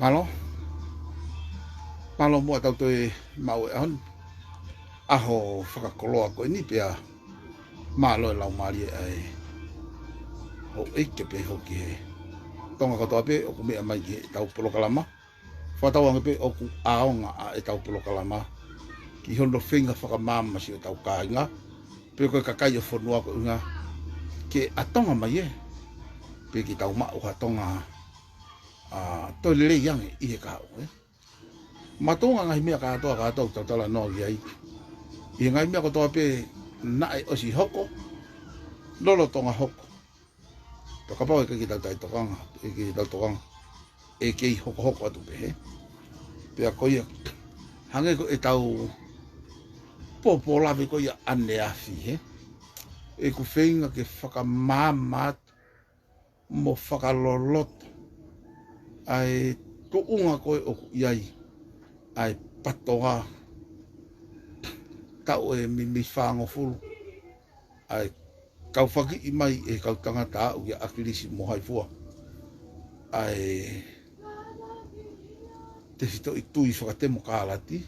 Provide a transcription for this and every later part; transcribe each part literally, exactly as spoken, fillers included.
Mālō. Mālō muʻa ʻetau toe maʻu e ʻaho ni. ʻAho fakakoloa ko eni pea mālō e laumālie ʻa e houʻeiki pea pehē foki ki he Tonga kotoa pē ʻoku meʻa mai ki heʻetau polokalama. Fakatauange pē ʻoku ʻaonga ʻa ʻetau polokalama ki hono feinga fakamaama siʻotau kāinga, pe ko e kakai ʻo e fonua ko ē ʻuhinga ke ʻatonga mai ē, pe ke tau maʻu ha Tonga, ʻa, toe lelei ange ʻi he kahaʻu, ē. Mātuʻaki ngaahi meʻa kātoa, kātoa ʻoku tau talanoa ki ai. ʻI he ngaahi meʻa kotoa pē naʻe ʻosi hoko, lolotonga hoko. Pea kapau ʻe ʻikai ke tau taʻetokanga, ʻe ʻikai ke tau tokanga, ʻe kei hokohoko atu pē, hē. Pea ko ia, hangē ko ʻetau pōpō lave ko ia ʻaneafi, hē. ʻOku ou feinga ke fakamaama atu mo fakaloloto ʻa e tuʻunga ko ē ʻoku ʻi ai ʻa e PATOA, taʻu ʻe meimei fāngofulu, ʻa e kau fakiʻi mai ʻe he kau tangata aʻu kia ʻAkilisi mo Haifua ʻa e tefitoʻi tui fakatemokālati,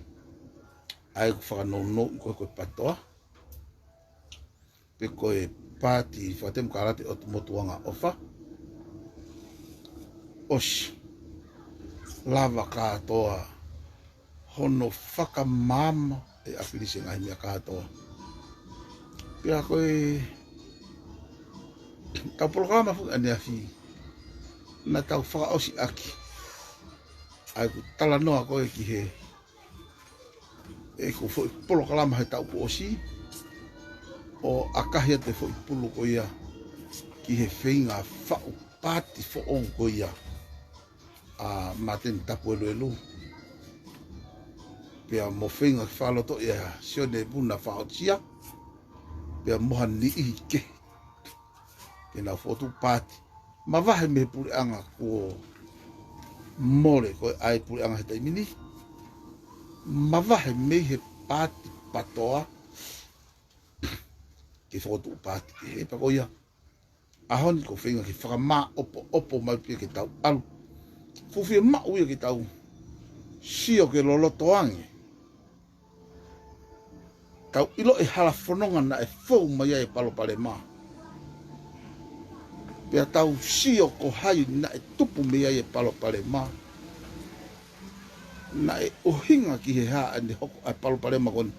ʻa ē ʻoku fakanounou ko ē ko e PATOA, pe ko e Paati Fakatemokālati ʻo e Motuʻanga ʻOfa. ʻOsi lava kātoa hono fakamaama ʻe ʻAkilisi e ngaahi meʻa kātoa. Pea ko ʻetau polokalama foki ʻaneafi, naʻa tau fakaʻosi ʻaki ʻa ʻeku talanoa ko ē ki he, ʻeku foʻi polokalama he taʻu kuo ʻosi, ʻo ʻakahi atu e foʻi pulu ko ia ki he feinga faʻu paati foʻou ko ia ʻa Māteni Tapueluelu. Pea mo e feinga fakalotoʻi ʻa Sione Puna Faotia, pea mo ha niʻihi kehe, ke nau fokotuʻu paati. Mavahe mei he puleʻanga kuo mole ko ē ʻa e puleʻanga he taimi ni. Mavahe mei he paati PATOA ke fokotuʻu paati kehe. Pea ko ia, ʻaho ni ʻoku ou feinga ke fakamāʻopoʻopo mai pē ke tau ʻalu. Fuofua maʻu ia ke tau sio ke loloto ange, tau ʻilo e hala fononga naʻe fou mai ai e palopalema. Pea tau sio ko hai naʻe tupu mei ai e palopalema. Naʻe ʻuhinga ki he hā ʻene hoko ʻa e palopalema ko eni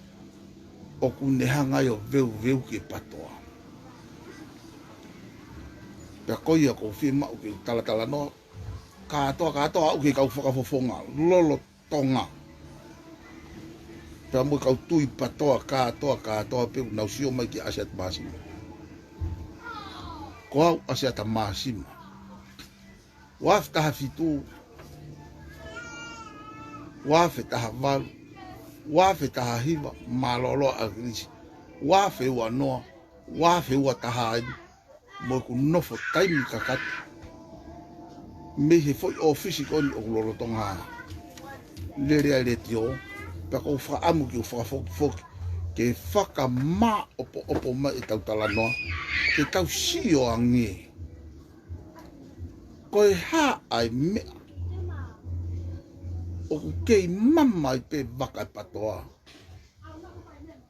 ʻoku ne hanga ai ʻo veuveuki e PATOA. Pea ko ia ʻoku ou fiemaʻu ke u talatalanoa kātoa, kātoa aʻu ki he kau fakafofonga lolotonga, pea mo e kau tui PATOA kātoa, kātoa pē ʻoku nau sio mai kia ʻAsiata Māsima. Ko au ʻAsiata Māsima. Ua afe taha fitu, ua afe taha valu, ua afe taha hiva, mālōlō ʻa ʻAkilisi. Ua afe ua noa, ua afe ua taha eni, mo ʻeku nofo taimi kakato mei he foʻi ʻōfisi ko eni ʻoku lolotonga lele ai e letiō, pea ʻoku ou fakaʻamu ke u fakafokifoki ke fakamāʻopoʻopo mai ʻetau talanoa, ke tau sio ange ko e hā ʻa e meʻa ʻoku kei mamaʻo ai pē vaka e PATOA.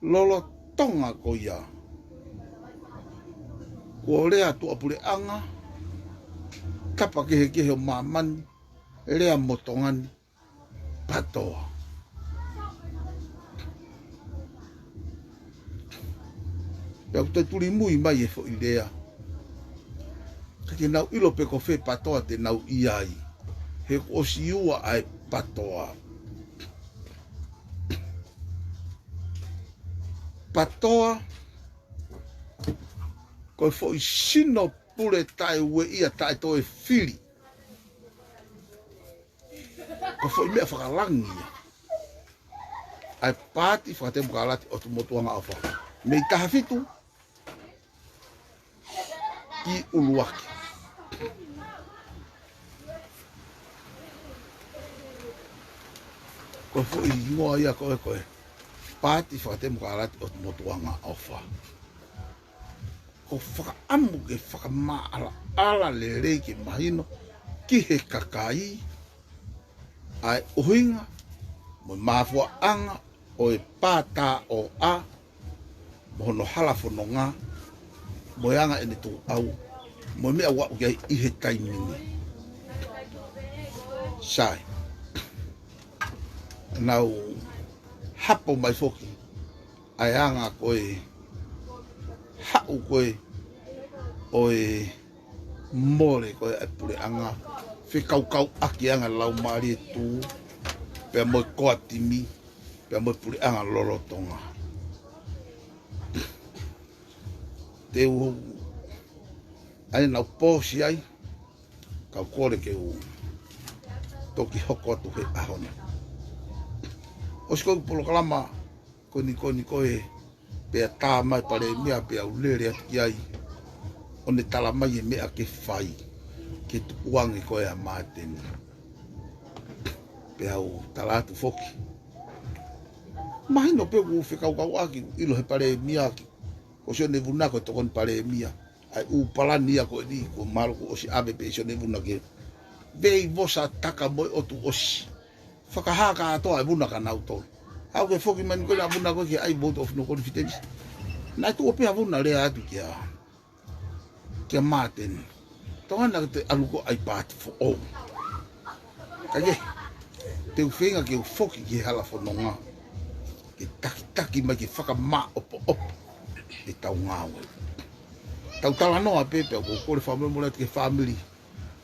Lolotonga ko ia, kuo lea tuʻapuleʻanga, tapa kehekehe ʻo māmani, lea mo Tonga ni, PATOA. Pea ʻoku toe tulimui mai e foʻi lea, ka ke nau ʻilo pē ko fē PATOA te nau ʻi ai, he kuo ʻosi ua ʻa e PATOA. PATOA, ko e foʻi sino pule taʻeueʻia, taʻetoefili. Ko e foʻi meʻa fakalangi ia ʻa e Paati Fakatemokālati ʻo e Motuʻanga ʻOfa. Mei taha fitu ki ʻUluaki. Ko e foʻi hingoa ia ko ē ko e Paati Fakatemokālati ʻo e Motuʻanga ʻOfa. ʻOku ou fakaʻamu ke fakamaʻalaʻala lelei ke mahino ki he kakai ʻa e ʻuhinga mo e māfuaʻanga ʻo e pātaʻoʻa mo hono hala fononga, mo e anga ʻene tuʻu ʻau, mo e meʻa ʻoku aʻu ki ai ʻi he taimi ni. Sai. Nau hapo mai foki ʻa e anga ko ē, haʻu ko ē ʻo e mole ko ē ʻa e puleʻanga, fekaukauʻaki anga Laumālie Tū, pea mo e koa timi, pea mo e puleʻanga lolotonga. Te u ʻai nau pōsi ai, kau kole ke u toki hoko atu he ʻaho ni. ʻOsi ko e polokalama ko eni, ko eni ko ē, pea tā mai Palēmia, pea u lele atu ki ai, ʻo ne tala mai e meʻa ke fai, ke tukuange ko ē ʻa Māteni. Pea u tala atu foki. Mahino pē ʻoku fekaukauʻaki, ʻilo he Palēmia, ko Sione Vuna ko e tokoni Palēmia. ʻA e ʻū palani ia ko eni, ko e mālō kuo ʻosi ʻave pē ʻe Sione Vuna ke vei vosa taka mo e ʻotu ʻosi. Fakahā kātoa ʻe Vuna kia nautolu. ʻAu ke foki mai ni ko ē ʻa Vuna ko ē ke ʻai vote of no confidence. Naʻe tuʻu pē ʻa Vuna lea atu kia, kia Māteni. Tokanga ke te ʻalu ko ē ʻai paati foʻou. Ka ke, te u feinga ke u foki ki he hala fononga. Ke takitaki mai ke fakamāʻopoʻopo ʻetau ngāue. Tau talanoa pē pea ʻoku ou kole fakamolemole atu ki he fāmili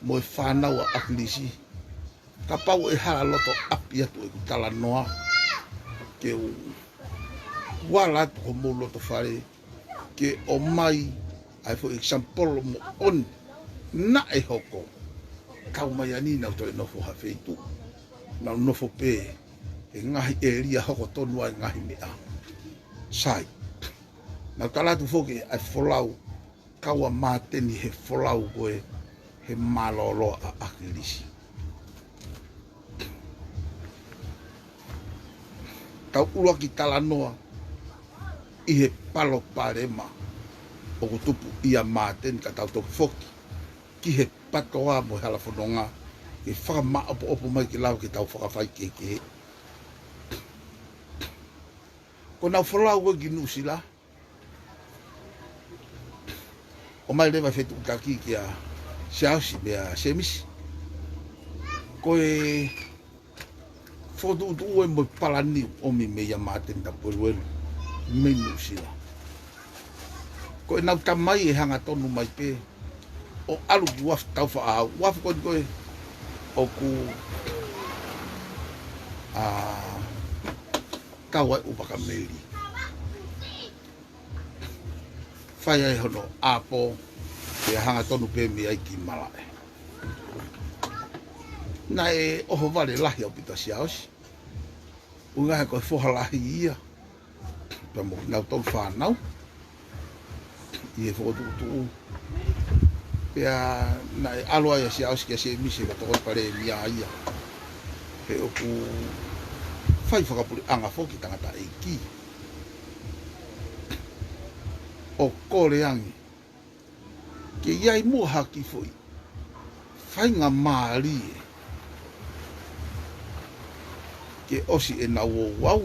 mo e fānau ʻa ʻAkilisi. Kapau ʻe hala loto ʻapi atu ʻeku talanoa, ke u vala atu homou loto fale, ke ʻomai ʻa e foʻi example moʻoni naʻe hoko. Kau mai ʻa eni nau toe nofo ha feituʻu. Nau nofo pē he ngaahi ʻēlia hoko tonu ai ngaahi meʻa. Sai. Nau tala atu foki ʻa e folau, kau ʻa Māteni he folau ko ē he mālōlō ʻa ʻAkilisi. Tau ʻuluaki talanoa ʻi he palopalema ʻoku tupu ʻia Māteni, ka tau toki foki ki he pātoa mo e hala fononga, ke fakamāʻopoʻopo mai ke lava ke tau fakafaikehekehe. Ko ʻenau folau ko ē ki Nuʻusila, ʻomai leva fetuʻutaki kia Siaosi mo Sēmisi. Ko e fokotuʻutuʻu ē mo e palani ʻomi meia Māteni Tapueluelu mei Nuʻusila. Ko ʻenau tamai ʻe hangatonu mai pē ʻo ʻalu ki uafu Taufaʻāhau, uafu ko eni ko ē ʻoku, ā, kau ai ʻa ʻUvaka Meli. Fai ai hono ʻāpō, pea hangatonu pē mei ai ki malaʻe. Naʻe ʻohovale lahi ʻaupito ʻa Siaosi. ʻUhinga he ko e foha lahi ia, pea mo kinautolu fānau, ʻi he fokotuʻutuʻu. Pea naʻe ʻalu ai ʻa Siaosi kia Sēmisi, ko e tokoni Palēmia ia. He ʻoku fai fakapuleʻanga foki tangataʻeiki. ʻO kole ange ke ʻi ai muʻa ha kiʻi foʻi faingamālie ke ʻosi ʻenau ouau.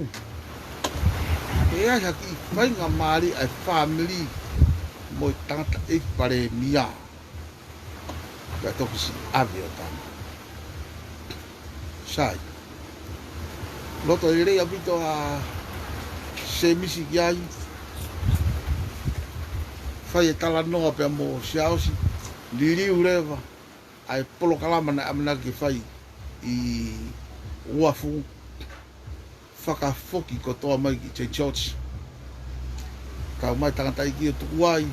Ke ʻi ai ha kiʻi faingamālie ʻa e fāmili mo e tangataʻeiki Palēmia. Ka toki siʻi ʻave ʻo tama. Sai. Loto lelei ʻaupito ʻa Sēmisi ki ai. Fai e talanoa pea mo Siaosi. Liliu leva ʻa e polokalama naʻe ʻamanaki ke fai ʻi uafu. Fakafoki kotoa mai ki Saint George. Kau mai tangataʻeiki ʻo tuku ai.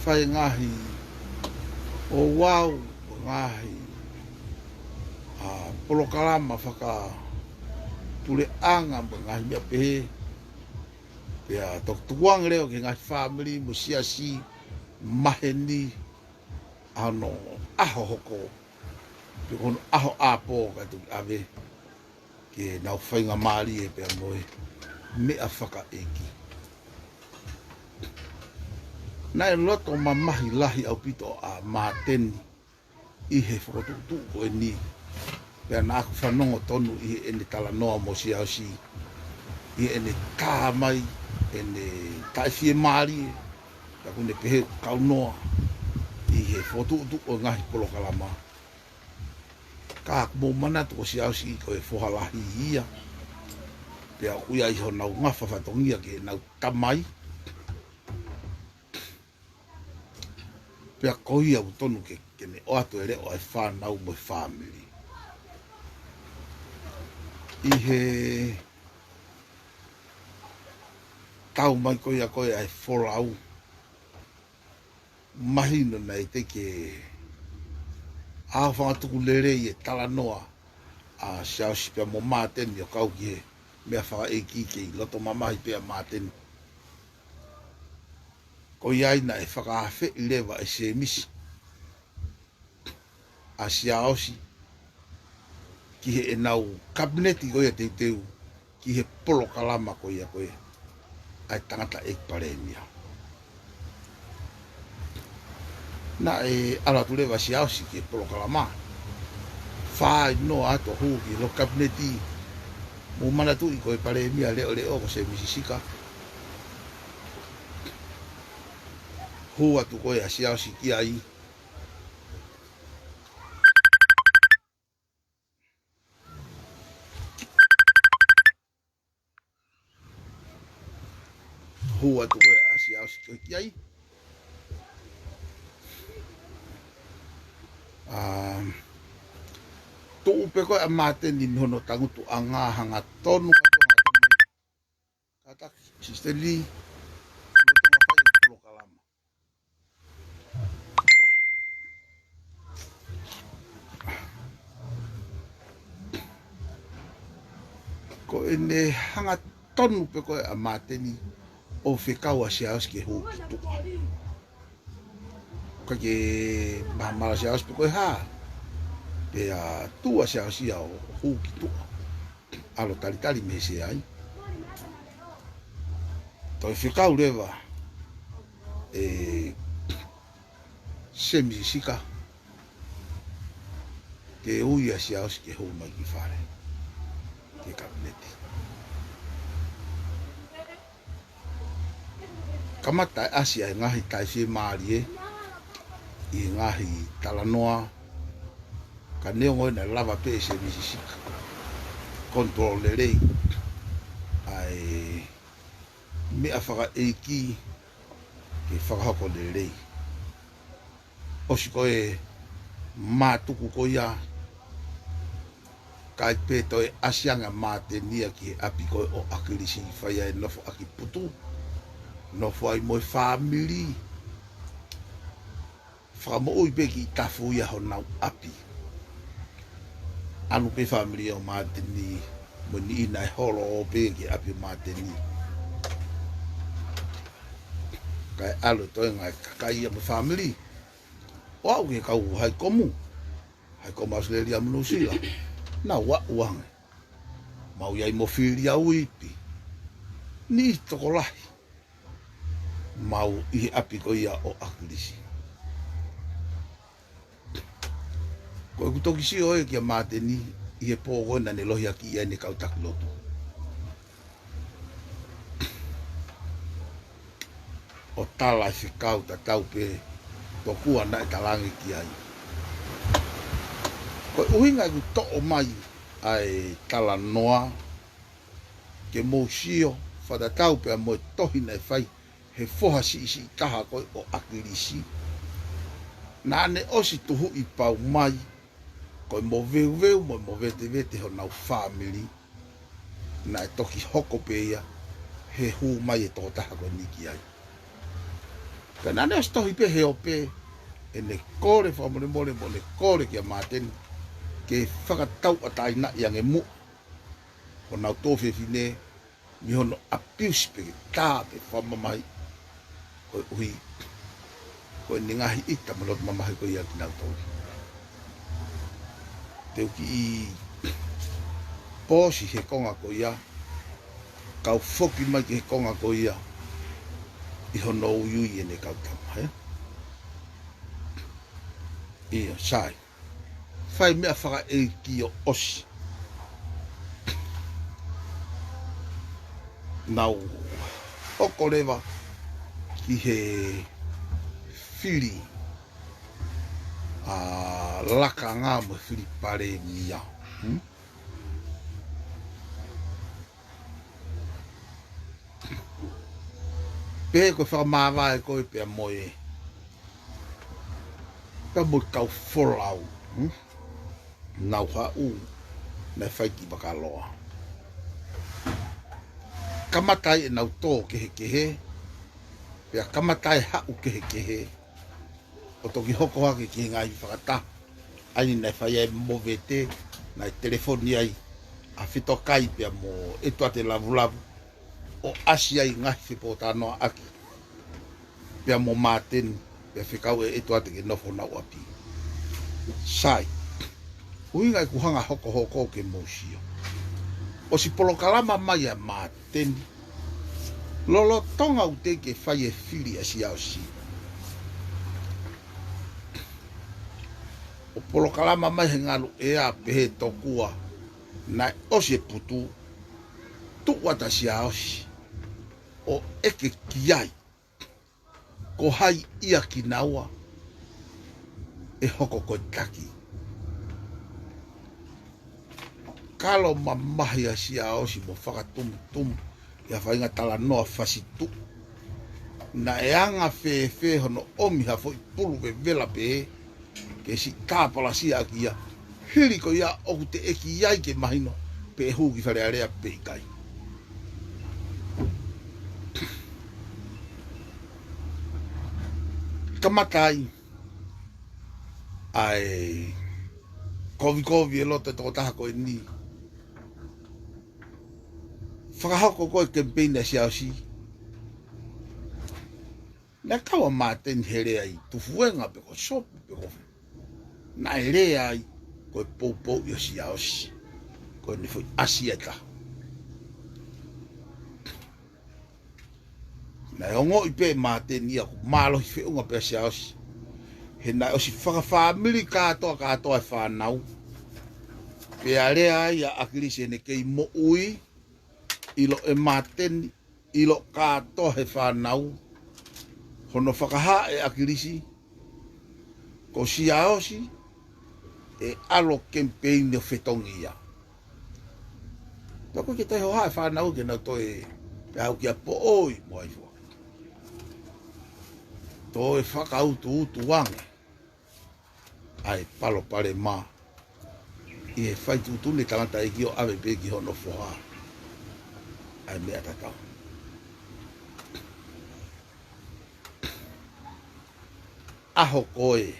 Fai ngaahi ouau, ngaahi, ā, polokalama fakapuleʻanga mo e ngaahi meʻa pehē. Pea toki tukuange leva ki he ngaahi fāmili mo e siasi maheni, ʻa hono ʻaho hoko, pe ko hono ʻaho ʻāpō ka toki ʻave ke nau faingamālie pea mo e meʻa fakaʻeiki. Naʻe loto mamahi lahi ʻaupito ʻa Māteni ʻi he fokotuʻutuʻu ko eni Pea naʻa ku fanongo tonu ʻi heʻene talanoa mo Siaosi, ʻi heʻene tā mai ʻene taʻefiemālie, pea ʻoku ne pehē ʻoku kaunoa ʻi he fokotuʻutuʻu ʻo e ngaahi polokalama. Ka ʻoku mou manatu ko Siaosi ko e foha lahi ia, pea ʻoku ʻi ai honau ngafa fatongia ki heʻenau tamai. Pea ko ia ʻoku tonu ke, ke ne ʻoatu e leʻo ʻa e fānau mo e fāmili. ʻI he tau mai ko ia ko ē ʻa e folau, mahino naʻe teʻeki ke ʻaofangatuku lelei e talanoa ʻa Siaosi pea mo Māteni ʻo kau ki he meʻa fakaʻeiki kei loto mamahi pē ʻa Māteni. Ko ia ai naʻe fakaafeʻi leva ʻe Sēmisi ʻa Siaosi ki heʻenau kapineti ko ia teuteu ki he polokalama ko ia ko ē ʻa e tangataʻeiki palēmia. Naʻe ʻalu atu leva Siaosi ki he polokalama. Fai noa atu hū ki he loki kapineti. Mou manatuʻi ko e palēmia leʻoleʻo ko Sēmisi Sika. Hū atu ko ē ʻa Siaosi ki ai. Hū atu ko ē ʻa Siaosi ko ē ki ai. ʻA, tuʻu pē ko ē ʻa Māteni mei hono tangutuʻanga hangatonu, hangatonu. Kātaki, Sister Lee, loto mafai e polokalama. Ko ʻene hangatonu pē ko ē ʻa Māteni ʻo fekau ʻa Siaosi ke hū ki tuʻa. Ka ke mahamala Siaosi pe ko e hā. Pea tuʻu ʻa Siaosi ia ʻo hū ki tuʻa. ʻAlu talitali mei he sea ai. Toe fekau leva ʻe Sēmisi Sika ke ui ʻa Siaosi ke hū mai ki fale, ki he kapineti. Kamata e ʻasi ʻa e ngaahi taʻefiemālie ʻi he ngaahi talanoa, ka neongo ʻena lava pē ʻe Sēmisi Sika control lelei ʻa e meʻa fakaʻeiki ke fakahoko lelei. ʻOsi ko e mātuku ko ia, kae pē toe ʻasi ange ʻa Māteni ia ki he ʻapi ko ē ʻo ʻAkilisi, fai ai e nofo ʻaki putu, nofo ai mo e fāmili. Fakamoʻui pē ki tafu ia honau ʻapi. ʻAlu pē fāmili ʻo Māteni mo e niʻihi naʻe holo ʻo pē ki he ʻapi ʻo Māteni. Kae ʻalu e toenga e kakai ia mo e fāmili ʻo aʻu ki he kau Haikomu, Haikomu ʻAositelēlia mo Nuʻusila. Nau aʻu ange. Mau ʻi ai mo Fili ʻa Uipi, niʻihi tokolahi. Mau ʻi he ʻapi ko ia ʻo ʻAkilisi. Ko ʻeku toki sio ē kia Māteni ʻi he pō ko ē naʻa ne lohiakiʻi ai ʻene kau taki lotu, ʻo tala e fekau tatau pē tokua naʻe talaange ki ai. Ko e ʻuhinga ʻeku toʻo mai ʻa e talanoa ke mou sio fakatatau pea mo e tohi naʻe fai he foha siʻisiʻi taha ko ē ʻo ʻAkilisi. Naʻa ne ʻosi tuhuʻi pau mai ko e moveuveu mo e movetevete honau fāmili, naʻe toki hoko pē ia he hū mai e tokotaha ko eni ki ai. Ka naʻa ne ʻosi tohi pē he ope ʻene kole fakamolemole mo ʻene kole kia Māteni ke fakatauʻatāinaʻi ange muʻa honau tuofefine mei hono abuse pe ke tā pe fakamamahiʻi, koeʻuhi ko ʻene ngaahi ʻita mo e loto mamahi ko ia kinautolu. Te u kiʻi pōsi he konga ko ia, kau foki mai ki he konga ko ia ʻi hono uiui ʻene kau tama, ē? ʻIo, sai. fai meʻa fakaʻeiki ʻo ʻosi. Nau hoko leva ki he fili ʻa Lakanga mo e fili palēmia. Hmm? Pehē ko e fakamāvae ko ē pea mo e, pea mo e kau folau, hmm? Nau haʻu, naʻe fai ki Vakaloa. Kamata ai ʻenau tō kehekehe, pea kamata ai e haʻu kehekehe, ʻo toki hoko hake ki he ngaahi fakataha. ʻA ia naʻe fai ai e movete, naʻe telefoni ai ʻa Fetokai pea mo ʻEtuate Lavulavu, ʻo ʻasi ai e ngaahi fepōtalanoaʻaki pea mo Māteni, pea fekau ʻe ʻEtuate ke nofo honau ʻapi. Sai, ʻuhinga ʻeku hanga hokohoko ke mou sio. ʻOsi polokalama mai ʻa Māteni lolotonga ʻoku teʻeki ke fai e fili ʻa Siaosi. ʻO polokalama mai he ngalu ʻea pehē tokua naʻe ʻosi e putu, tuʻu atu ʻa Siaosi ʻo ʻeke ki ai ko hai ia kinaua ʻe hoko ko e taki. Kalo mamahi ʻa Siaosi mo fakatumutumu ʻi ha faʻahinga talanoa fasituʻu. Naʻe anga fēfē hono ʻomi ha foʻi pulu vevela pē ke siʻi tāpalasia ʻaki ia, hili ko ia ʻoku teʻeki ai ke mahino pe ʻe hū ki Fale Alea pe ʻikai. Kamata ai ʻa e kovikovi e loto e tokotaha ko eni. Fakahoko ko ē e kemipeini ʻa Siaosi, naʻe kau ʻa Māteni he lea ʻi Tufuenga pe ko Sopu pe ko fē. Naʻe lea ai ko e poupouʻi ʻo Siaosi ko ʻene foʻi ʻasi ʻe taha. Naʻe ongoʻi pē ʻe Māteni ia ʻoku mālohi feʻunga pē ʻa Siaosi, he naʻe ʻosi fakafāmili kātoa kātoa e fānau. Pea lea ai ʻa ʻAkilisi ʻene kei moʻui, ʻilo ʻe Māteni, ʻilo kātoa he fānau, hono fakahā ʻe ʻAkilisi ko Siaosi e ʻalu kemipeini ʻo fetongi ia. Pea ko e ke tai hohaʻa e fānau ke nau toe, pea au kia poʻoi mo ai fua. Toe fakautuutu ange ʻa e palopalema ʻi he fai tuʻutuʻuni e tangataʻeiki ʻo ʻave pē ki hono foha ʻa e meʻa tatau. ʻAho ko ē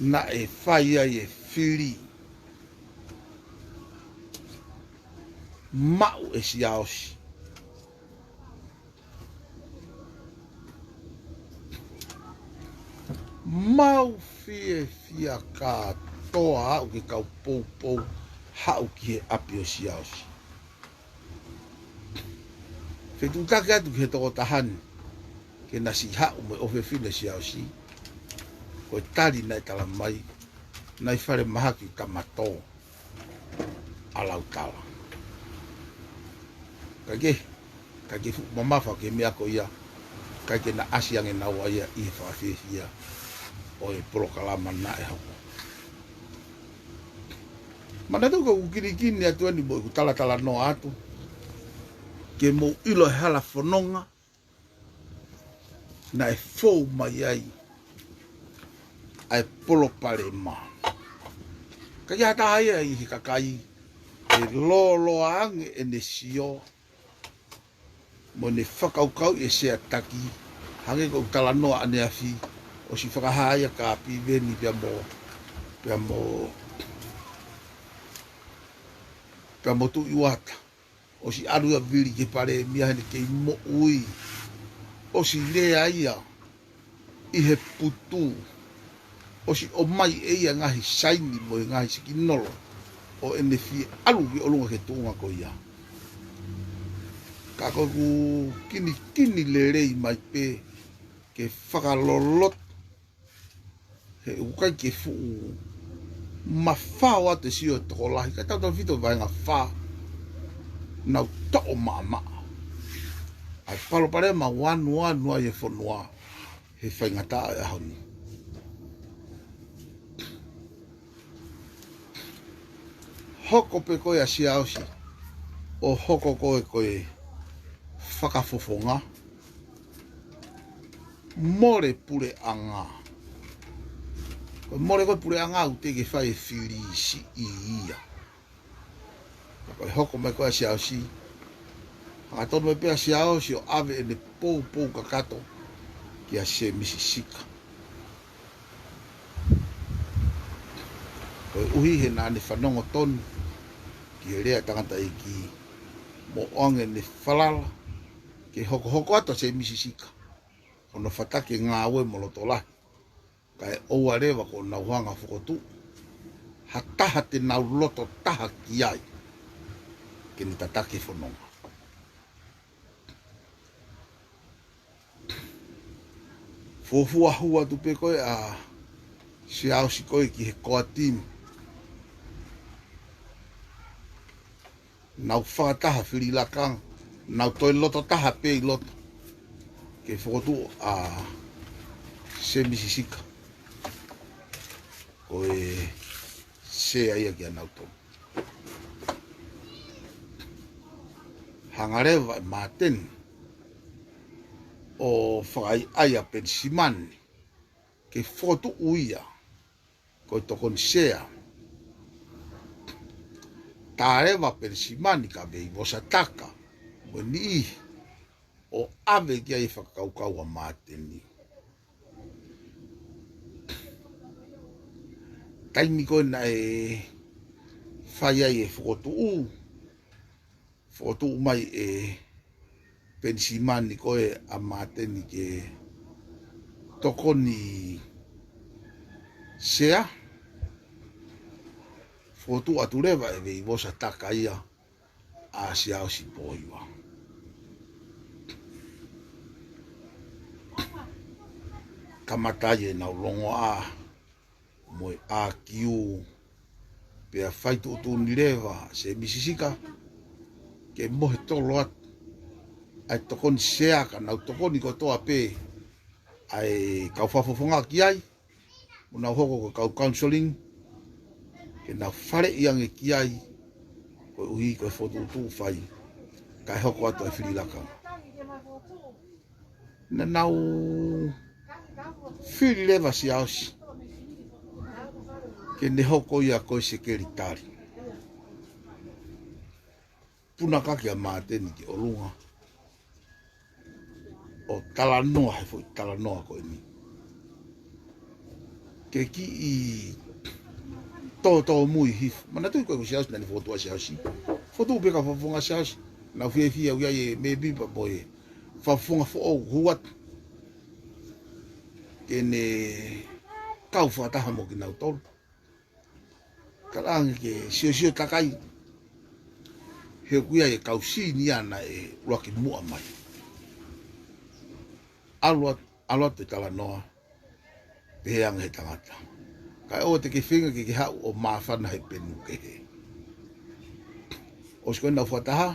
naʻe fai ai e fili maʻu ʻe Siaosi, mau fiefia kātoa aʻu ki he kau poupou haʻu ki he ʻapi ʻo Siaosi. Fetuʻutaki atu ki he tokotaha ni ke na siʻi haʻu mo e ʻofefine ʻo Siaosi. Ko e tali naʻe tala mai, naʻe ʻi falemahaki ʻi Tamatō ʻa Lautala. Kae kehe, kae kehe fuʻu mamafa ki he meʻa ko ia, kae kehe naʻe ʻasi ange naua ia ʻi he fakafiefia ʻo e polokalama naʻe hoko. Manatu ko ʻeku kinikini atu eni mo ʻeku talatalanoa atu, ke mou ʻilo e hala fononga naʻe fou mai ai ʻa e palopalema. Ka ʻi ai ha taha ia ʻi he kakai ʻe lōloa ange ʻene sio mo ʻene fakakaukauʻi e Sea Taki, hangē ko ʻeku talanoa ʻaneafi, ʻosi fakahā ia kia Piveni pea mo, pea mo, pea mo Tuʻi Uata. ʻOsi ʻalu ia ʻo vili ki he palēmia heʻene kei moʻui. ʻOsi lea ia ʻi he putu. ʻOsi ʻomai ʻe ia e ngaahi saini mo e ngaahi sikinolo ʻo ʻene fie ʻalu ki ʻolunga ki he tuʻunga ko ia. Ka ko ʻeku kinikini lelei mai pē ke fakaloloto He ʻoku ʻikai ke fuʻu mafao atu e sio e tokolahi, ka tautautefito vaenga fā, nau toʻo maʻamaʻa ʻa e palopalema ʻoku anuanu ai e fonua he faingataʻa e ʻaho ni. Hoko pē ko e ʻa Siaosi ʻo hoko ko e, ko e fakafofonga, mole puleʻanga. Ko e mole ko e puleʻanga ʻoku teʻeki ke fai e fili siʻi ia. Ka ko e hoko mai ko e ʻa Siaosi, hangatonu mai pē ʻa Siaosi ʻo ʻave ʻene poupou kakato kia Semisi Sika. Koeʻuhi he naʻa ne fanongo tonu ki he lea tangataʻeiki, mo ʻoange ʻene falala ke hokohoko atu ʻa Semisi Sika ʻo ne fataki e ngāue mo loto lahi, kae ʻoua leva kuo nau hanga ʻo fokotuʻu ha taha te nau loto taha ki ai ke ne tataki e fononga. Fuofua hū atu pē ko e ʻa Siaosi ko e ki he core team. Nau fakataha fili lakanga, nau toe loto taha pē ʻi loto ke fokotuʻu ʻa Semisi Sika ko e sea ia kia nautolu. Hanga leva ʻe Māteni ʻo fakaʻaiʻai ʻa Penisimani ke fokotuʻu ia ko e tokoni sea. Tā leva ʻa Penisimani ka Veivosa Taka mo e niʻihi ʻo ʻave ki ai e fakakaukau ʻa Māteni. Taimi ko ē naʻe fai ai e fokotuʻu, fokotuʻu mai ʻe Penisimani ko e ʻa Māteni ke tokoni sea, fokotuʻu atu leva ʻe Veivosa Taka ia ʻa Siaosi Poiva. Kamata ai ʻenau longoaʻa mo e ʻākiu, pea fai tuʻutuʻuni leva ʻa Semisi Sika ke mohe tolo atu ʻa e tokoni sea, ka nau tokoni kotoa pē ʻa e kau fakafofonga ki ai, mo nau hoko ko e kau counseling, ke nau faleʻi ange ki ai, koeʻuhi ko e fokotuʻutuʻu fai, kae hoko atu ʻa e fili lakanga. Naʻa nau fili leva ʻa Siaosi ke ne hoko ia ko e sekelitali. Punakaki ʻa Māteni ki ʻolunga ʻo talanoa he foʻi talanoa ko eni. Ke kiʻi tōtōmui hifo. Manatuʻi ko e ko Siaosi naʻa ne fokotuʻu ʻa Siaosi. Fokotuʻu pē kau fakafofonga ʻa Siaosi. Nau fiefia ʻoku ʻi ai e mēmipa mo e fakafofonga foʻou hū atu ke ne kau fakataha mo kinautolu. Ka ʻoange ke siosio takai, he ʻoku ʻi ai e kau sīnia naʻe ʻuluaki muʻa mai. ʻAlu atu, ʻalu atu e talanoa, pehē ange he tangata, kae ʻoua te ke feinga ke ke haʻu ʻo māfana he penu kehe. ʻOsi ko ē ʻenau fakataha,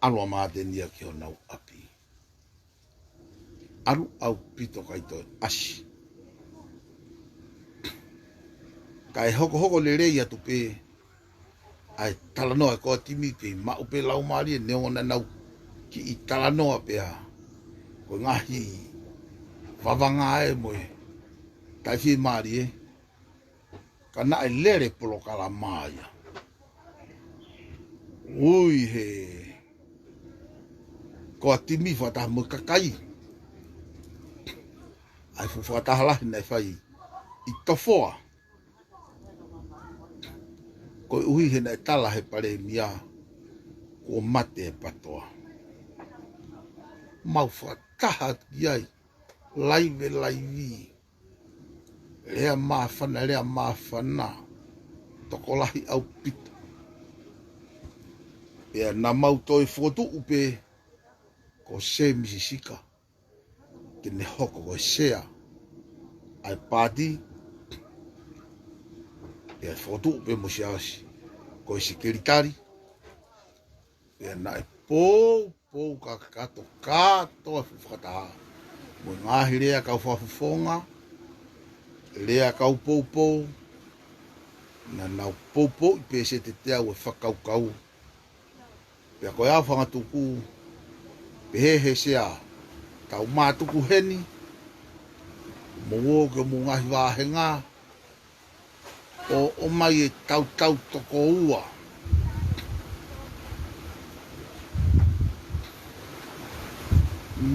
ʻalu ʻa Māteni ia ki honau ʻapi. ʻAlu ʻaupito, ʻikai toe ʻasi. Kae hokohoko lelei atu pē ʻa e talanoa ʻa e core team, kei maʻu pē laumālie neongo naʻa nau kiʻi talanoa pē ʻa ko e ngaahi vavanga ē mo e taʻefiemālie. Ka naʻe lele polokalama ia. Ui he core team fakataha mo e kakai. ʻA e fuʻu fakataha lahi naʻe fai ʻi Tofoa, koeʻuhi he naʻe tala he palēmia kuo mate e PATOA. Mau fakataha ki ai, laive laivi. Lea māfana, lea māfana. Tokolahi ʻaupito. Pea naʻa mau toe fokotuʻu pē ko Semisi Sika ke ne hoko ko e sea ʻa e paati, pea fokotuʻu pē mo Siaosi ko e sekelitali, pea naʻe poupou kakato kātoa e fakataha. Mo e ngaahi lea kau fakafofonga, lea kau poupou, naʻa nau poupouʻi pē Seteteau e fakakaukau. Pea ko e au fangatuku, pehē he sea, tau mātuku heni, mou ō ki homou ngaahi vāhenga, ʻo ʻomai e tautau toko ua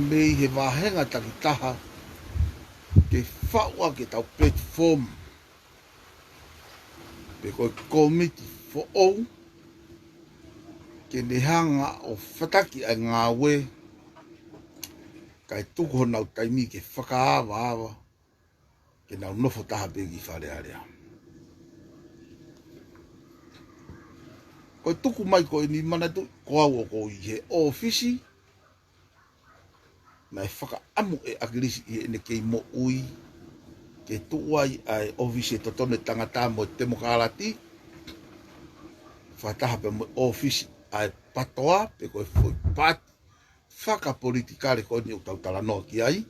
mei he vāhenga takitaha ke faʻu ʻaki ʻetau platform pe ko e kōmiti foʻou ke ne hanga ʻo fataki ʻa e ngāue kae tuku honau taimi ke fakaavaava ke nau nofo taha pē ki Fale Alea. Ko e tuku mai ko eni manatu ko au ʻoku ou ʻi he ʻōfisi, naʻe fakaʻamu ʻe ʻAkilisi ʻi heʻene kei moʻui ke tuʻu ai ʻa e ʻōfisi e Totonu e Tangata mo e Temokalati, fakataha pē mo e ʻōfisi ʻa e PATOA pe ko e foʻi paati fakapolitikale ko eni ʻoku tau talanoa ki ai.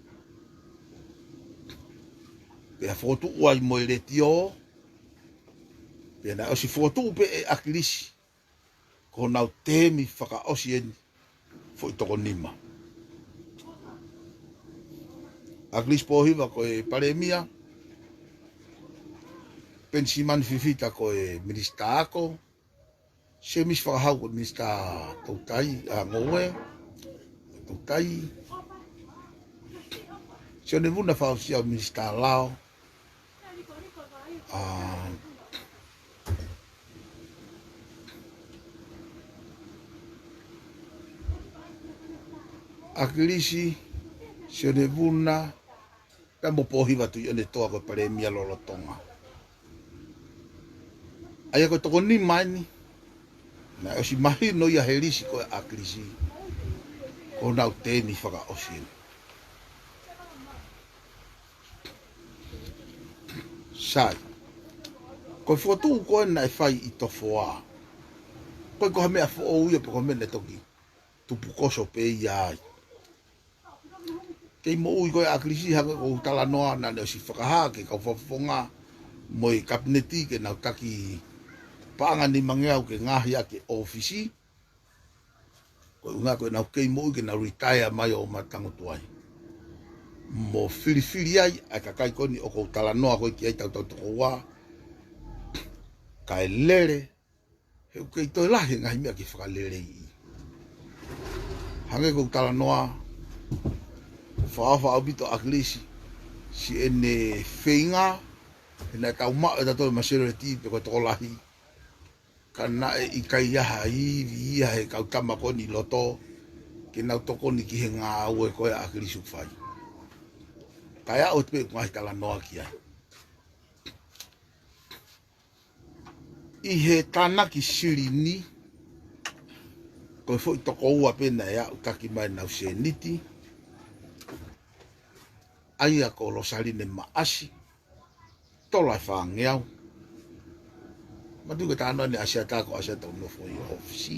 Pea fokotuʻu ai mo e letiō, pea naʻe ʻosi fokotuʻu pē ʻe ʻAkilisi ko honau teemi fakaʻosi eni, foʻi toko nima. ʻAkilisi Pōhiva ko e Palēmia, Penisimani Fifita ko e Minisitā Ako, Semisi Fakahau ko e Minisitā Toutai, ʻa, Ngoue, Toutai. Sione Vuna Fausia Minisitā Lao. ʻA, ʻAkilisi, Sione Vuna, pea mo Pōhiva Tuʻiʻonetoa ko e Palēmia lolotonga. ʻA ia ko e toko nima eni, naʻe ʻosi mahino ia he lisi ko ē ʻa ʻAkilisi ko honau teemi fakaʻosi eni. Sai. Ko e fokotuʻu ko ē naʻe fai ʻi Tofoa, ko e ko ha meʻa foʻou ia pe ko ha meʻa naʻe toki tupukoso pē ia ai. Kei moʻui ko ē ʻa ʻAkilisi, hangē ko ʻeku talanoa, naʻa ne ʻosi fakahā ki he kau fakafofonga mo e Kapineti ke nau taki paʻanga nimangeau ke ngaohi ʻaki e ʻōfisi. Ko e ʻuhinga ko ʻenau kei moʻui ke nau retire mai ʻo matango tuai, mo filifili ai ʻa e kakai ko eni ʻoku ou talanoa ko ē ki ai, tautau toko ua, kae lele, he ʻoku kei toe lahi e ngaahi meʻa ke fakaleleiʻi. Hangē ko ʻeku talanoa, fakaʻofa ʻaupito ʻa ʻAkilisi, siʻene feinga, he naʻa tau maʻu ʻe tautolu e maseleti pe ko e tokolahi, ka naʻe ʻikai ha ivi ia he kau tama ko eni ʻi loto ke nau tokoni ki he ngāue ko ē ʻa ʻAkilisi ʻoku fai. Kae aʻu atu pē ʻeku ngaahi talanoa ki ai. ʻI he tānaki silini, ko e foʻi toko ua pē naʻe aʻutaki mai ʻenau sēniti, ʻa ia ko Losaline Maʻasi, tola e fāngeau. Manatuʻi ko e talanoa eni ʻa ʻAsiata, ko ʻAsiata ʻoku nofo ʻi ʻōfisi,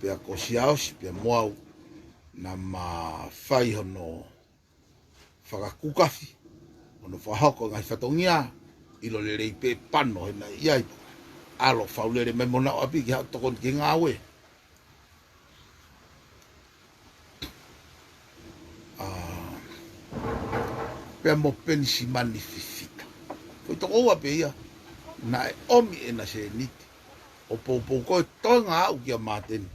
pea ko Siaosi pea mo au naʻa ma fai hono fakakukafi, hono fakahoko e ngaahi fatongia, ʻilo lelei pē pano he naʻe ʻi ai ʻa e ʻalo faulele mai mo naʻa ʻapi ke haʻu ʻo tokoni ki he ngāue. ʻA, pea mo Penisimani Fifita. Foʻi toko ua pē ia, naʻe ʻomi ʻena sēniti ʻo poupou ko e toenga aʻu kia Māteni.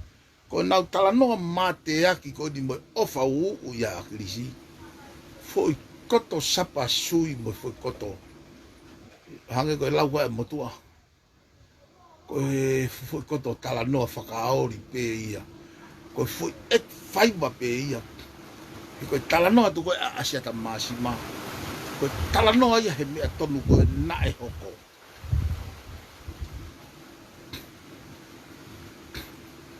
Ko ʻenau talanoa mateaki ko eni mo e ʻofa ʻuʻu ia ʻa ʻAkilisi, foʻi koto sapa sui mo e foʻi koto, hangē ko e lau ko ē ʻa e motuʻa, ko e foʻi koto talanoa fakaoli pē ia. Ko e foʻi ʻeti faiva pē ia. He ko e talanoa atu ko ē ʻa ʻAsiata Māsima, ko e talanoa ia he meʻa tonu ko ē naʻe hoko.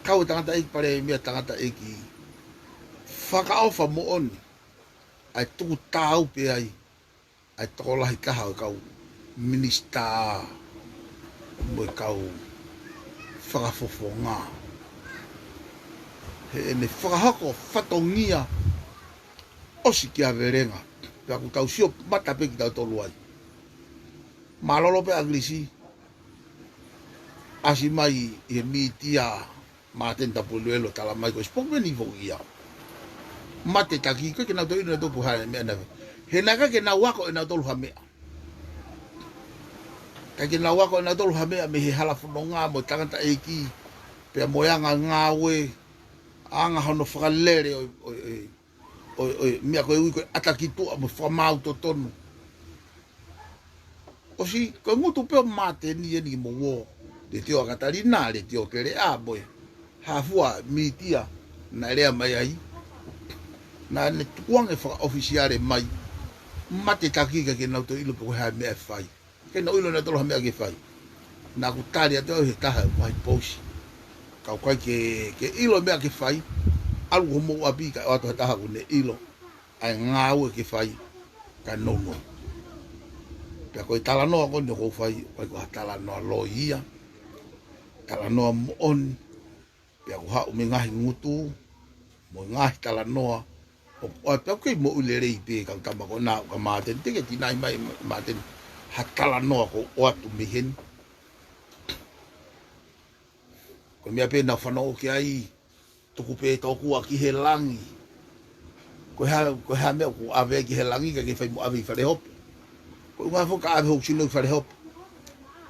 Kau e tangataʻeiki Palēmia, tangataʻeiki fakaʻofa moʻoni, ʻa e tuku tāu pē ai ʻa e tokolahi taha ʻo e kau minisitā mo e kau fakafofonga. Heʻene fakahoko fatongia ʻosi kia Velenga. Pea ʻoku tau sio mata pē kitautolu ai. Mālōlō pē ʻa ʻAkilisi, ʻasi mai ʻi he mītia, Māteni Tapueluelu ʻo tala mai ko e spokesman foki ia. Mate taki, ʻikai ke nau toe ʻilo nautolu pe ko e hā e meʻa naʻe fai. He naʻe ʻikai ke nau ako ʻe nautolu ha meʻa. ʻIkai ke nau ako ʻe nautolu ha meʻa mei he hala fononga mo e tangataʻeiki, pea mo e anga ngāue, anga hono fakalele ʻo, ʻo, ʻo, ʻo, ʻo e meʻa ko ē ʻoku ui ko e ʻata ki tuʻa mo e fakamaau totonu. ʻOsi, ko e ngutu pē ʻo Māteni eni mo Uō. Letiō ʻa Katalina, Letiō Keleʻa, mo e hā fua mītia naʻe lea mai ai. Naʻa ne tukuange fakaʻofisiale mai. Mate taki, ʻikai ke nau toe ʻilo pe ko e hā e meʻa ʻe fai. ʻIkai ke nau ʻilo nautolu ha meʻa ke fai. Naʻa ku tali atu au he taha ʻo e ngaahi pousi. Ka ʻoku ʻikai ke, ke ʻilo meʻa ke fai. ʻAlu ki homou ʻapi kae ʻoatu ha taha ʻoku ne ʻilo ʻa e ngāue ke fai, kae nounou. Pea ko e talanoa ko eni ʻoku ou fai, ʻoku ʻikai ko ha talanoa loi ia. Talanoa moʻoni, pea ʻoku haʻu mei he ngaahi ngutu, mo e ngaahi talanoa, ʻoku ʻoatu pē ʻoku kei moʻui lelei pē kau tama ko ena ʻoku ka Māteni, teʻeki ke tinai mai Māteni ha talanoa ʻoku ʻoatu mei heni. Ko e meʻa pē naʻa fanongo ki ai, tuku pē tokua ki he langi. Ko e hā, ko e hā e meʻa ʻoku ʻave ki he langi, ʻikai ke fai mo ʻave ʻi fale hopo. Ko e ʻuhinga foki ka ʻave hoku sino ʻi fale hopo,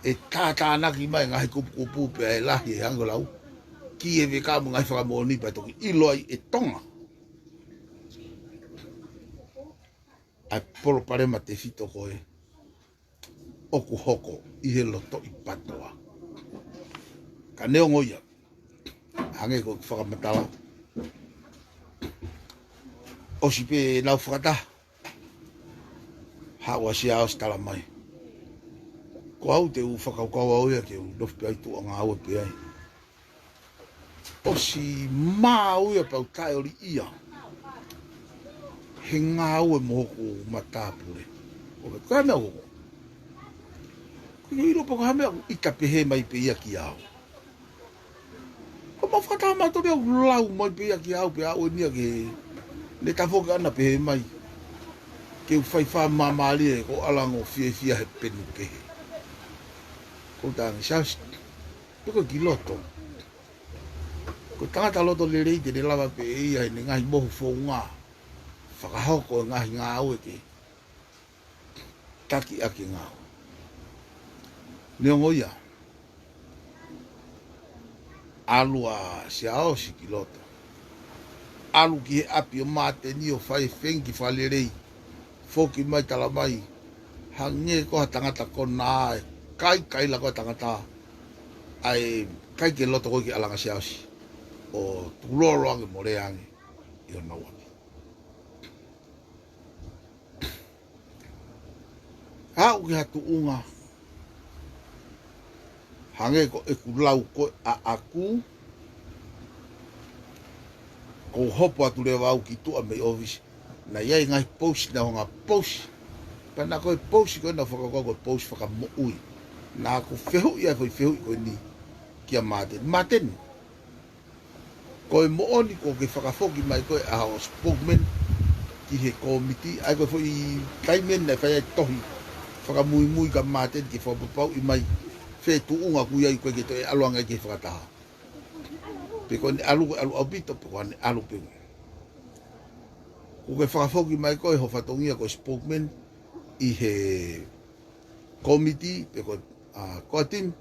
ʻe tātānaki mai ngaahi kupukupu pea ʻe lahi e hangē ko e lau ki he veka mo e ngaahi fakamoʻoni pea toki ʻilo ai ʻe Tonga ʻa e palopalema tefito ko ē ʻoku hoko ʻi he lotoʻi patoa. Ka neongo ia, hangē ko e fakamatala, ʻosi pē ʻenau fakataha, haʻu ʻa Siaosi tala mai. Ko au te u fakakaukau au ia ke u nofo pē ai tuʻa ngāue pē ai. ʻOsi maau ia pea u taʻeoliʻia he ngāue mo hoku matāpule. ʻO ka meʻa ʻoku, ʻoku ʻikai ʻilo pe ko e hā e meʻa ʻoku ʻita pehē mai pē ia kia au. Ko e mau fakataha mautolu ia ʻoku lau mai pē ia kia au pea ʻoku ʻi ai e meʻa ke ne tafoki ʻana pehē mai ke u fai fakamāmālie ko e ʻalu ange ʻo fiefia he penu kehe. Ko u tangi Siaosi, pe ko e kiʻi loto. Ko e tangata loto lelei te ne lava pē ʻe ia ʻi heʻene ngaahi mohu founga, fakahoko e ngaahi ngāue ke taki ʻaki e ngāue. Neongo ia, ʻalu ʻa Siaosi ki loto. ʻAlu ki he ʻapi ʻo Māteni ʻo fai e fengi fakalelei. Foki mai tala mai, hangē ko ha tangata konā ʻe kai kaila ko e tangata ʻa e ʻikai ke loto ko ē ke ʻalu ange ʻa Siaosi ʻo tukulolo ange mo lea ange ʻi honau ʻapi. Aʻu ki ha tuʻunga, hangē ko ʻeku lau ko ē ʻaʻaku, ko u hopo atu leva au ki tuʻa mei ʻōfisi, naʻe ʻi ai e ngaahi pousi naʻa ku hanga ʻo pousi. Pea naʻe ko e pousi ko ē naʻa ku fakakaukau ko e pousi fakamoʻui. Naʻa ku fehuʻi ʻa e foʻi fehuʻi ko eni kia Māteni. Māteni, ko e moʻoni kuo ke fakafoki mai koe ʻa hoʻo spokesman ki he kōmiti, ʻa ia ko e foʻi taimi eni naʻe fai ai e tohi fakamuimui kia Māteni ke fakapapauʻi mai fē tuʻunga ʻoku ʻi ai, ʻoku ʻikai ke toe ʻalu ange ki he fakataha. Pe ko ʻene ʻalu, ʻalu ʻaupito, pe ko ʻene ʻalu pē. Kuo ke fakafoki mai koe hoʻo fatongia ko e spokesman ʻi he kōmiti, pe ko e, ʻa, ko e timi.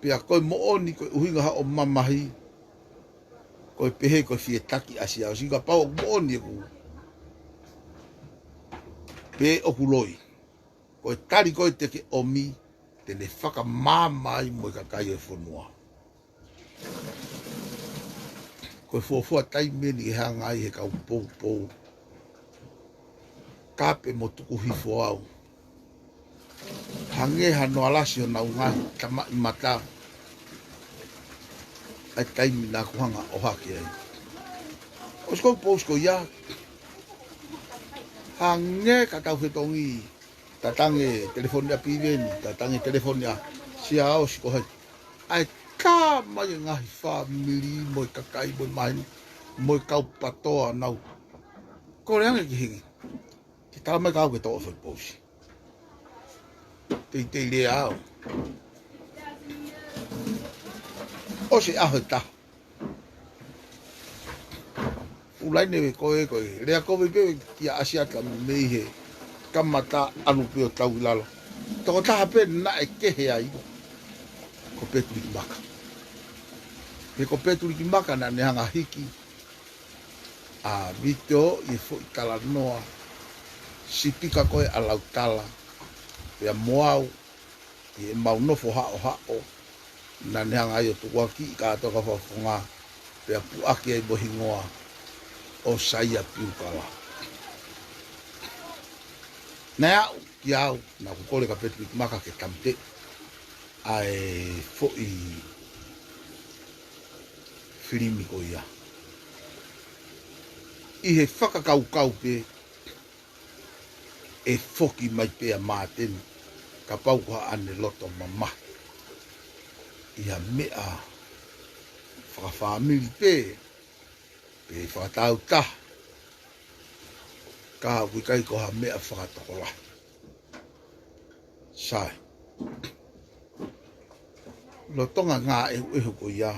Pea ko e moʻoni ko e ʻuhinga hoʻo mamahi, ko e pehē ko e fie taki ʻa Siaosi, kapau ʻoku moʻoni ʻeku pehē ʻoku loi. Ko e tali ko ē te ke ʻomi, te ne fakamaama ai mo e kakai ʻo e fonua. Ko e fuofua taimi eni ke hanga ai he kau poupou, kape mo tuku hifo au. Hangē hano alasi honau ngaahi tamaʻi mata ʻa e taimi naʻa ku hanga ʻo ʻohake ai. ʻOsi ko e pousi ko ia, Hangē ka tau fetongi, tatangi telefoni ʻa Piveni, tatangi telefoni ʻa Siaosi ko hai. ʻAi tā mai e ngaahi fāmili mo e kakai mo e maheni, mo e kau patoa nau. Ko le ange ki hingi. Ke tala mai kau ke toʻo foʻi pousi. Teitei lea au. ʻOsi e ʻaho ʻe taha. Ulaine ko e ko e. Lea ko e pē kia ʻAsiata mei he kamata ʻalu pē ʻo tau ʻi lalo. Tokotaha pē naʻe kehe ai. Ko Petuliki Maka. He ko Petuliki Maka naʻa ne hanga hiki ʻa Vito ʻi he foʻi talanoa sipika ko e ʻa Lautala, pea mo au ʻi he mau nofo haʻohaʻo, naʻa ne hanga ai ʻo tukuakiʻi kātoa ka fakafofonga, pea puʻaki ai mo hingoa ʻo Saia Piukala. Naʻe aʻu kia au, naʻa ku kole ka Petuliki Maka ke tamte ʻa e foʻi filimi ko ia. ʻI he fakakaukau pē ʻe foki mai pē ʻa Māteni, kapau ko haʻane loto mamahi. ʻI ha meʻa fakafāmili pē, pe fakatāutaha, ka ʻoku ʻikai ko ha meʻa fakatokolahi. Sai. Lolotonga ngā ʻehuʻehu ko ia,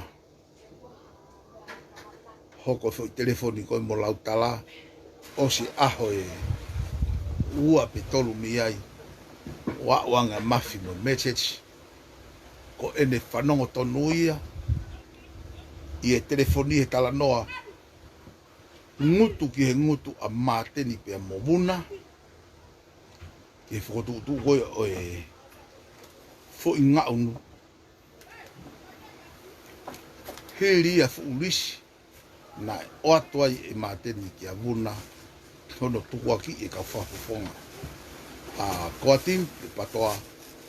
hoko foʻi telefoni ko e mo Lautala, ʻosi ʻaho ʻe ua pe tolu mei ai, ʻo aʻu ange ʻa Mafi mo message, ko ʻene fanongo tonu ia ʻi he telefoni he talanoa ngutu ki he ngutu ʻa Māteni pea mo Vuna, ki he fokotuʻutuʻu ko e ʻo e foʻi ngaʻunu. Hili ia fuʻu lisi, naʻe ʻoatu ai ʻe Māteni kia Vuna, hono tukuakiʻi e kau fakafofonga ʻa Koatini pe Patoa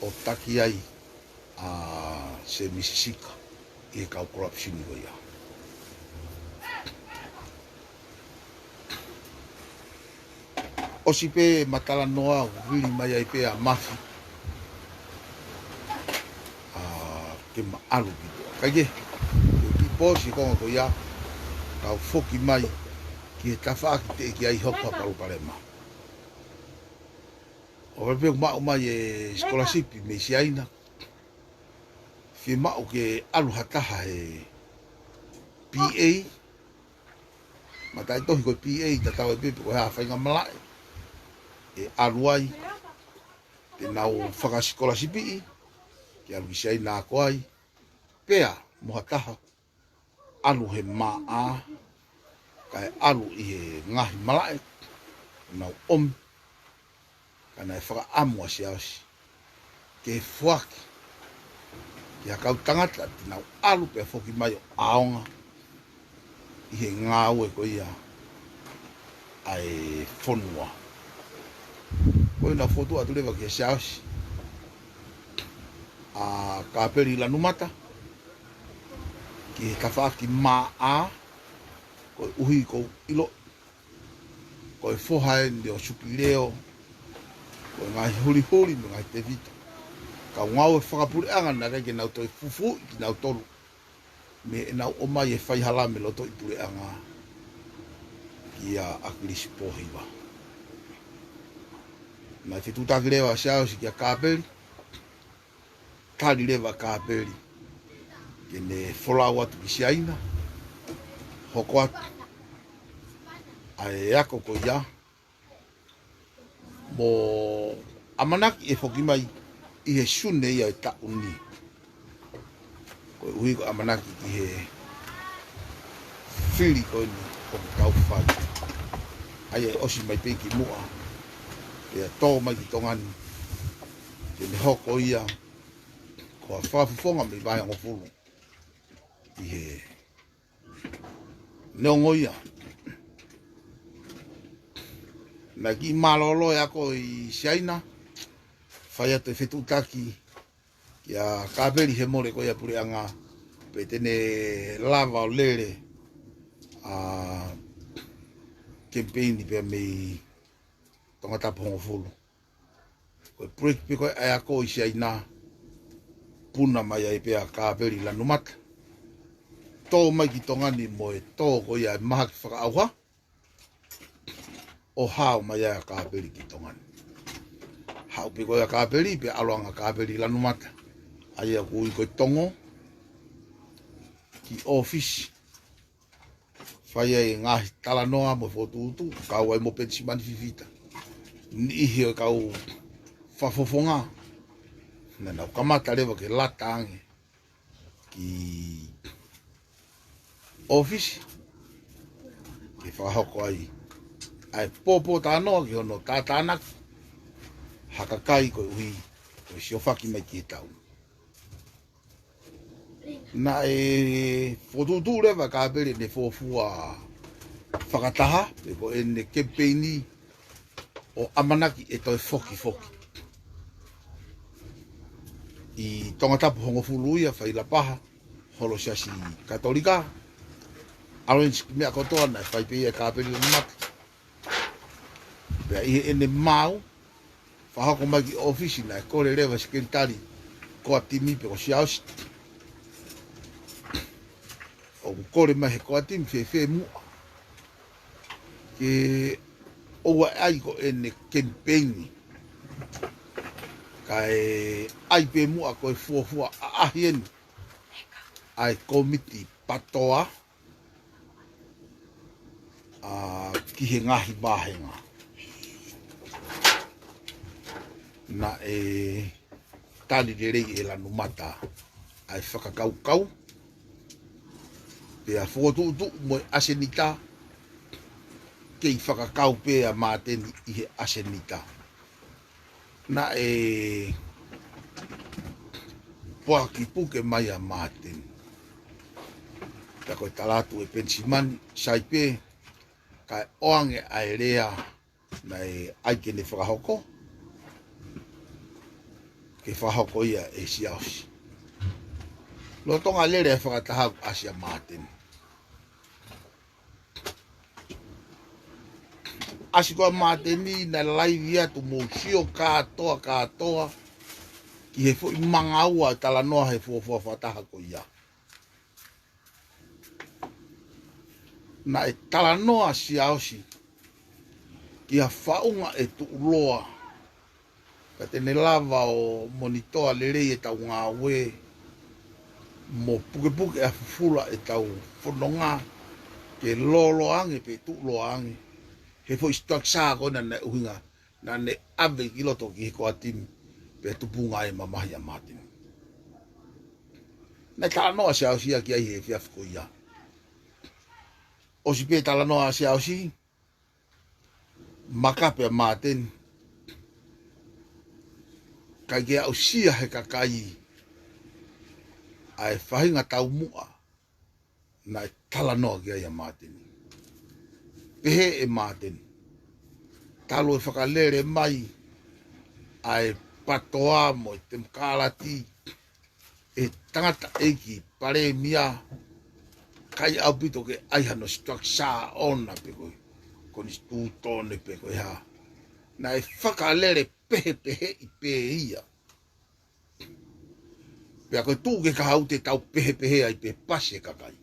ʻo taki ai ʻa Semisi Sika ʻi he kau corruption ko ia. ʻOsi pē ma talanoa, vili mai ai pē ʻa Mafi, ʻa, ke ma ʻalu ki tuʻa. Kaikehe, ke ki posi konga ko ia, kau foki mai ki he tafaʻaki teʻeki ai hoko ha palopalema. ʻO pē ʻoku maʻu mai e sikolasipi mei Siaina, fiemaʻu ke ʻalu ha taha he P A, mataʻitohi ko e P A, tatau ai pē pe ko e hā faingamalaʻe ʻe ʻalu ai, te nau fakasikolasipiʻi, ke ʻalu ki Siaina ako ai, pea mo ha taha ʻalu he maʻa, kae ʻalu ʻi he ngaahi malaʻe, nau ʻomi, ka naʻe fakaʻamu ʻa Siaosi ke foaki ki ha kau tangata te nau ʻalu pea foki mai ʻo ʻaonga ʻi he ngāue ko ia ʻa e fonua. Ko ʻenau fotu atu leva kia Siaosi ʻa Kapeli Lanumata ki he tafaʻaki maʻa, koeʻuhi ʻoku ou ʻilo ko e foha eni ʻo Supileo, ko e ngaahi hulihuli mo e ngaahi tevita. Kau ngāue fakapuleʻanga naʻe ʻikai ke nau toe fufuuʻi kinautolu mei heʻenau ʻomai e faihala mei loto ʻi puleʻanga kia ʻAkilisi Pōhiva. Naʻe fetuʻutaki leva ʻa Siaosi kia Kapeli, tali leva ʻa Kapeli ke ne folau atu ki Siaina, hoko atu ʻa e ako ko ia, mo ʻamanaki ʻe foki mai ʻi he Sune ia ʻo e taʻu ni. Koeʻuhi ko e ʻamanaki ki he fili ko eni ʻoku tau fai. ʻA ia ʻe ʻosi mai pē ki muʻa, pea tō mai ki Tonga ni, ke ne hoko ia ko ha fakafofonga mei he vahehongofulu ʻi he neongo ia naʻe kiʻi mālōlō e ako ʻi Siaina, fai atu e fetuʻutaki kia Kapeli he mole ko ia puleʻanga, pe te ne lava ʻo lele ʻa e kemipeini pea mei Tongatapu hongofulu. Ko e break pē ko ē ʻa e ako ʻi Siaina, puna mai ai pē ʻa Kāpeli Lanumata. Tō mai ki Tonga ni mo e tō ko ia e mahaki fakaʻauha, ʻo hao mai ai ʻa Kāpeli ki Tonga ni. Haʻu pē ko ia ʻa Kāpeli, pea ʻalu ange ʻa Kāpeli Lanumata, ʻa ia ʻoku ui ko e Tongo, ki ʻōfisi. Fai ai e ngaahi talanoa mo e fokotuʻutuʻu, kau ai mo Penisimani Fifita. Niʻihi ʻo e kau fakafofonga, naʻa nau kamata leva ke lata ange ki ʻōfisi, ke fakahoko ai ʻa e pōpōtalanoa ki hono tātānaki ha kakai koeʻuhi ko e siofaki mai ki he taʻu. Naʻe fokotuʻutuʻu leva ʻe Kāpeli ʻene fuofua fakataha, pe ko ʻene kemipeini ʻo ʻamanaki ʻe toe fokifoki. ʻI Tongatapu hongofulu ia, failapaha, holo Siasi Katolika, ʻalu eni siʻi meʻa kotoa naʻe fai pē ia ʻe Kāpeli Lanumata. Pea ʻi heʻene maau, fakahoko mai ki ʻōfisi, naʻe kole leva ʻe he sekelitali Koatimi pe ko Siaosi. ʻOku kole mai he Koatimi fēfē muʻa ke ʻoua ʻe ʻai ko ʻene kemipeini, kae ʻai pē muʻa ko e fuofua ʻaʻahi eni ʻa e kōmiti PATOA, ʻa, ki he ngaahi vāhenga. Naʻe tali lelei ʻe Lanumata ʻa e fakakaukau, pea fokotuʻutuʻu mo e ʻasenita, kei fakakau pē ʻa Māteni ʻi he ʻasenita. Naʻe poaki puke mai ʻa Māteni. Pea ko e tala atu ʻe Penisimani, sai pē, kae ʻoange ʻa e lea naʻe ʻai ke ne fakahoko, ke fakahoko ia ʻe Siaosi. Lolotonga lele ʻa e fakataha, ʻasi ʻa Māteni. ʻAsi ko ia ʻa Māteni, naʻe laivi atu, mou sio kātoa, kātoa ki he foʻi manga ua ʻo e talanoa he fuofua fakataha ko ia. Naʻe talanoa ʻa Siaosi ki ha faʻunga ʻe tuʻuloa, ka te ne lava ʻo monitoa lelei ʻetau ngāue, mo pukepuke ʻa e fufula ʻetau fononga, ke lōloa ange pe tuʻuloa ange he foʻi structure ko ena naʻe ʻuhinga, naʻa ne ʻave ki loto ki he Koatimi, pea tupunga ai e mamahi ʻa Māteni. Naʻe talanoa ʻa Siaosi ia ki ai he efiafi ko ia. ʻOsi pē talanoa ʻa Siaosi, makape ʻa Māteni, ʻikai ke aʻusia he kakai ʻa e faʻahinga taumuʻa naʻe talanoa ki ai ʻa Māteni. Pehē ʻe Māteni, talu e fakalele mai ʻa e PATOA mo e temokalati, ʻe he tangataʻeiki palēmia, ʻikai ʻaupito ke ʻai hano structure ʻoʻona pe ko e konisitūtone pe ko e hā. Naʻe fakalele pehepeheʻi pē ia. Pea ko e tuʻu ki he kahaʻu te tau pehepehē ai pe pasi e kakai.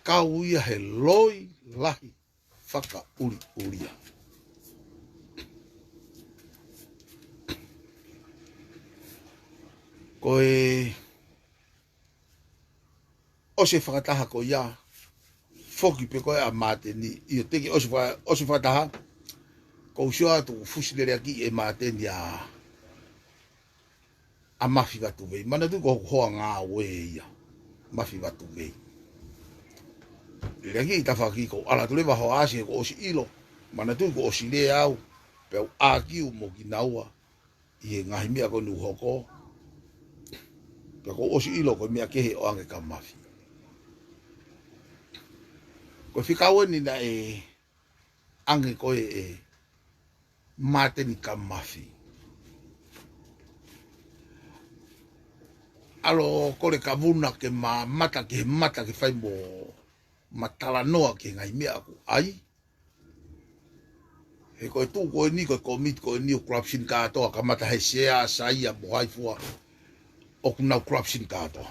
Kau ia he loi lahi fakaʻuliʻulia. Ko e ʻosi e fakataha ko ia, foki pē ko ē ʻa Māteni, ʻio teʻeki ʻosi faka-, ʻosi fakataha, ko u sio atu fusi leleaki ʻe Māteni ʻa, ʻa Mafi Vatuvei. Manatuʻi ko hoku hoa ngāue ia, Mafi Vatuvei. Leleaki ʻi tafaʻaki ko u ʻalu atu leva hoʻo ʻasi he kuo ʻosi ʻilo. Manatuʻi kuo ʻosi lea au, pea u ʻākiu mo kinaua ʻi he ngaahi meʻa ko eni ʻoku hoko. Pea kuo ʻosi ʻilo ko e meʻa kehe ʻoange kia Mafi. Ko e fekau eni naʻe ʻange ko ē ʻe Māteni kia Mafi. ʻAlu ʻo kole kia Vuna ke ma mata ki he mata ke fai mo ma talanoa ki he ngaahi meʻa ʻoku ʻai. He ko e tuʻu ko eni, ko e kōmiti ko eni ʻoku corruption kātoa, kamata he sea, saia mo hai fua, ʻoku nau corruption kātoa.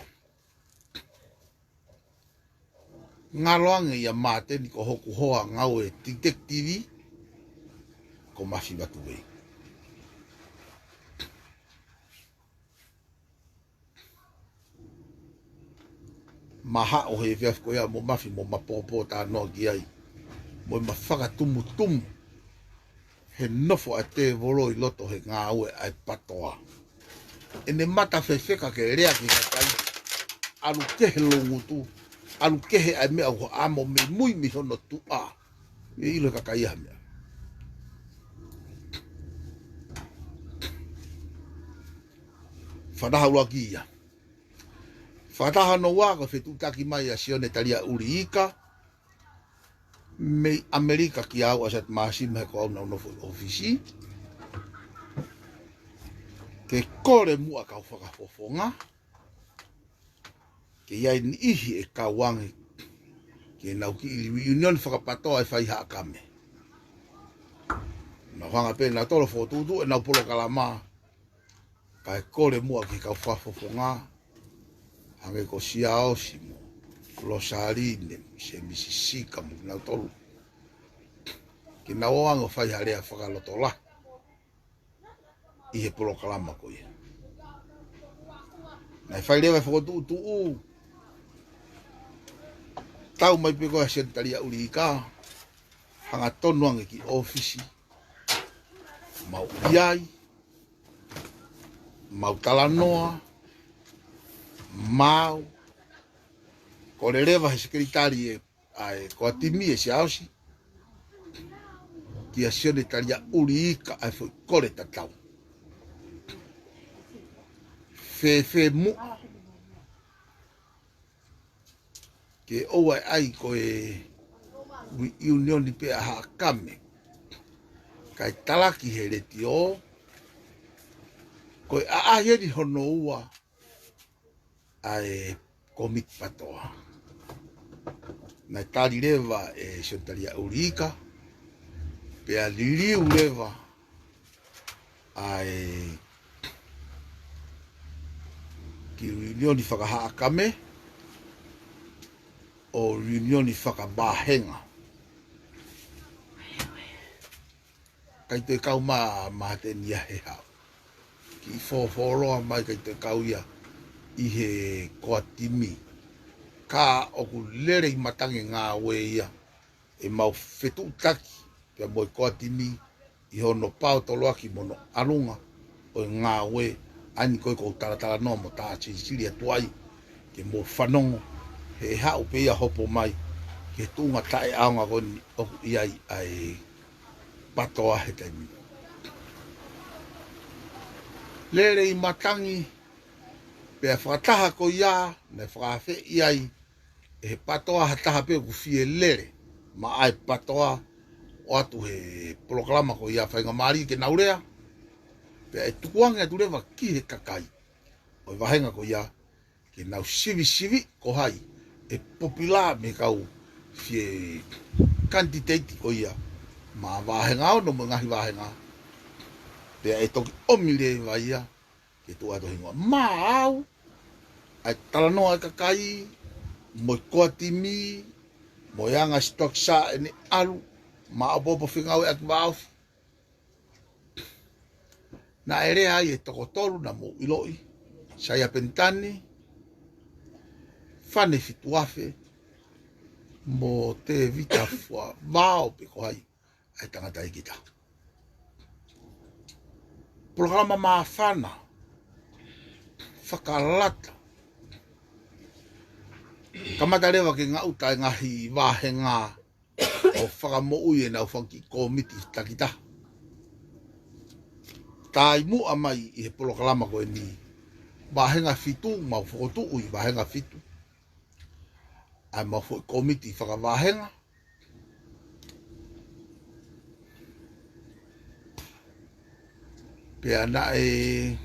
Ngalo ange ia Māteni ko hoku hoa ngāue detective ko Mafi Matuvei. Mahaʻo he efiafi ko ia mo Mafi mo mapōpō tānoa ki ai. Mo e mafakatumutumu he nofo ʻa e tēvolo ʻi loto he ngāue ʻa e patoa. ʻEne mata fefeka ke lea ki he kakai. ʻAlu kehe loungutu, ʻalu kehe ʻa e meʻa ʻoku ʻamo mei mui mei hono tuʻa. ʻE ʻilo he kakai ʻa e meʻa. Fakataha ʻuluaki ia. Fakataha hono ua ko e fetuʻutaki mai ʻa Sione Taliaʻuli Ika mei ʻAmelika kia au ʻa Seti Māsima he ko au naʻa ku nofo ʻi ʻōfisi. Ke kole muʻa kau fakafofonga. Ke ʻi ai e niʻihi ʻe kau ange ke nau kiʻi reunion fakapatoa ʻe fai Haʻakame. Nau hanga pē nautolu ʻo fokotuʻutuʻu ʻenau polokalama. Kae kole muʻa ki he kau fakafofonga, hangē ko Siaosi mo Losaline, Semisi Sika mo kinautolu. Ke nau ō ange ʻo fai ha lea fakalotolahi ʻi he polokalama ko ia. Naʻe fai leva e fokotuʻutuʻu, tau mai pē ko ē ʻa Sione Taliaʻuli Ika, hangatonu ange ki ʻōfisi, mau ʻi ai, mau talanoa, mau, kole leva he sekelitali ʻa e, ʻa e Koatimi ʻe Siaosi, kia Sione Taliaʻuli Ika ʻa e foʻi kole tatau. Fēfē muʻa ke ʻoua ʻe ʻai ko e reunion pē ʻa Haʻakame kae talaki he letiō, ko e ʻaʻahi eni hono ua ʻa e kōmiti patoa. Naʻe tali leva ʻe Sione Taliaʻuli Ika, pea liliu leva ʻa e kiʻi reunion faka-Haʻakame ʻo reunion fakavāhenga. ʻIkai toe kau mai ʻa Māteni ia he haʻu. Kiʻi fōfōloa mai ʻikai toe kau ia ʻi he Koatimi. Ka ʻoku lele ʻi matangi e ngāue ia ʻemau fetuʻutaki pea mo e Koatimi ʻi hono paotoloaki mo hono ʻalunga ʻo e ngāue, ʻa eni ko ē ʻoku ou talatalanoa mo tā silisili atu ai ke mou fanongo, he ʻe haʻu pē ia hopo mai ki he tuʻunga taʻeʻaonga ko eni ʻoku ʻi ai ʻa e patoa he taimi ni. Lele ʻi matangi, pea fakataha ko ia, naʻe fakaafeʻi ai ʻe he patoa ha taha pē ʻoku fie lele maʻa e patoa, ʻoatu he polokalama ko ia faingamālie ke nau lea, pea ʻe tukuange atu leva ki he kakai ʻo e vāhenga ko ia, ke nau sivisiviʻi ko hai ʻe popilā mei he kau fie kanititeiti ko ia maʻa vāhenga ono mo e ngaahi vāhenga, pea ʻe toki ʻomi leva ia ke tuʻu atu hingoa. Maʻau, ʻa e talanoa ʻa e kakai, mo e Koatimi, mo e anga structure ʻene ʻalu, maʻopoʻopo fengāueʻaki vāofi. Naʻe lea ai e toko tolu naʻa mou ʻiloʻi, Saia Penitani, Fane Fituafe, mo Tēvita Fuavao pe ko hai ʻa e tangataʻeiki taha. Polokalama māfana, fakalata. Kamata leva ke ngaʻuta e ngaahi vāhenga ʻo fakamoʻui ʻenau fanga kiʻi kōmiti takitaha. Taimi muʻa mai ʻi he polokalama ko eni, vāhenga fitu, mau fokotuʻu ʻi vāhenga fitu ʻa ʻemau foʻi kōmiti fakavāhenga. Pea naʻe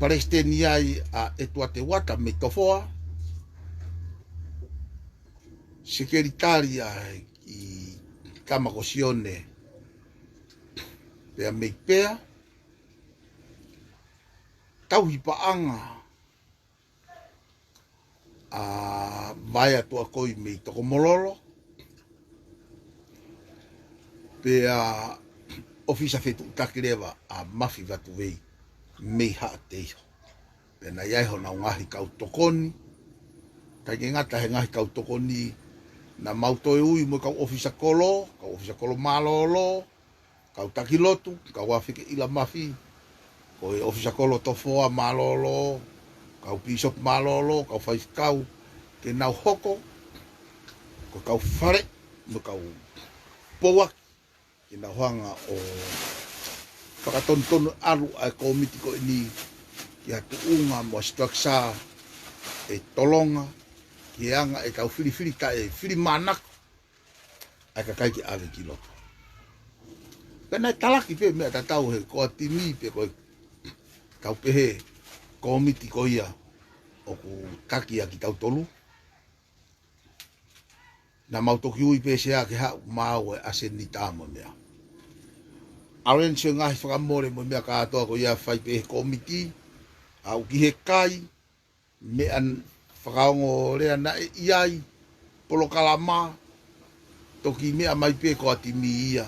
palesiteni ai ʻa ʻEtuate Uata mei Tofoa, sekelitali ʻa e tama ko Sione Pea mei pea, tauhi paʻanga ʻa Vaea Tuʻakoi mei Tokomololo, pea ʻofisa fetuʻutaki leva ʻa Mafi Vatuvei mei Haʻateiho. Pea naʻe ʻi ai honau ngaahi kau tokoni, ʻikai ke ngata he ngaahi kau tokoni, naʻa mau toe ui mo e kau ʻofisa kolo, kau ʻofisa kolo mālōlō, kau taki lotu, kau afikeʻila mafi, ko e ʻofisa kolo tofoa mālōlō, kau pīsope mālōlō, kau faifekau, ke nau hoko ko e kau fale mo e kau pouaki, ke nau hanga ʻo fakatonutonu ʻalu ʻa e kōmiti ko eni ki ha tuʻunga mo ha structure ʻe tolonga, ki he anga ʻetau filifili taʻe fili mānako ʻa e kakai ke ʻave ki loto. Pea naʻe talaki pē meʻa tatau he koa timi pe ko e kau pehē kōmiti ko ia ʻoku taki ʻa kitautolu. Naʻa mau toki ui pē Sea ke haʻu maʻu e ʻasenita mo e meʻa. ʻAlu ʻeni ʻo ngaahi fakamole mo e meʻa kātoa ko ia fai pē he kōmiti, aʻu ki he kai, meʻa n-, fakaongo lea naʻe ʻi ai, polokalama, toki meʻa mai pē koa timi ia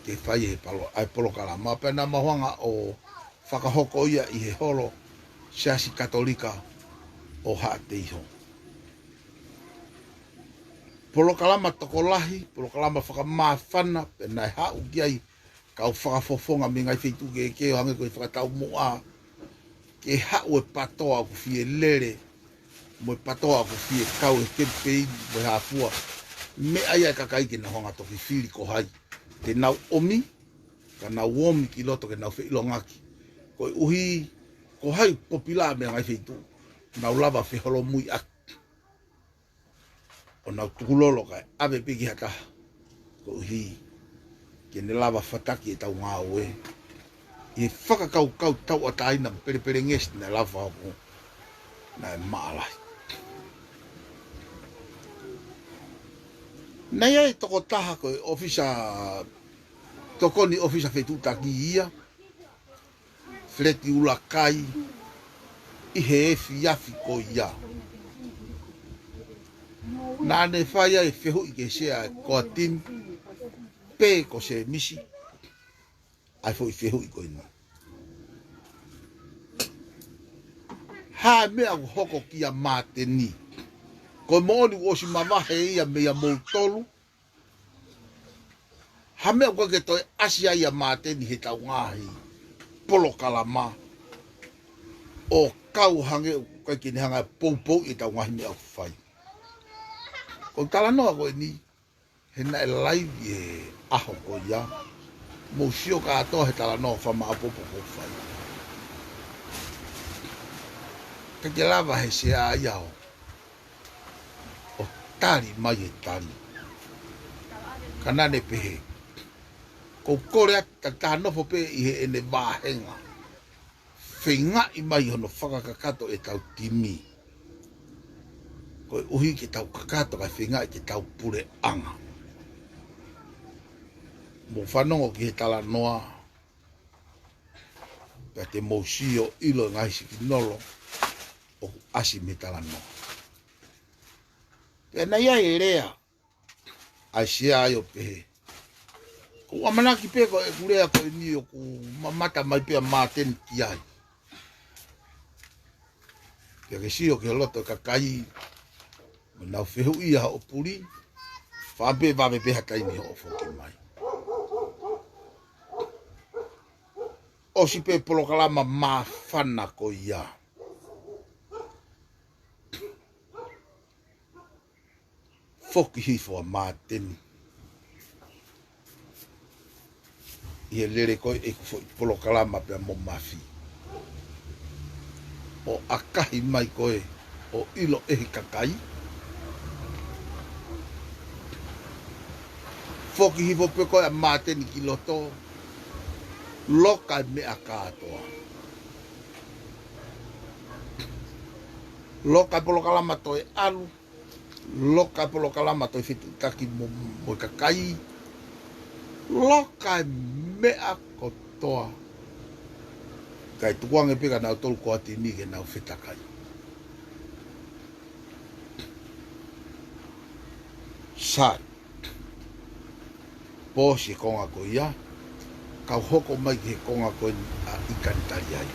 ke fai he palo-, ʻa e polokalama, pea naʻa mau hanga ʻo fakahoko ia ʻi he holo Siasi Katolika ʻo Haʻateiho. Polokalama tokolahi, polokalama fakamāfana, pea naʻe haʻu ki ai kau fakafofonga mei he ngaahi feituʻu kehekehe ʻo hangē ko e fakataumuʻa, ke haʻu e pātoa ʻoku fie lele, mo e pātoa ʻoku fie kau he kemipeini mo e hā fua. Meʻa ia ʻa e kakai ke nau hanga ʻo toki fili ko hai te nau ʻomi, ka nau ō mai ki loto ke nau feʻilongaki. Koeʻuhi, ko hai ʻoku popilā mei he ngaahi feituʻu, nau lava ʻo feholomui ʻaki ʻo nau tukulolo kae ʻave pē ki ha taha. Koeʻuhi ke ne lava ʻo fataki ʻetau ngāue ʻi he fakakaukau tauʻatāina pelepelengesi naʻe lava ʻo hoko, naʻe maʻalahi. Naʻe ʻi ai e tokotaha ko e ʻofisa, tokoni ʻofisa fetuʻutaki ia, Feleti Ulakai, ʻi he efiafi ko ia. Naʻa ne fai ai e fehuʻi ki he Sea ʻo e koa timi, pe ko Semisi, ʻa e foʻi fehuʻi ko eni: Hā e meʻa ʻoku hoko kia Māteni? Ko e moʻoni kuo ʻosi mavahe ia meia moutolu. Hā e meʻa ʻoku ʻikai ke toe ʻasi ai ʻa Māteni heʻetau ngaahi polokalama, ʻo kau hangē ʻoku ʻikai ke ne hanga ʻo poupouʻi ʻetau ngaahi meʻa ʻoku fai? Ko e talanoa ko eni, he naʻe laivi he ʻaho ko ia, mou sio kātoa he talanoa fakamaʻopoʻopo kuo fai. ʻIkai ke lava he Sea ia ʻo ʻo tali mai e tali. Ka naʻa ne pehē, ʻoku ou kole atu ke ta nofo pē ʻi heʻene vāhenga, feingaʻi mai hono fakakakato ʻetau timi, koeʻuhi ke tau kakato kae feingaʻi ke tau puleʻanga. Mou fanongo ki he talanoa, pea te mou sio ʻilo e ngaahi sikinolo ʻoku ʻasi mei he talanoa. Pea naʻe ʻi ai e lea ʻa e Sea ia ʻo pehē, ʻoku ou ʻamanaki pē ko ʻeku lea ko eni ʻoku mamata mai pē ʻa Māteni ki ai. Pea ke sio ki he loto ʻo e kakai, mo nau fehuʻia hoʻo puli, fakaʻamu pē vave pē ha taimi hoʻo foki mai. ʻOsi pē polokalama māfana ko ia, foki hifo ʻa Māteni ʻi he lele ko ē ʻeku foʻi polokalama pea mo Mafi, ʻo ʻakahi mai ko ē ʻo ʻilo ʻe he kakai. Foki hifo pē ko ē ʻa Māteni ki loto, loka e meʻa kātoa. Loka e polokalama toe ʻalu, loka e polokalama toe fetuʻutaki mo, mo e kakai. Loka e meʻa kotoa. Kae tukuange pē kia nautolu ko ē ʻa e timi ke nau fetakai. Sai. Pō si e konga ko ia. Kau hoko mai ki he konga ko eni ʻa ʻIkani Taliai.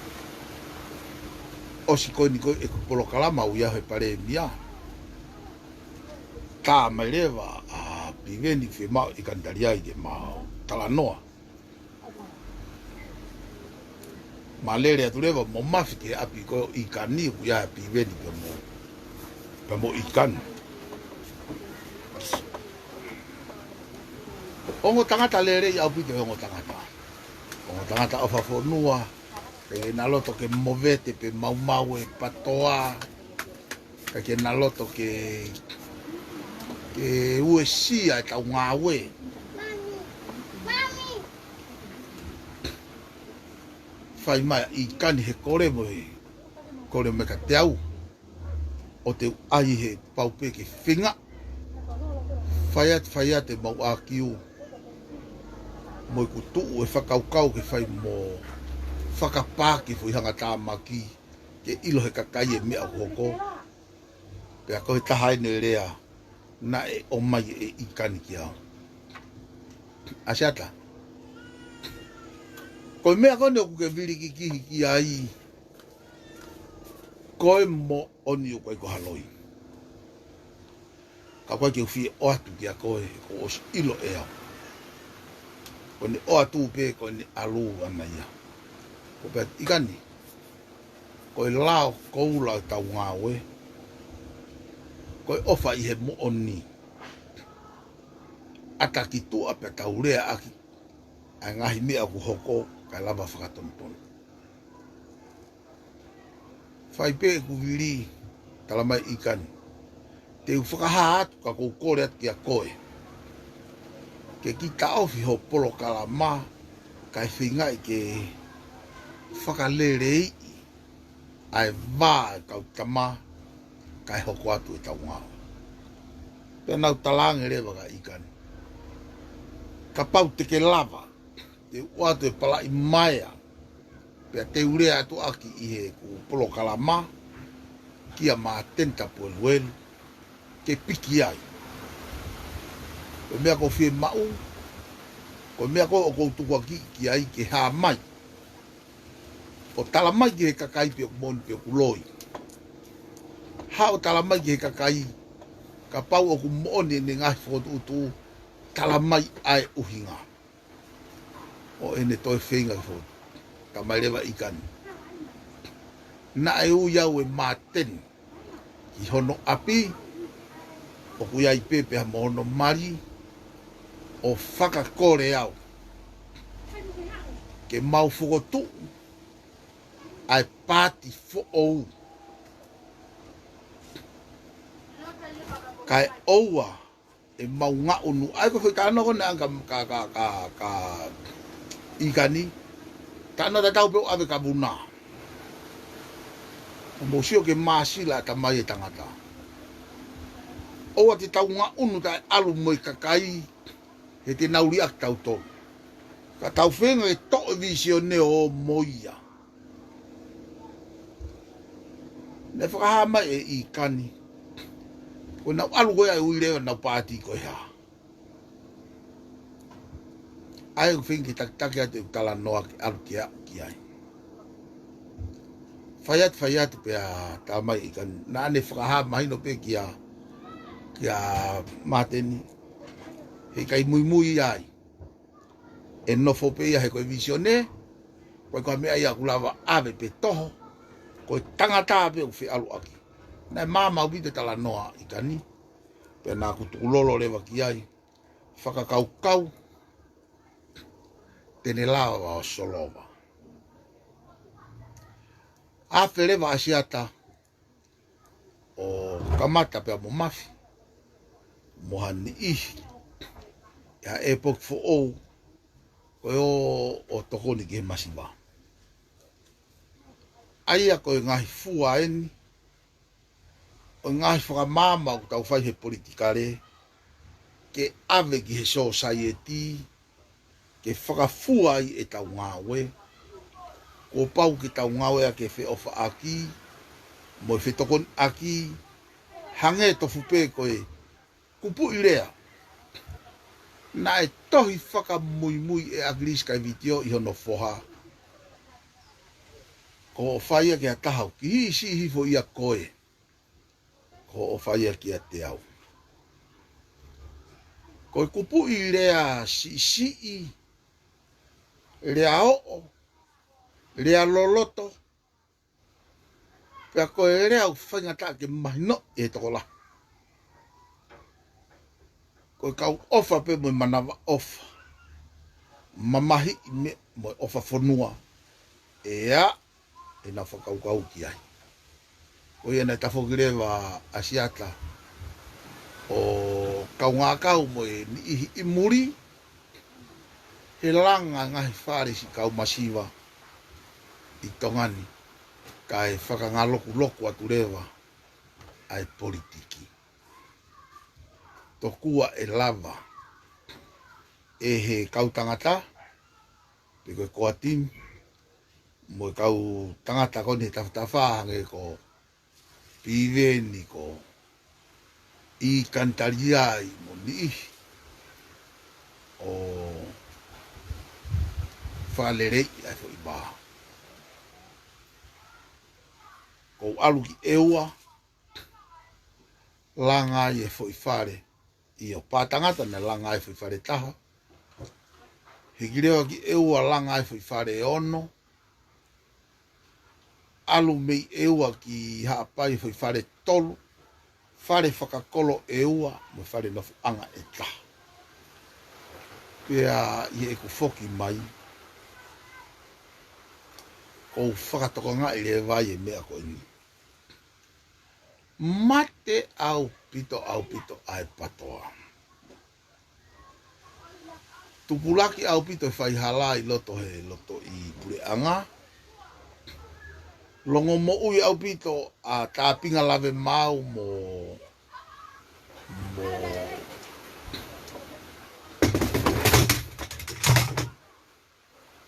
ʻOsi ko eni ko ē ʻeku polokalama ʻoku ʻi ai he palēmia. Tā mai leva ʻa Piveni fiemaʻu ʻIkani Taliai ke mau talanoa. Ma lele atu leva mo Mafi ki he ʻapi ko ē ʻo ʻIkani ʻoku ʻi ai ʻa Piveni pea mo, pea mo ʻIkani. Ongo tangata lelei ʻaupito e ongo tangata. Ongo tangata ʻofa fonua. Ke na loto ke movete pe maumau e patoa. Ka ke na loto ke, ke uesia e tau ngāue. Fai mai ʻa ʻIkani he kole mo e, kole mai kiate au. ʻO te u ʻai he pau pē ke feinga. Fai atu, fai atu e mau ʻākiu. Mo ʻeku tuʻu e fakakaukau ke fai mo fakapaaki foʻi hanga tāmaki. Ke ʻilo he kakai e meʻa ʻoku hoko. Pea ko e taha eni e lea naʻe ʻomai ʻe ʻIkani kia au. ʻAsiata. Ko e meʻa ko eni ʻoku ke vilikikihi ki ai. Ko e moʻoni ʻoku ʻikai ko ha loi. Ka ko e ke u fie ʻoatu kia koe, kuo ʻosi ʻilo ʻe au. Ko ʻene ʻoatu pē, ko ʻene ʻalu ʻana ia. Ko pea ʻIkani, ko e lao koula ʻo e tau ngāue, ko e ʻofa ʻi he moʻoni. ʻAta ki tuʻa pea tau lea ʻaki ʻa e ngaahi meʻa ʻoku hoko, kae lava fakatonutonu. Fai pē ʻeku vili, tala mai ʻIkani. Te u fakahā atu ka ʻoku ou kole atu kia koe. Ke ke taʻofi ho polokalama, kae feingaʻi ke fakaleleiʻi ʻa e vā ʻa e kau tama, kae hoko atu e tau ngāue. Pea nau talaange leva kia ʻIkani. Kapau te ke lava, te u ʻoatu e palaʻi maea. Pea te u lea atu ʻaki ʻi heʻeku polokalama, kia Māteni Tapueluelu, ke piki ai. Ko e meʻa ʻoku ou fiemaʻu, ko e meʻa ko ē ʻoku ou tukuakiʻi ki ai ke hā mai. ʻO tala mai ki he kakai pe ʻoku moʻoni pe ʻoku loi. Haʻu ʻo tala mai ki he kakai, kapau ʻoku moʻoni ʻene ngaahi fokotuʻutuʻu, tala mai ʻa e ʻuhinga. ʻO ʻene toe feinga ke fotu. Tala mai leva ʻIkani. Naʻe ui au ʻe Māteni ki hono ʻapi, ʻoku ʻi ai pē pea mo hono mali, ʻo fakakole au. Ke mau fokotuʻu ʻa e paati foʻou. Kae ʻoua ʻe mau ngaʻunu. ʻA ia ko e foʻi talanoa ko eni ʻa e ka, ka, ka, ka, ka ʻIkani. Talanoa tatau pē ʻo ʻave ka vuna. ʻO mou sio ke māsila ʻa e tamai e tangata. ʻOua te tau ngaʻunu taʻe ʻalu mo e kakai, he te nau liʻaki tautolu. Ka tau feinga ke toʻo e vīsone ʻo mo ia. Naʻe fakahā mai ʻe ʻIkani. Ko ʻenau ʻalu ko ē ʻa e ui leva ʻenau paati ko e hā. ʻA ia ʻoku feinga ke takitaki atu ʻeku talanoa ke ʻalu ki ai, ki ai. Fai atu, fai atu pea tala mai ʻIkani. Naʻa ne fakahā mahino pē kia, kia Māteni. Heʻikai muimui ai. ʻE nofo pē ia he ko e vīsone, ko e ko e meʻa ia ʻoku lava ʻave pe toho, ko e tangata pē ʻoku feʻaluʻaki. Naʻe maama ʻaupito e talanoa ʻIkani, pea naʻa ku tukulolo leva ki ai, fakakaukau, te ne lava ʻo solova. Afe leva ʻAsiata, ʻo kamata pea mo Mafi, mo ha niʻihi, ʻi ha ʻepoki foʻou, ko e ō ʻo tokoni ki he masiva. ʻA ia ko e ngaahi fua eni, ʻo e ngaahi fakamaama ʻoku tau fai he politikale, ke ʻave ki he sōsaieti, ke fakafua ai ʻetau ngāue. Kuo pau ke tau ngāueʻaki e feʻofaʻaki mo e fetokoniʻaki, hangē tofu pē ko e kupuʻi lea naʻe tohi fakamuimui ʻe ʻAkilisi Kaivitio ʻi hono foha. Ko hoʻo fai ia ki ha taha, ʻoku kihiʻi siʻi hifo ia koe. Ko hoʻo fai ia kiate au. Ko e kupuʻi lea siʻisiʻi, lea oʻo, lea loloto, pea ko e lea ʻoku faingataʻa ke mahinoʻi ʻe he tokolahi. Ko e kau ʻofa pē mo e manavaʻofa, mamahiʻi meʻa mo e ʻofa fonua, ʻe ʻi ai ʻenau fakakaukau ki ai. Ko ia naʻe tafoki leva ʻa Siata ʻo kaungā kau mo e niʻihi ʻi muli he langa e ngaahi fale siʻi kau masiva ʻi Tonga ni, kae fakangalokuloku atu leva ʻa e politiki. Tokua ʻe lava ʻe he kau tangata, pe ko e core team, mo e kau tangata ko eni he tafatafa, hangē ko Piveni, ko ʻIkani Taliai mo niʻihi, ʻo fakaleleiʻi ʻa e foʻi vā. Ko u ʻalu ki ʻEua, langa ai e foʻi fale. ʻIo, pā tangata naʻe langa ai e foʻi fale ʻe taha. Hiki leva ki ʻEua, langa ai e foʻi fale ʻe ono. ʻAlu mei ʻEua ki Haʻapai e foʻi fale ʻe tolu. Fale fakakolo ʻEua mo e fale nofoʻanga ʻe taha. Pea ʻi heʻeku foki mai, ko u fakatokangaʻi leva ai e meʻa ko eni. Mate ʻaupito, ʻaupito ʻa e PATOA. Tupulaki ʻaupito e faihala ʻi loto he lotoʻi puleʻanga. Longomoʻui ʻaupito ʻa Tāpinga Lavemaau mo, mo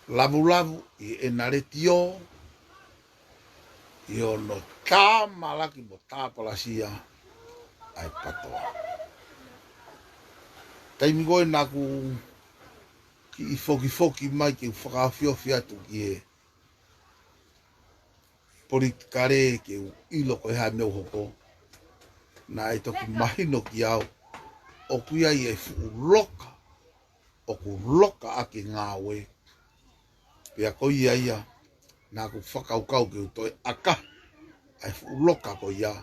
Lavulavu ʻi heʻena letiō, ʻi hono tāmalaki mo tāpalasia ʻa e PATOA. Taimi ko ē naʻa ku kiʻi fokifoki mai ke u fakaofiofi atu ki he politikale ke u ʻilo ko e hā e meʻa ʻoku hoko, naʻe toki mahino kiate au ʻoku ʻi ai e fuʻu loka ʻoku loka ʻaki e ngāue. Pea ko ia ia, naʻa ku fakakaukau ke u toe ʻakahi ʻa e fuʻu loka ko ia,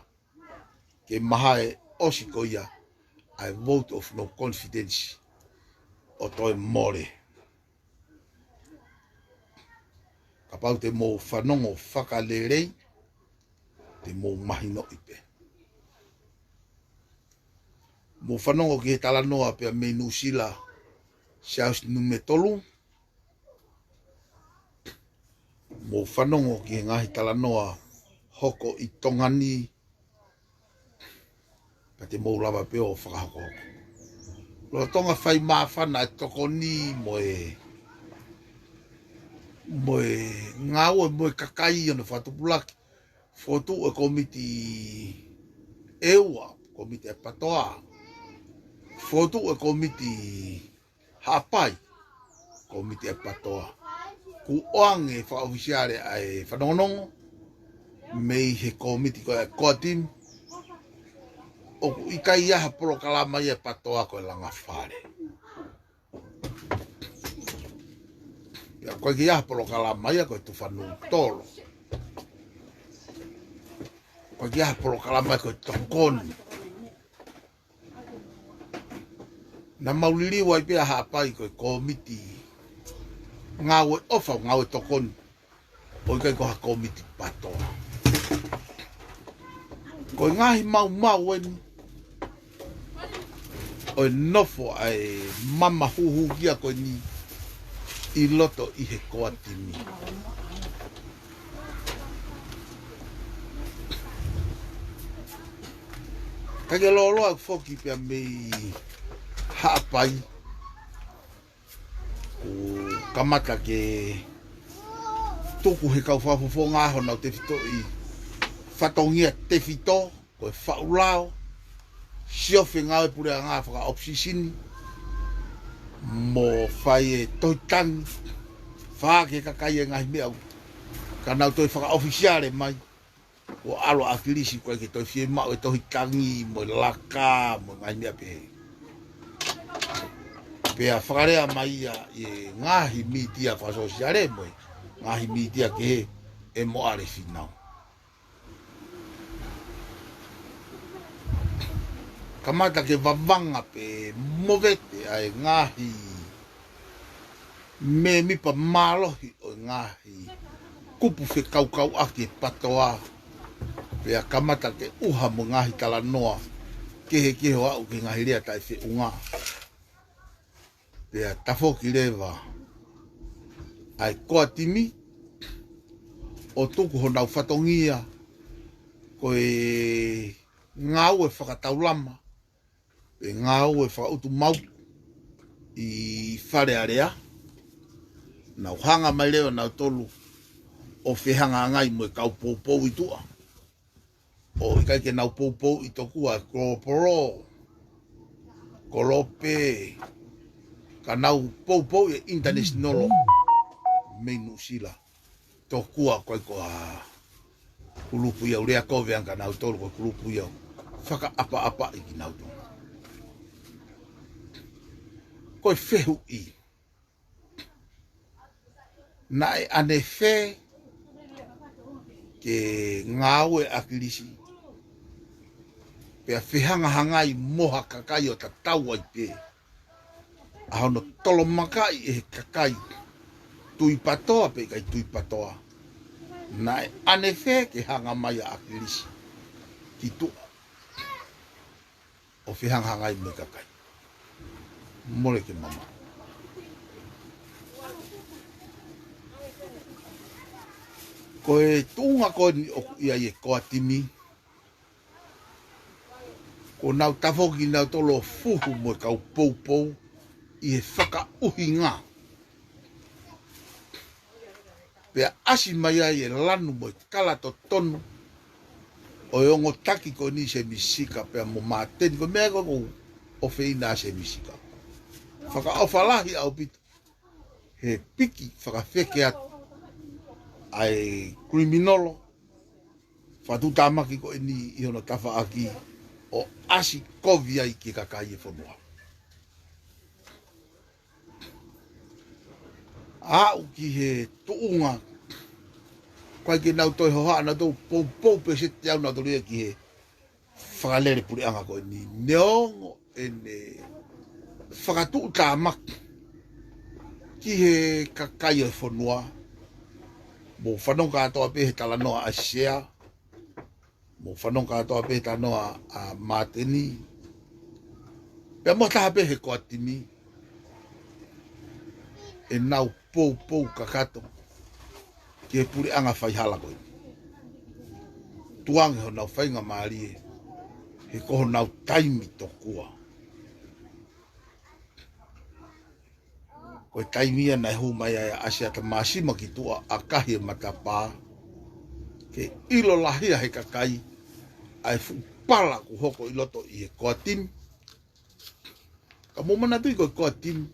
ke mahae ʻosi ko ia ʻa e vote of no confidence ʻo toe mole. Kapau te mou fanongo fakalelei, te mou mahinoʻi pē. Mou fanongo ki he talanoa pea mei Nuʻusila, Siaosi Numetolu. Mou fanongo ki he ngaahi talanoa hoko ʻi Tonga ni, pea te mou lava pē ʻo fakahokohoko. Lolotonga fai māfana e tokoni mo e, mo e ngāue mo e kakai ʻo ne fakatupulaki. Fokotuʻu e kōmiti ʻEua, kōmiti ʻa e PATOA. Fokotuʻu e kōmiti Haʻapai, kōmiti ʻa e PATOA. Kuo ʻoange fakaʻofisiale ʻa e fanongonongo mei he kōmiti ko ē ʻa e core team, ʻoku ʻikai ha polokalama ia ʻa e PATOA ko e langa fale. Pea ʻoku ʻikai ha polokalama ia ko e tufa nūtolo. ʻOku ʻikai ha polokalama ia ko e tokoni. Naʻa mau liliu ai pē ʻa Haʻapai ko e kōmiti ngāue ʻofa, ngāue tokoni. ʻOku ʻikai ko ha kōmiti PATOA. Ko e ngaahi maumau eni ʻo e nofo ʻa e mama huhukia ko eni ʻi loto ʻi he core team. Ka ke loloa foki pea mei Haʻapai, ʻoku kamata ke tuku he kau fakafofonga honau tefitoʻi fatongia tefito, ko e faʻu lao, siofi e ngāue puleʻanga fakaʻopisini, mo fai e tohi tangi, fai ki he kakai e ngaahi meʻa ʻoku, ka nau toe fakaʻofisiale mai, ʻo ʻalu ʻa ʻAkilisi ʻoku ʻikai ke toe fiemaʻu e tohi tangi, mo e laka, mo e ngaahi meʻa pehē. Pea fakalea mai ia ʻi he ngaahi mītia fakasōsiale mo e ngaahi mītia kehe ʻe Moʻale Fīnau. Kamata ke vavanga pē movete ʻa e ngaahi mēmipa mālohi ʻo e ngaahi kupu fekaukauʻaki e PATOA. Pea kamata ke ʻuha mo e ngaahi talanoa kehekehe ʻo aʻu ki he ngaahi lea taʻefeʻunga. Pea tafoki leva ʻa e COATIMI ʻo tuku honau fatongia ko e ngāue fakataulama, pe ngāue fakaʻutumauku ʻi Fale Alea. Nau hanga mai leva nautolu ʻo fehangahangai mo e kau poupou ʻi tuʻa. ʻO ʻikai ke nau poupouʻi tokua e kolopolo, kolope, ka nau poupouʻi e international mei Nuʻusila. Tokua ko e ko e kulupu ia ʻoku lea kovi ange kia nautolu, ko e kulupu ia ʻoku fakaʻapaʻapaʻi kinautolu. Ko e fehuʻi, naʻe ʻanefē ke ngāue ʻa ʻAkilisi pea fehangahangai mo ha kakai ʻo tatau ai pē ʻa hono tolomakaʻi ʻe he kakai, tui PATOA pe ʻikai tui PATOA? Naʻe ʻanefē ke hanga mai ʻa ʻAkilisi ki tuʻa ʻo fehangahangai mo e kakai? Mole ke mamaʻo. Ko e tuʻunga ko eni ʻoku ʻi ai e COATIMI, ko ʻenau tafoki nautolu ʻo fuhu mo e kau poupou ʻi he fakaʻuhinga. Pea ʻasi mai ai e lanu mo e kala totonu ʻo e ongo taki ko eni, Semi Sika pea mo Māteni, ko e meʻa ko ē ʻoku ʻofeina ʻa Semi Sika. Fakaʻofa lahi ʻaupito he piki fakafekeʻi atu ʻa e kiliminolo fakatuʻutāmaki ko eni ʻi hono tafaʻaki ʻo ʻasi kovi ai ki he kakai e fonua. Aʻu ki he tuʻunga, ʻoku ʻikai ke nau toe hohaʻa nautolu, poupou pē seti au nautolu ia ki he fakalele puleʻanga ko eni. Neongo ʻene fakatuʻutāmaki ki he kakai ʻo e fonua, mou fanongo kātoa pē he talanoa ʻa Sea, mou fanongo kātoa pē he talanoa ʻa Māteni, pea mo ha taha pē he COATIMI, ʻenau poupou kakato ki he puleʻanga faihala ko eni. Tuku ange honau faingamālie, he ko honau taimi tokua. Ko e taimi ia naʻe hū mai ai ʻa Asiata Māsima ki tuʻa, ʻakahi e matapā, ke ʻilo lahi ai he kakai ʻa e fuʻu pala kuo hoko ʻi loto ʻi he COATIMI. Ka mou manatuʻi ko e COATIMI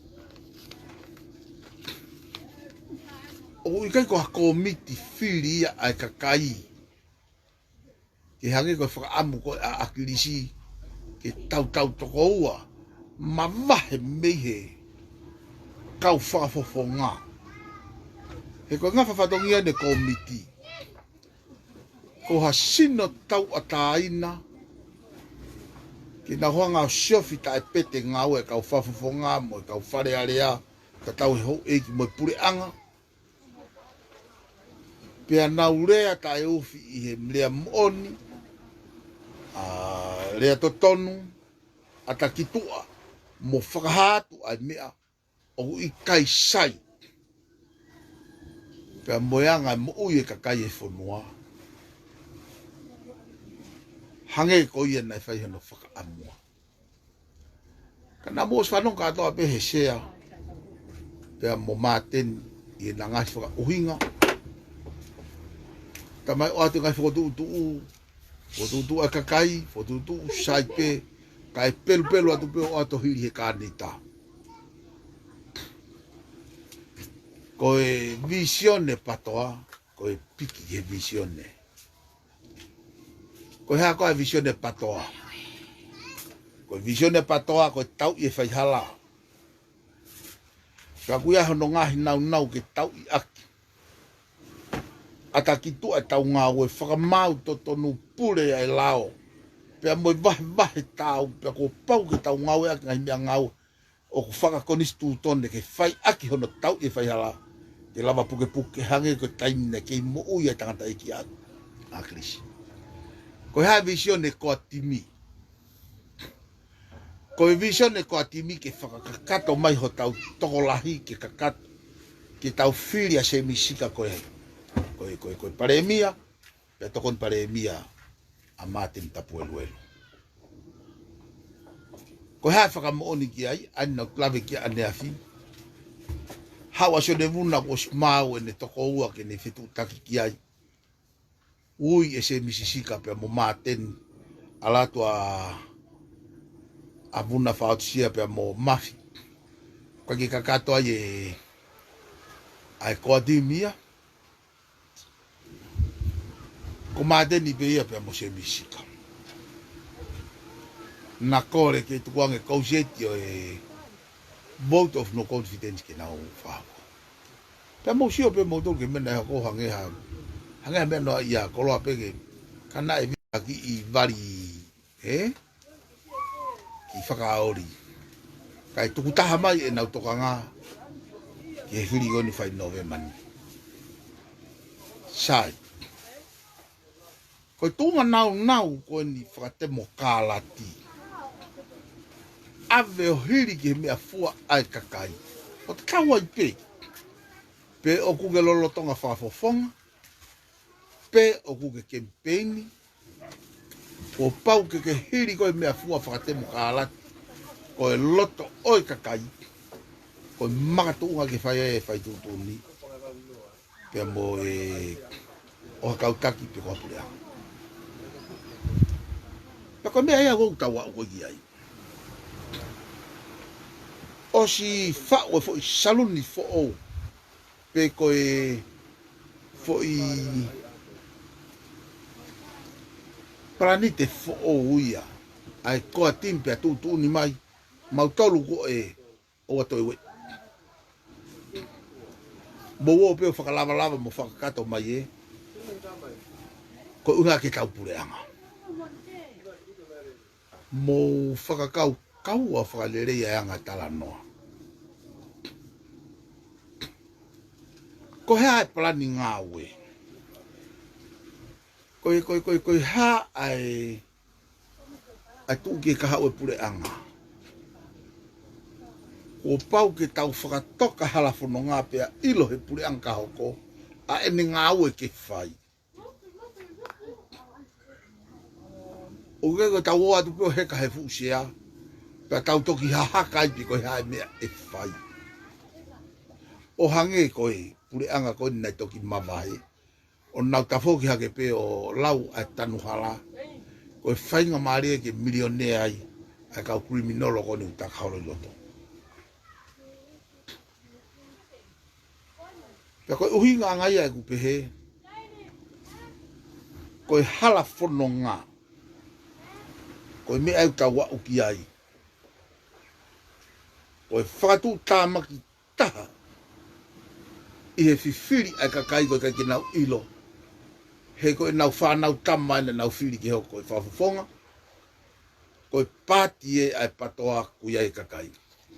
ʻoku ʻikai ko ha kōmiti fili ia ʻa e kakai, ke hangē ko e fakaʻamu ko ē ʻa ʻAkilisi ke tautau tokoua, mavahe mei he kau fakafofonga. He ko e ngafa fatongia ʻene kōmiti, ko ha sino tauʻatāina ke nau hanga ʻo siofi taʻepete ngāue e kau fakafofonga mo e kau Fale Alea, tatau e houʻeiki mo e puleʻanga. Pea nau lea taʻeufi ʻi he lea moʻoni, ʻa e lea totonu, ʻata ki tuʻa, mo fakahā atu ʻa e meʻa ʻoku ʻikai sai pea mo e anga e moʻui e kakai e fonua. Hangē ko ia naʻe fai hono fakaʻamua. Ka naʻa mou ʻosi fanongo kātoa pē he Sea, pea mo Māteni ʻi heʻena ngaahi fakaʻuhinga. Talamai ʻoatu e ngaahi fokotuʻutuʻu, fokotuʻutuʻu ʻa e kakai, fokotuʻutuʻu sai pē, kae pelupelu atu pē ʻo ʻoatu hili he kānita. Ko e vīsone PATOA, ko e piki he vīsone. Ko e hā koā e vīsone PATOA? Ko e vīsone PATOA, ko e tauʻi e faihala. Pea ʻoku ʻi ai hono ngaahi naunau ke tauʻi ʻaki ʻa e taki tuʻa ʻetau ngāue, fakamaau totonu, pule ʻa e lao, pea mo e vahevahe taau, pea kuo pau ke tau ngāueʻaki e ngaahi meʻangāue ʻoku fakakonisitūtone ke fai ʻaki hono tauʻi e faihala, ke lava pukepuke hangē ko e taimi naʻe kei moʻui ai e tangataʻeiki ʻa, ʻa ʻAkilisi. Ko e hā e vīsone Koatimi? Ko e vīsone Koatimi ke fakakakato mai hotau tokolahi ke kakato, ke tau fili ʻa Sēmisi Sika ko e, ko e, ko e, ko e palēmia, pea tokoni palēmia ʻa Māteni Tapueluelu. Ko e hā e fakamoʻoni ki ai, ʻa ena ʻoku lave ki ai ʻaneafi? Haʻu ʻa Sione Vuna kuo ʻosi maau ʻene tokoua ke ne fetuʻutaki ki ai. Ui ʻe Sēmisi Sika pea mo Māteni, ʻalu atu ʻa, ʻa Vuna Faotusia pea mo Mafi, kae kakato ai e, ʻa e Koatimi ia. Ko Māteni pē ia pea mo Sēmisi Sika. Na kole ke tukuange e kōseti ʻo e vote of no confidence ke nau fakahoko. Pea mou sio pē moutolu ki he meʻa naʻe hoko, hangē ha, hangē ha meʻa noa ia koloa pē ke, ka naʻe vila ki ʻi vali, ē? Ki Fakaoli. Kae tukutaha mai ʻenau tokanga ki he hili ko eni fai Nōvema ni. Sai. Ko e tuʻunga naunau ko eni fakatemokalati, ʻave ʻo hili ki he meʻafua ʻa e kakai. ʻO tatau ai pē pe ʻoku ke lolotonga fakafofonga, pe ʻoku ke kemipeini, kuo pau ke ke hili ko e meʻafua fakatemokalati, ko e loto ʻo e kakai, ko e makatuʻunga ke fai ai e fai tuʻutuʻuni, pea mo e ʻo ha kau taki pe ko ha puleʻanga. Pea ko e meʻa ia ʻoku tau aʻu ko ē ki ai. ʻOsi faʻu e foʻi saluni foʻou, pe ko e foʻi palanite foʻou ia ʻa e Koatimi pea tuʻutuʻuni mai, mautolu ko ē ʻoua toe ueʻi. Mou ō pē ʻo fakalavalava mo fakakakato mai ē, koeʻuhi ke tau puleʻanga. Mou fakakaukau ʻo fakalelei ʻa e anga talanoa. Ko e hā e palani ngāue? Ko e, ko e, ko e, ko e hā ʻa e, ʻa e tuʻu ki he kahaʻu e puleʻanga? Kuo pau ke tau fakatoka hala fononga pea ʻilo he puleʻanga ka hoko ʻa ʻene ngāue ke fai. ʻOku ʻikai ko ʻetau ō atu pē ʻo heka he fuʻu sea, pea tau toki hahaka ai pe ko e hā e meʻa ʻe fai. ʻO hangē ko e puleʻanga ko eni naʻe toki mavahe, ʻo nau tafoki hake pē ʻo lau ʻa e tanu hala, ko e faingamālie ke milionea ai ʻa e kau kiliminolo ko eni ʻoku taka holo ʻi loto. Pea ko e ʻuhinga ʻanga ia ʻeku pehē, ko e hala fononga, ko e meʻa ʻoku tau aʻu ki ai, ko e fakatuʻutāmaki taha ʻi he fifili ʻa e kakai ko e ʻikai ke nau ʻilo, he ko ʻenau fānau tama ē naʻa nau fili ke hoko ko e fakafofonga, ko e paati ē ʻa e PATOA ʻoku ʻi ai e kakai.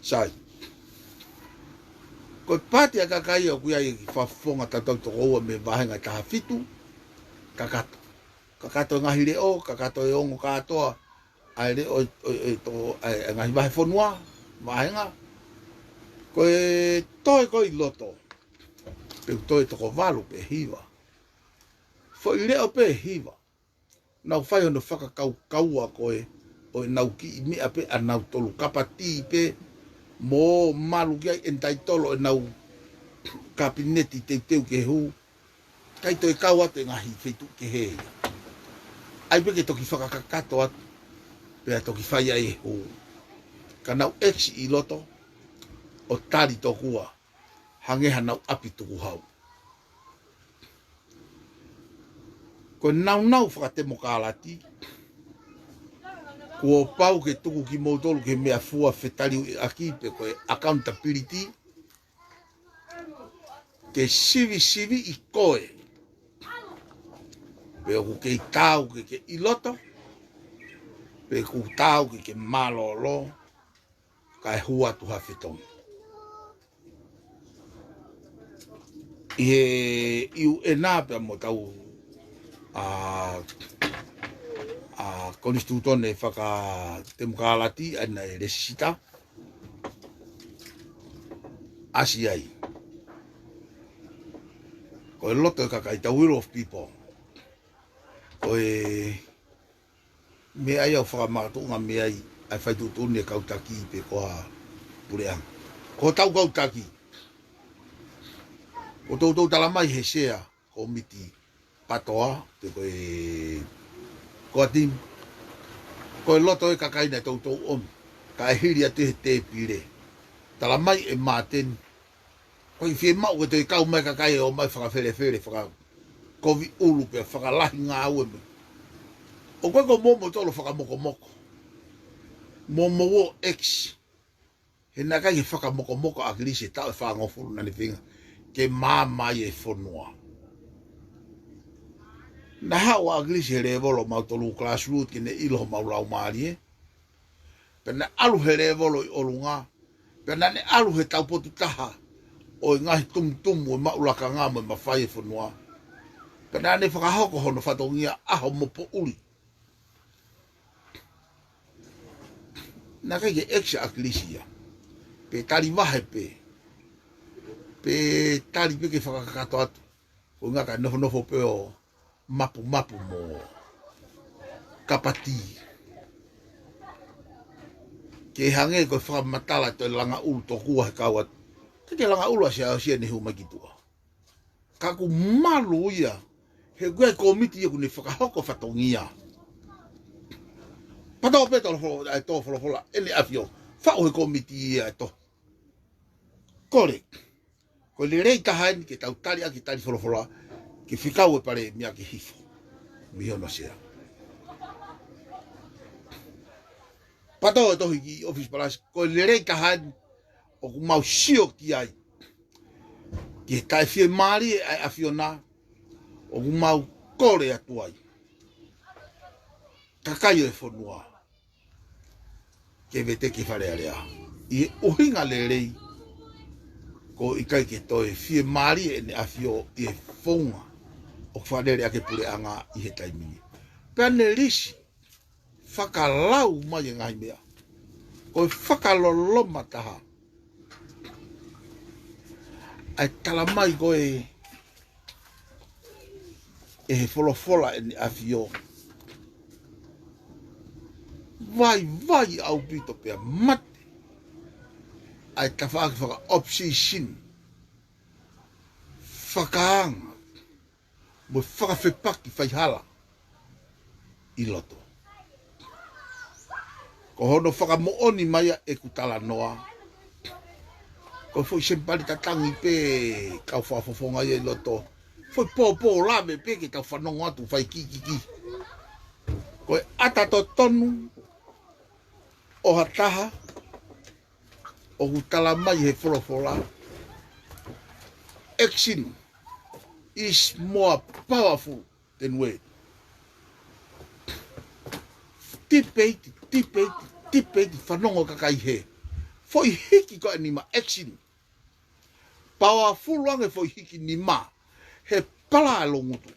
Sai. Ko e paati ʻa e kakai ʻoku ʻi ai e fakafofonga tautau toko ua mei he vāhenga ʻe taha fitu, kakato. Kakato e ngaahi leʻo, kakato e ongo kātoa ʻa e leʻo ʻo, ʻo, ʻo, ʻo, ʻa e, ʻa e ngaahi vahefonua, vāhenga. Ko e toe ko ē ʻi loto, pe ʻoku toe toko valu pe hiva. Foʻi leʻo pe hiva. Nau fai hono fakakaukaua ko ē ʻo ʻenau kiʻi meʻa pē ʻanautolu, kapatī pē, mo malu ki ai ʻenau taitolo ʻenau kapineti teuteu ke hū. ʻIkai toe kau atu e ngaahi feituʻu kehe ia. ʻAi pē ke toki fakakakato atu, pea toki fai ai e hū. Ka nau ʻekisi ʻi loto, ʻo tali tokua, hangē hanau ʻapi tukuhau. Ko e naunau fakatemokalati, kuo pau ke tuku kimoutolu ki he meʻafua fetaliuʻaki pe ko e accountability, ke sivisiviʻi koe. Pe ʻoku kei taau ke ke ʻi loto, pe ʻoku taau ke ke mālōlō, kae hū atu ha fetongi. ʻI he U N pea mo ʻetau, ʻa, ʻa, konisitūtone fakatemokalati ʻa ia naʻe lēsisita, ʻasi ai. Ko e loto e kakai, the will of people. Ko e meʻa ia ʻoku fakamakatuʻunga mei ai ʻa e fai tuʻutuʻuni e kau taki pe ko ha puleʻanga. Ko hotau kau taki, ʻoku toutou talamai ʻe he sea kōmiti PATOA, pe ko e, ko e team. Ko e loto e kakai naʻe toutou ʻomi, kae hili atu he tēpile. Talamai ʻe Māteni, ʻoku ʻikai fiemaʻu ke toe kau mai e kakai ʻo ʻomai fakafelefele, fakakovi ʻulu pea fakalahi ngāue mai. ʻOku ʻikai ko moutolu ʻoku fakamokomoko. Mo mou ʻekisi. He naʻe ʻikai ke fakamokomoko ʻa ʻAkilisi he taʻu ʻe fāngofulu naʻa ne feinga ke maama ai e fonua. Naʻe haʻu ʻa ʻAkilisi he lēvolo ʻo mautolu grassroot ke ne ʻilo homau laumālie. Pea naʻe ʻalu he lēvolo ʻi ʻolunga. Pea naʻa ne ʻalu he taupotu taha ʻo e ngaahi tumutumu ʻo e maʻu lakanga mo e mafai e fonua. Pea naʻa ne fakahoko hono fatongia ʻaho mo poʻuli. Naʻe ʻikai ke ʻekisi ʻa ʻAkilisi ia. Pe tali vahe pē. Pe tali pē ke fakakakato atu. Ko e ʻuhinga kae nofonofo pē ʻo mapumapu mo kapati. Ke hangē ko e fakamatala ʻe toe langa ʻulu tokua he kau atu. ʻIkai ke langa ʻulu ʻa Siaosi ʻene hū mai ki tuʻa. Ka ʻoku malu ia, he ʻoku ʻi ai e kōmiti ia ʻoku ne fakahoko fatongia. Pea tō pē tō folo-, ʻa e tō folofola ʻEne ʻAfio, faʻu he kōmiti ia e tō. Kole. Ko e lelei taha eni ke tau tali ʻaki e tali folofola, ke fekau e Palēmia ke hifo mei hono sea. Pea tō e tohi ki ʻOfisi Palasi, ko e lelei taha eni ʻoku mau sio ki ai. Ki he taʻefiemālie ʻa e ʻAfiona, ʻoku mau kole atu ai. Kakai ʻo e fonua, ke veteki Fale Alea. ʻI he ʻuhinga lelei, ko e ʻikai ke toe fiemālie ʻEne ʻAfio ʻi he founga ʻoku fakalele ʻaki e puleʻanga ʻi he taimi ni. Pea ne lisi, fakalau mai e ngaahi meʻa. Ko e fakaloloma taha. ʻA e talamai ko ē ʻe he folofola ʻEne ʻAfio, vaivai ʻaupito pea mate ʻa e tafaʻaki faka-opposition, fakaanga, mo e fakafepaki faihala ʻi loto. Ko hono fakamoʻoni mai ʻa ʻeku talanoa, ko e foʻi sēmipale tatangi pē kau fakafofonga ia ʻi loto. Foʻi pōpō lave pē ke tau fanongo atu fai kikiki. Ko e ʻata totonu ʻo ha taha, ʻoku talamai he folofola, action is more powerful than word. Tipeiti, tipeiti, tipeiti, fanongo kakai hē. Foʻi hiki ko ē nima, action. Powerful ange foʻi hiki nima he pala e loungutu.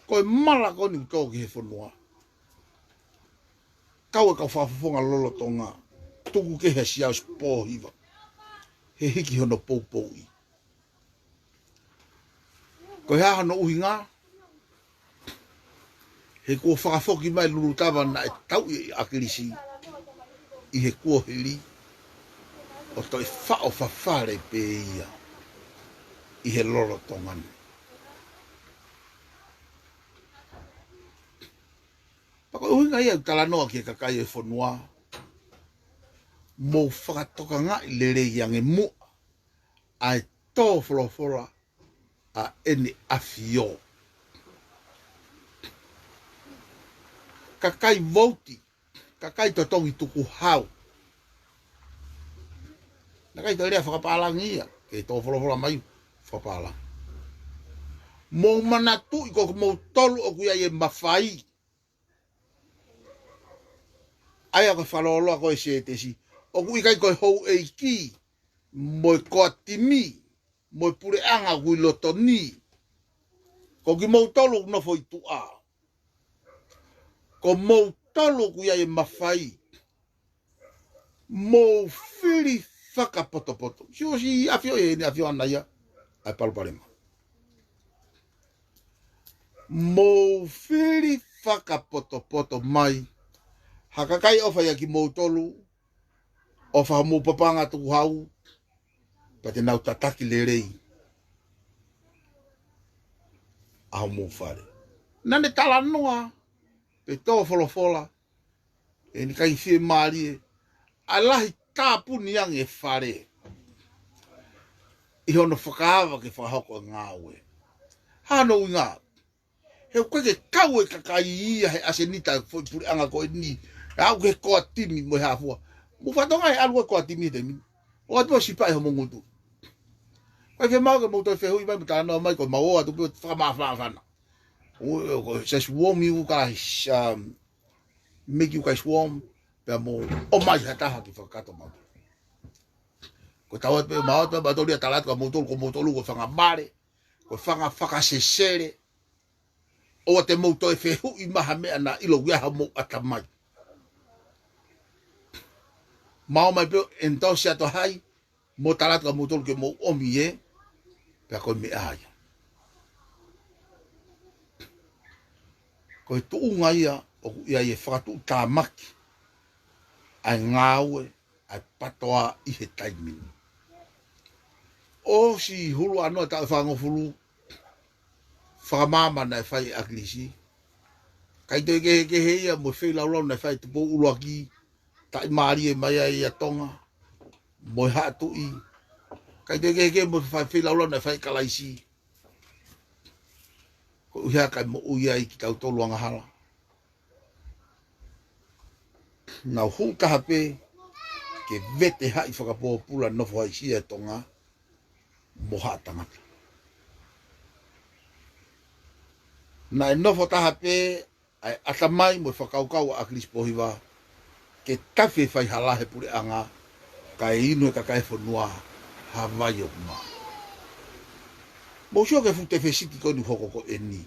Ko e mala ko eni ʻoku tō ki he fonua. Kau e kau fakafofonga lolotonga, tuku kehe ʻa Siaosi Pōhiva he hiki hono poupouʻi. Ko e hā hono ʻuhinga? He kuo fakafoki mai Lulutava naʻe tauʻi ʻe ʻAkilisi ʻi he kuohili, ʻo toe faʻo fafale pē ia ʻi he lolotonga ni. Pea ko e ʻuhinga ia ʻeku talanoa ki he kakai ʻo e fonua, mou fakatokangaʻi lelei ange muʻa ʻa e tō folofola ʻa ʻEne ʻAfio. Kakai vouti, kakai totongi tukuhau. Naʻe ʻikai toe lea fakapālangi ia, ke tō folofola mai fakapālangi. Mou manatuʻi ko kimoutolu ʻoku ʻi ai e mafai. ʻA ia ko e fakalōloa ko e sētesi, ʻoku ʻikai ko e houʻeiki, mo e koatimi, mo e puleʻanga ʻoku ʻi loto ni. Ko kimoutolu ʻoku nofo ʻi tuʻa. Ko moutolu ʻoku ʻi ai e mafai. Mou fili fakapotopoto. Siʻi ʻosi ʻafio ʻi heʻene ʻafio ʻana ia ʻa e palopalema. Mou fili fakapotopoto mai ha kakai ʻofa ia kimoutolu, ʻofa homou paʻanga tukuhau, pea te nau tataki lelei ʻa homou fale. Naʻa ne talanoa, pe tō folofola, ʻe ʻikai fiemālie ʻa e lahi tāpuni ange e fale ʻi hono fakaava ke fakahoko e ngāue. Hano ʻuhinga, he ʻoku ʻikai ke kau e kakai ia he ʻasenita foʻi puleʻanga ko eni, ʻe aʻu ki he koatimi mo e hā fua. Mou fakatokangaʻi ʻalu ko e koatimi he taimi ni, ʻoatu ʻo sipaʻi homou ngutu. Ko e fiemaʻu ke mou toe fehuʻi mai mo talanoa mai, ko mau ʻoatu pē ʻo fakamāfana. ʻO, ʻo, ko e size warm ʻoku kala his, um, make you guys warm, pea mou ʻomai ha taha ke fakakakato mautolu. Ko e tau atu pē mau atu pē mautolu ia, tala atu kia moutolu, ko moutolu ko e fanga male, ko e fanga fakasesele. ʻOua te mou toe fehuʻi mai ha meʻa naʻa ʻiloʻi ʻe homou ʻatamai. Mau ō mai pē ʻo endorse atu hai, mo tala atu kia moutolu ke mou ʻomi ē, pea ko e meʻa ia. Ko e tuʻunga ia ʻoku ʻi ai e fakatuʻutāmaki ʻa e ngāue ʻa e PTOA ʻi he taimi ni. ʻOsi hulu ʻanoa taʻu ʻe fāngofulu fakamaama naʻe fai ʻe ʻAkilisi. ʻIkai toe kehekehe ia mo e feilaulau naʻe fai ʻe Tupou ʻUluaki, taʻimālie mai ai ʻa Tonga mo e Haʻa Tuʻi. ʻIkai toe kehekehe mo e fai feilaulau naʻe fai ʻe Kalaisi. Ko e ʻuhinga ia ʻoku moʻui ai kitautolu angahala. Nau hū taha pē ke vete haʻi fakapōpula nofo haʻisia ʻa Tonga mo haʻa tangata. Naʻe nofo taha pē ʻa e ʻatamai mo e fakakaukau ʻa ʻAkilisi Pōhiva ke tafe faihala he puleʻanga, kae inu e kakai e fonua ha vai ʻoku maʻa. Mou sio ki he fuʻu tefesiti ko eni ʻoku hoko ko eni,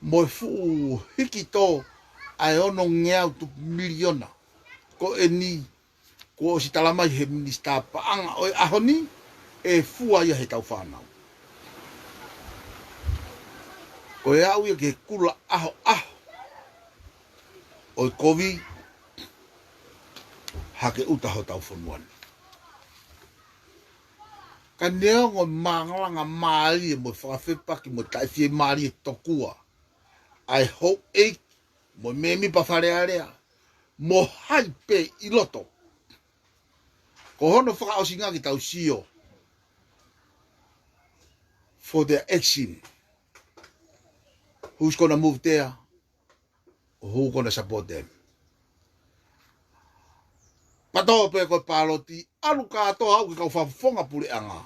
mo e fuʻu hiki tō ʻa e onongeau tupu miliona ko eni, kuo ʻosi tala mai he minisitā paʻanga ʻo e ʻaho ni, ʻe fua ia he tau fānau. Ko e aʻu ia ki he kula ʻahoʻaho ʻo e kovi, hake ʻuta hotau fonua ni. Ka neongo e māngalanga mālie mo e fakafepaki mo e taʻefiemālie tokua ʻa e houʻeiki mo e mēmipa Fale Alea mo hai pē ʻi loto, ko hono fakaʻosinga ke tau sio for their action. Who's gonna move there? Who gonna support them? Pato pē ko e pāloti, ʻalu kātoa ʻo aʻu ki he kau fakafofonga puleʻanga,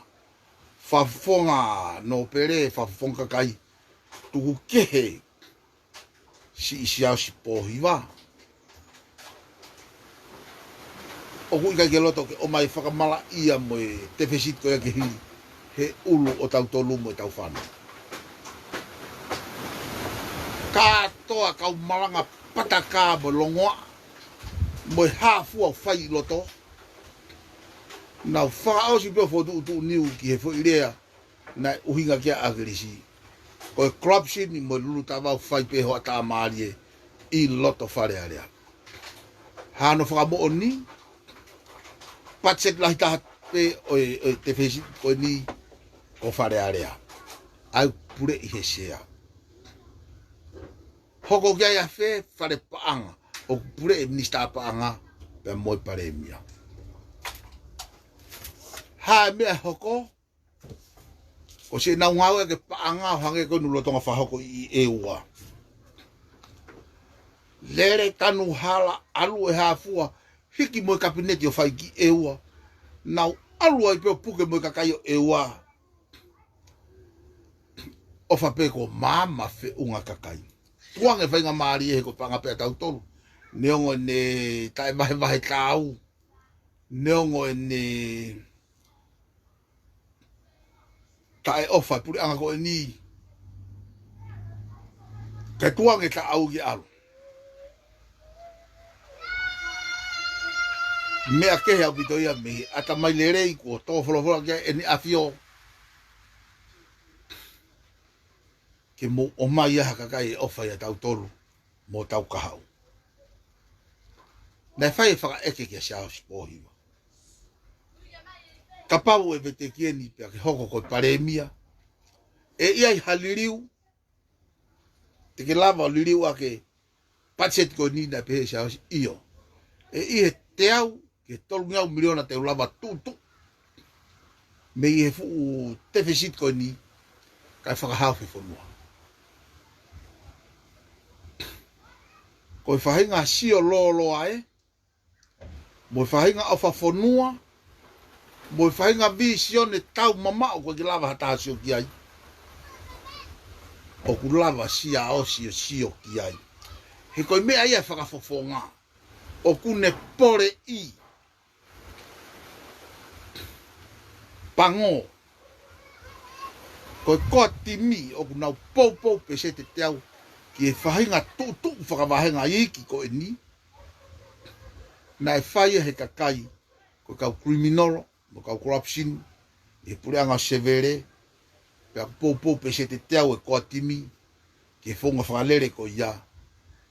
fakafofonga nōpele, fakafofonga kakai tuku kehe Siʻisiau Siʻi Pōhiva. ʻOku ʻikai ke loto ke ʻomai fakamalaʻia mo e tefesiti ko ia ke hili he ʻulu ʻo tautolu mo e tau fānau. Kātoa kau malanga patakā mo e longoaʻa mo e hā fua ʻoku fai ʻi loto, nau fakaʻosi pē ʻo fokotuʻutuʻu niu ki he foʻi lea naʻe ʻuhinga ki ai ʻa ʻAkilisi. Ko e corruption mo e lulu tavau fai pē hoʻatā mālie ʻi loto Fale Alea. Hano fakamoʻoni, patiseti lahi taha pē ʻo e, ʻo e tefesiti ko eni ko Fale Alea. ʻA ia ʻoku puleʻi he sea. Hoko ki ai ʻa e fē? Fale paʻanga. ʻOku puleʻi minisitā paʻanga pea mo e palēmia. Hā e meʻa hoko? Ko siʻenau ngāue ki he paʻanga ʻo hangē ko eni lolotonga fakahoko ʻi ʻEua. Lele tanu hala, ʻalu e hā fua, hiki mo e kapineti ʻo fai ki ʻEua. Nau ʻalu ai pē ʻo puke mo e kakai ʻo ʻEua. ʻOfa pē kuo maama feʻunga kakai. Tukuange faingamālie he ko e paʻanga pē ʻa tautolu. Neongo ʻene taʻevahevahe taau. Neongo ʻene taʻeʻofa e puleʻanga ko eni. Kae tukuange taʻau ke ʻalu. Meʻa kehe ʻaupito ia mei he ʻatamai lelei kuo tō folofola ki ai ʻEne ʻAfio. Ke mou ʻomai ʻa e kakai ʻe ʻofa ʻia tautolu mo hotau kahaʻu. Naʻe fai e fakaʻeke kia Siaosi Pōhiva. Kapau ʻe veteki eni pea ke hoko ko e palēmia, ʻe ʻi ai ha liliu, te ke lava ʻo liliu ʻaki e patiseti ko eni? Naʻe pehē ʻe Siaosi, ʻio. ʻE ʻi he teau ki he tolungeau miliona te u lava tuʻutuʻu mei he fuʻu tefesiti ko eni kae fakahaofi e fonua. Ko e faʻahinga sio lōloa ē, mo e faʻahinga ʻofa fonua, mo e faʻahinga vīsione tau mamaʻo ʻoku ʻikai ke lava ha taha ʻo sio ki ai. ʻOku lava Siaosi ʻo sio ki ai. He ko e meʻa ia ʻa e fakafofonga. ʻOku ne poleʻi pango. Ko e koa timi ʻoku nau poupou peseti ʻe teau ki he faʻahinga tuʻutuʻu fakavahenga iiki ko eni. Naʻe fai ia he kakai ko e kau criminal mo e kau corruption ʻi he puleʻanga ʻo Sevele. Pea ʻoku poupou peseti ʻe teau e koa timi ki he founga fakalele ko ia.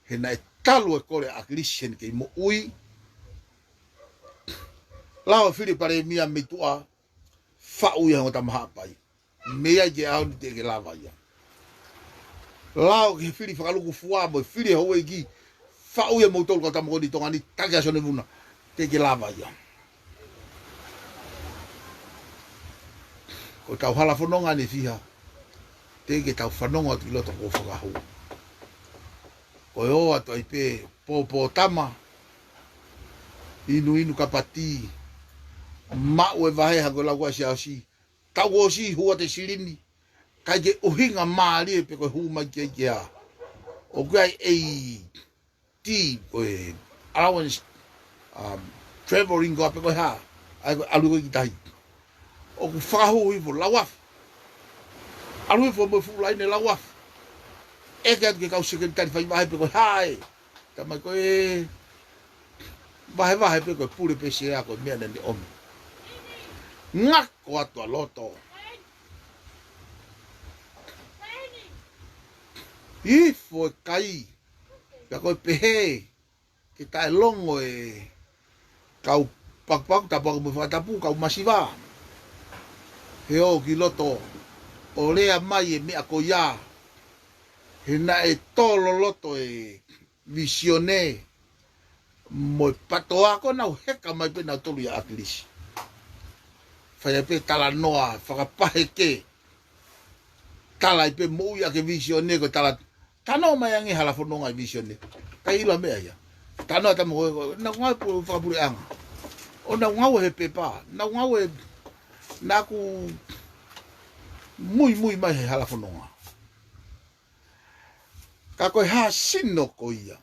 He naʻe talu e kole ʻa ʻAkilisi heʻene kei moʻui. Lao e fili palēmia mei tuʻa, faʻu ia he ongo tama Haʻapai. Mei ai ki he ʻaho ni teʻeki lava ia. Lao ki he fili fakalukufua mo e fili houʻeiki, faʻu ia moutolu kau tama ko eni Tonga ni, taki ʻa Sione Vuna, teʻeki lava ia. Ko ʻetau hala fononga ʻe fiha, teʻeki ke tau fanongo atu ki loto kuo fakahū. Ko e ō atu ai pē pōpō tama, inuinu kapati, maʻu e vahe hangē ko e lau ko ē ʻa Siaosi, tau ʻosi hū atu e silini, ʻikai ke ʻuhinga mālie pe ko e hū mai ki ai ke ʻā. ʻOku ʻi ai e tī ko e allowance, um, traveling ko ā pe ko e hā, ʻa ia ko e ʻalu ko ē ki tahi. ʻOku fakahū hifo lau afe. ʻAlu hifo mo e fuʻu laine lau afe. ʻEke atu ki he kau sekelitali fai vahe pe ko e hā ē. Tamai ko e vahevahe pe ko e pule pe sea ko e meʻa naʻa ne ʻomi. Ngako atu ʻa loto. Hifo e kai. Pea ko e pehē ke taʻelongo e kau pakupaku, tapu mo e fakatapu, kau masiva. He ō ki loto ʻo lea mai e meʻa ko ia. He naʻe tō loloto e vīsione mo e patoa ko ē, nau heka mai pē nautolu ʻia ʻAkilisi. Fai ai pē talanoa fakapaheke. Tala ai pē moʻui ʻaki e vīsione ko e tala. Tano mai ange hala fononga e vīsione. ʻIkai ʻilo ha meʻa ia. Tano ʻa e tama ko ē, ko ē, nau ngāue pu-, fakapuleʻanga. ʻO nau ngāue he pepa. Nau ngāue naʻa ku muimui mai he hala fononga. Ka ko e hā sino ko ia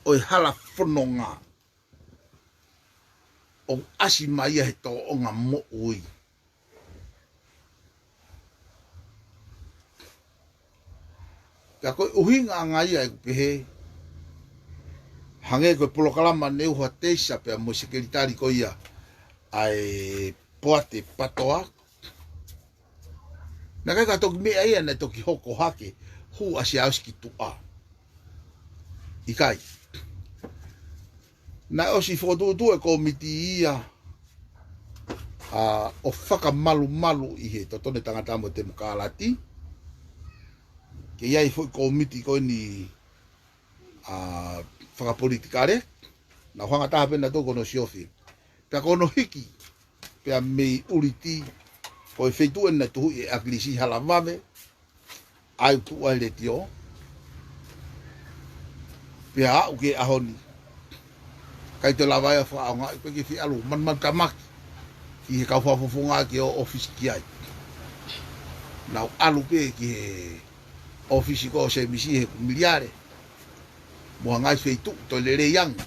ʻo e hala fononga ʻoku ʻasi mai ia he tōʻonga moʻui. Pea ko e ʻuhinga ʻanga ia ʻeku pehē, hangē ko e polokalama Neuha Teisa pea mo e sekelitali ko ia ʻa e Poate Patoa. Naʻe ʻikai ke toki meʻa ia naʻe toki hoko hake, hū ʻa Siaosi ki tuʻa. ʻIkai. Naʻe ʻosi fokotuʻutuʻu e kōmiti ia, ʻa, ʻo fakamalumalu ʻi he totonu e tangata mo e temokalati. Ke ʻi ai e foʻi kōmiti ko eni, ʻa, fakapolitikale. Naʻe hanga taha pē naʻe tō ko hono siofi. Pea ko hono hiki pea mei ʻUliti, ko e feituʻu eni naʻe tuhuʻi ʻe ʻAkilisi, Halavave, ʻa ia ʻoku tuʻu ai e letiō. Pea aʻu ki he ʻaho ni, ʻikai toe lava ia ʻo fakaʻaongaʻi, ʻikai ke fie ʻalu ʻo manumanutamaki ki he kau fakafofonga ke ō ʻōfisi ki ai. Nau ʻalu pē ki he ʻōfisi ko ē ʻo Semisi he ʻoku miliale mo ha ngaahi feituʻu toe lelei ange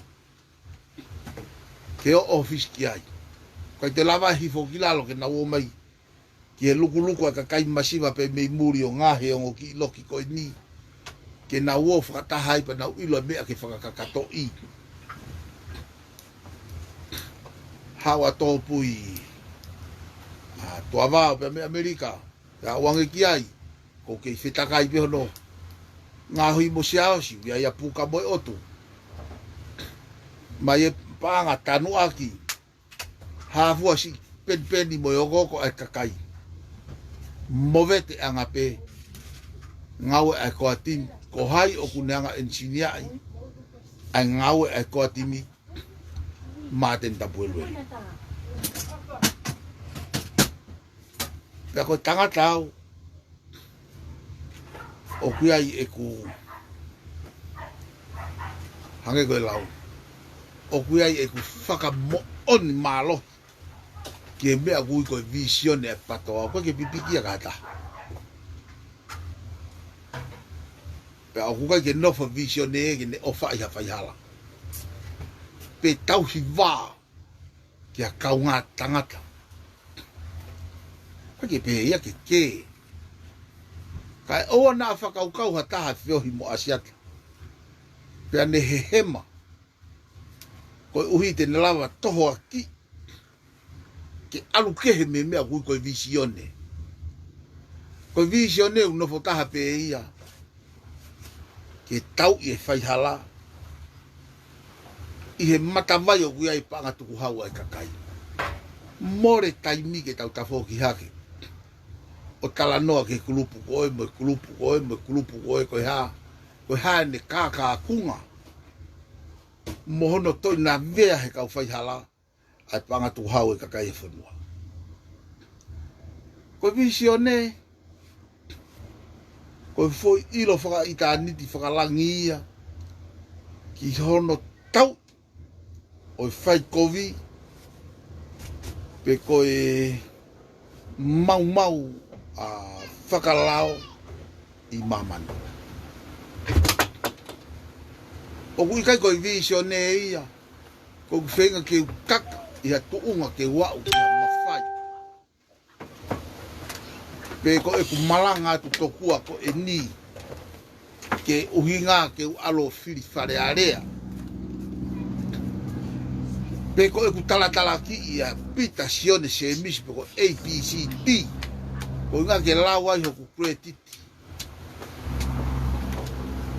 ke ō ʻōfisi ki ai. ʻIkai toe lava e hifo ki lalo ke nau ō mai ki he lukuluku ʻa e kakai masiva pē mei muli ʻo ngaohi e ongo kiʻi loki ko eni, ke nau ō fakataha ai pea nau ʻilo e meʻa ke fakakakatoʻi. Haʻu ʻa Tōpui, ʻa, Tuʻavao pea mei ʻAmelika, pea ʻoange ki ai, ʻoku kei fetakai pē hono ngaohi mo Siaosi, ʻoku ʻi ai ʻa Puka mo e ʻOtu. Mai e paʻanga, tanuʻaki, hā fua siʻi penipeni mo e okooko ʻa e kakai. Moveteʻanga pē, ngāue ʻa e koatimi, ko hai ʻoku ne hanga ʻo ʻenisiniaʻi ʻa e ngāue ʻa e koatimi, Māteni Tapueluelu. Pea ko e tangata au, ʻoku ʻi ai ʻeku, hangē ko e lau, ʻoku ʻi ai ʻeku fakamoʻoni mālohi ki he meʻa ʻoku ui ko e vīsione ʻa e PATOA, ʻoku ʻikai ke pipiki ia ki ha taha. Pea ʻoku ʻikai ke nofo e vīsione ke ne ʻofaʻi ha faihala pe tauhi vā ki ha kaungā tangata. ʻIkai ke pehē ia ke kē. Kae ʻoua naʻa fakakaukau ha taha ʻe feohi mo ʻAsiata pea ne hehema koeʻuhi te ne lava ʻo tohoakiʻi ke ʻalu kehe mei he meʻa ʻoku ui ko e vīsione. Ko e vīsione ʻoku nofo taha pē ia ke tauʻi e faihala ʻi he matavai ʻoku ʻi ai e paʻanga tukuhau ʻa e kakai. Mole taimi ke tau tafoki hake ʻo talanoa ki he kulupu ko ē, mo e kulupu ko ē, mo e kulupu ko ē, ko e hā, ko e hā ʻene kākākunga mo hono toʻi navea he kau faihala ʻa e paʻanga tukuhau ʻa e kakai e fonua. Ko e vīsione, ko e foʻi ʻilo fakaʻitāniti fakalangi ia ki hono tauʻi ʻo e faikovi, pe ko e maumau, ʻa, fakalao ʻi māmani. ʻOku ʻikai ko e vīsione ia, ko ʻeku feinga ke u kaka ʻi ha tuʻunga ke u aʻu ki ha mafai. Pe ko ʻeku malanga atu tokua ko eni ke ʻuhinga ke u ʻalu ʻo fili Fale Alea. Pe ko ʻeku talatalakiʻi ʻa Pita Sione Semisi pe ko e A B C D, ko e ʻuhinga ke lau ai hoku credit,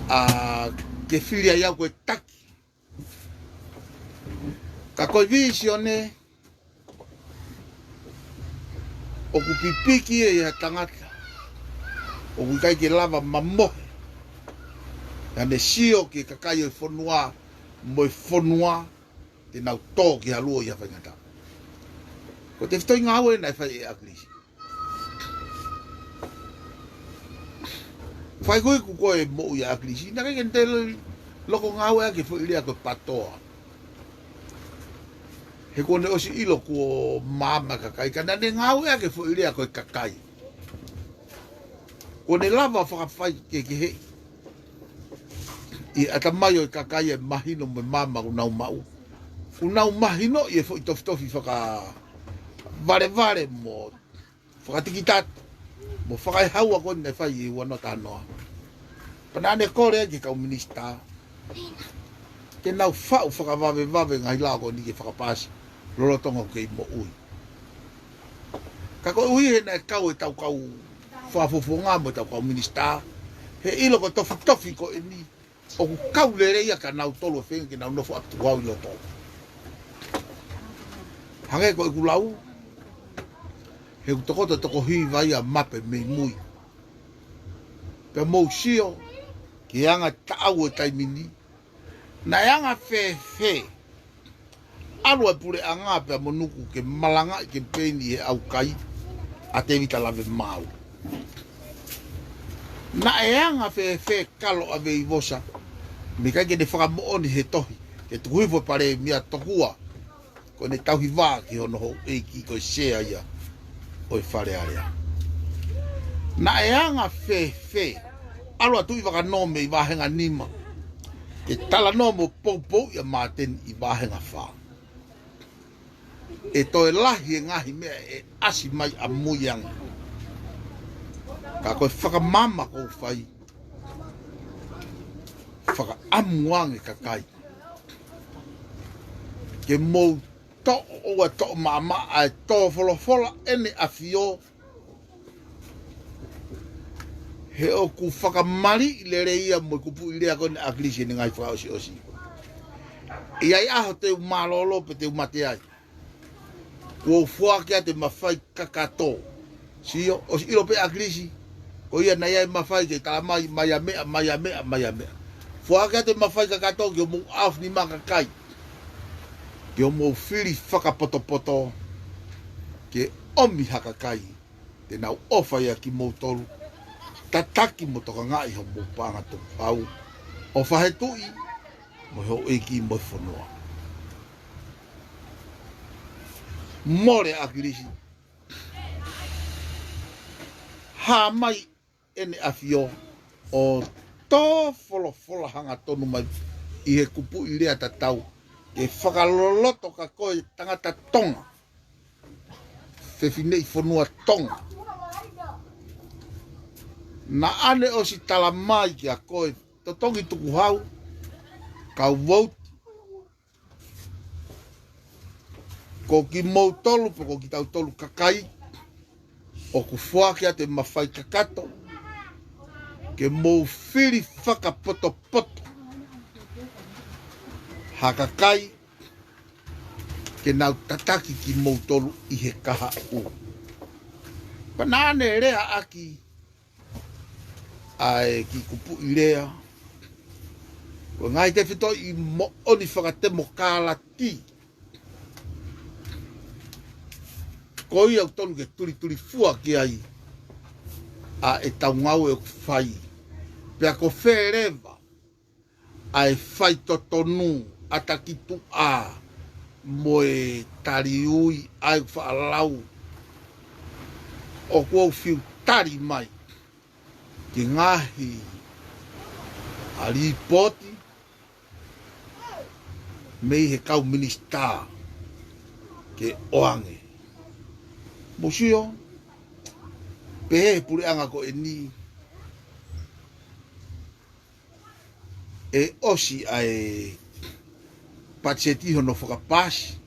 ʻa, ke fili ai au ko e taki. Ka ko e vīsione, ʻoku pipiki ia ʻi ha tangata ʻoku ʻikai ke lava ʻo mamohe ʻene sio ki he kakai ʻo e fonua mo e fonua te nau tō ki ha luo ʻi ha faingataʻa. Ko e tefitoʻi ngāue naʻe fai ʻe ʻAkilisi. Fai ko ē ʻoku ko e moʻui ʻa ʻAkilisi, naʻe ʻikai ke ne toe loko ngāueʻaki e foʻi lea ko e PATOA. He kuo ne ʻosi ʻilo kuo maama e kakai, ka naʻa ne ngāueʻaki e foʻi lea ko e kakai. Kuo ne lava ʻo fakafaikehekeheʻi ʻi he ʻatamai ʻo e kakai e mahino mo e maama ʻoku nau maʻu. ʻOku nau mahinoʻi e foʻi tofitofi fakavalevale mo fakatikitati mo fakaehaua ko eni naʻe fai ʻi he ua noa taha noa. Pea naʻa ne kole ai ki he kau minisitā ke nau faʻu fakavavevave e ngaahi lao ko eni ke fakapaasi lolotonga ʻeku kei moʻui. Ka koeʻuhi he naʻe kau ʻetau kau fakafofonga mo ʻetau kau minisitā, he ʻilo ko e tofitofi ko eni ʻoku kau lelei ia kia nautolu ʻa e feinga ke nau nofo ʻatu au ʻi loto. Hangē ko ʻeku lau, he ʻoku tokoto toko hiva ia mape mei mui. Pea mou sio ki he anga taʻau ʻo e taimi ni, naʻe anga fēfē ʻalu ʻa e puleʻanga pea mo Nuku ke malangaʻi kemipeini ʻi he ʻaukai ʻa Tēvita Lavemaau? Naʻe anga fēfē kalo ʻa Veivosa, mei kai ke ne fakamoʻoni he tohi ke tuku hifo e palēmia tokua ko ʻene tauhi vā ki hono houʻeiki ko e sea ia ʻo e Fale Alea? Naʻe anga fēfē ʻalu ʻa Tuʻivakanō mei vāhenga nima ke talanoa mo poupouʻi ʻa Māteni ʻi vāhenga fā? ʻE toe lahi e ngaahi meʻa ʻe ʻasi mai ʻamui ange, ka ko e fakamaama ʻoku ou fai, fakaʻamu ange kakai ke mou toʻo, ʻoua toʻo maʻamaʻa ʻa e tō folofola ʻEne ʻAfio, he ʻoku fakamaliʻi lelei ia mo e kupuʻi lea ko eni ʻa ʻAkilisi ʻi heʻene ngaahi fakaʻosiʻosi. ʻI ai ʻaho te u mālōlō pe te u mate ai, kuo u foaki atu e mafai kakato. Sio, ʻosi ʻilo pē ʻa ʻAkilisi, ko ia naʻe ʻi ai e mafai ke talamai, mai ʻa meʻa, mai ʻa meʻa, mai ʻa meʻa. Foaki atu e mafai kakato ki hoʻomou ʻaofinima kakai, ke mou fili fakapotopoto, ke ʻomi ha kakai te nau ʻofa ʻia kimoutolu, tataki mo tokangaʻi hoʻomou paʻanga tukuhau, ʻofa he Tuʻi mo e houʻeiki mo e fonua. Mole ʻa ʻAkilisi, hā mai ʻEne ʻAfio ʻo tō folofola hangatonu mai ʻi he kupuʻi lea tatau ke fakaloloto kia koe tangata Tonga, fefineʻi fonua Tonga. Naʻa ne ʻosi talamai kia koe, totongi tukuhau, kau vouti, ko kimoutolu pe ko kitautolu kakai ʻoku foaki atu e mafai kakato ke mou fili fakapotopoto ha kakai ke nau tataki kimoutolu ʻi he kahaʻu. Pea naʻa ne leaʻaki ʻa e kiʻi kupuʻi lea, ko e ngaahi tefitoʻi moʻoni fakatemokalati, ko ia ʻoku totonu ke tulitulifua ki ai ʻa ʻetau ngāue ʻoku fai. Pea ko fē leva ʻa e faitotonu, ʻata ki tuʻa mo e taliui ʻa e faʻalau, ʻoku ou fiu tali mai ki he ngaahi ʻa lipooti mei he kau minisitā ke ʻoange. Mou sio, pehē he puleʻanga ko eni, ʻe ʻosi ʻa e patiseti hono fakapaasi,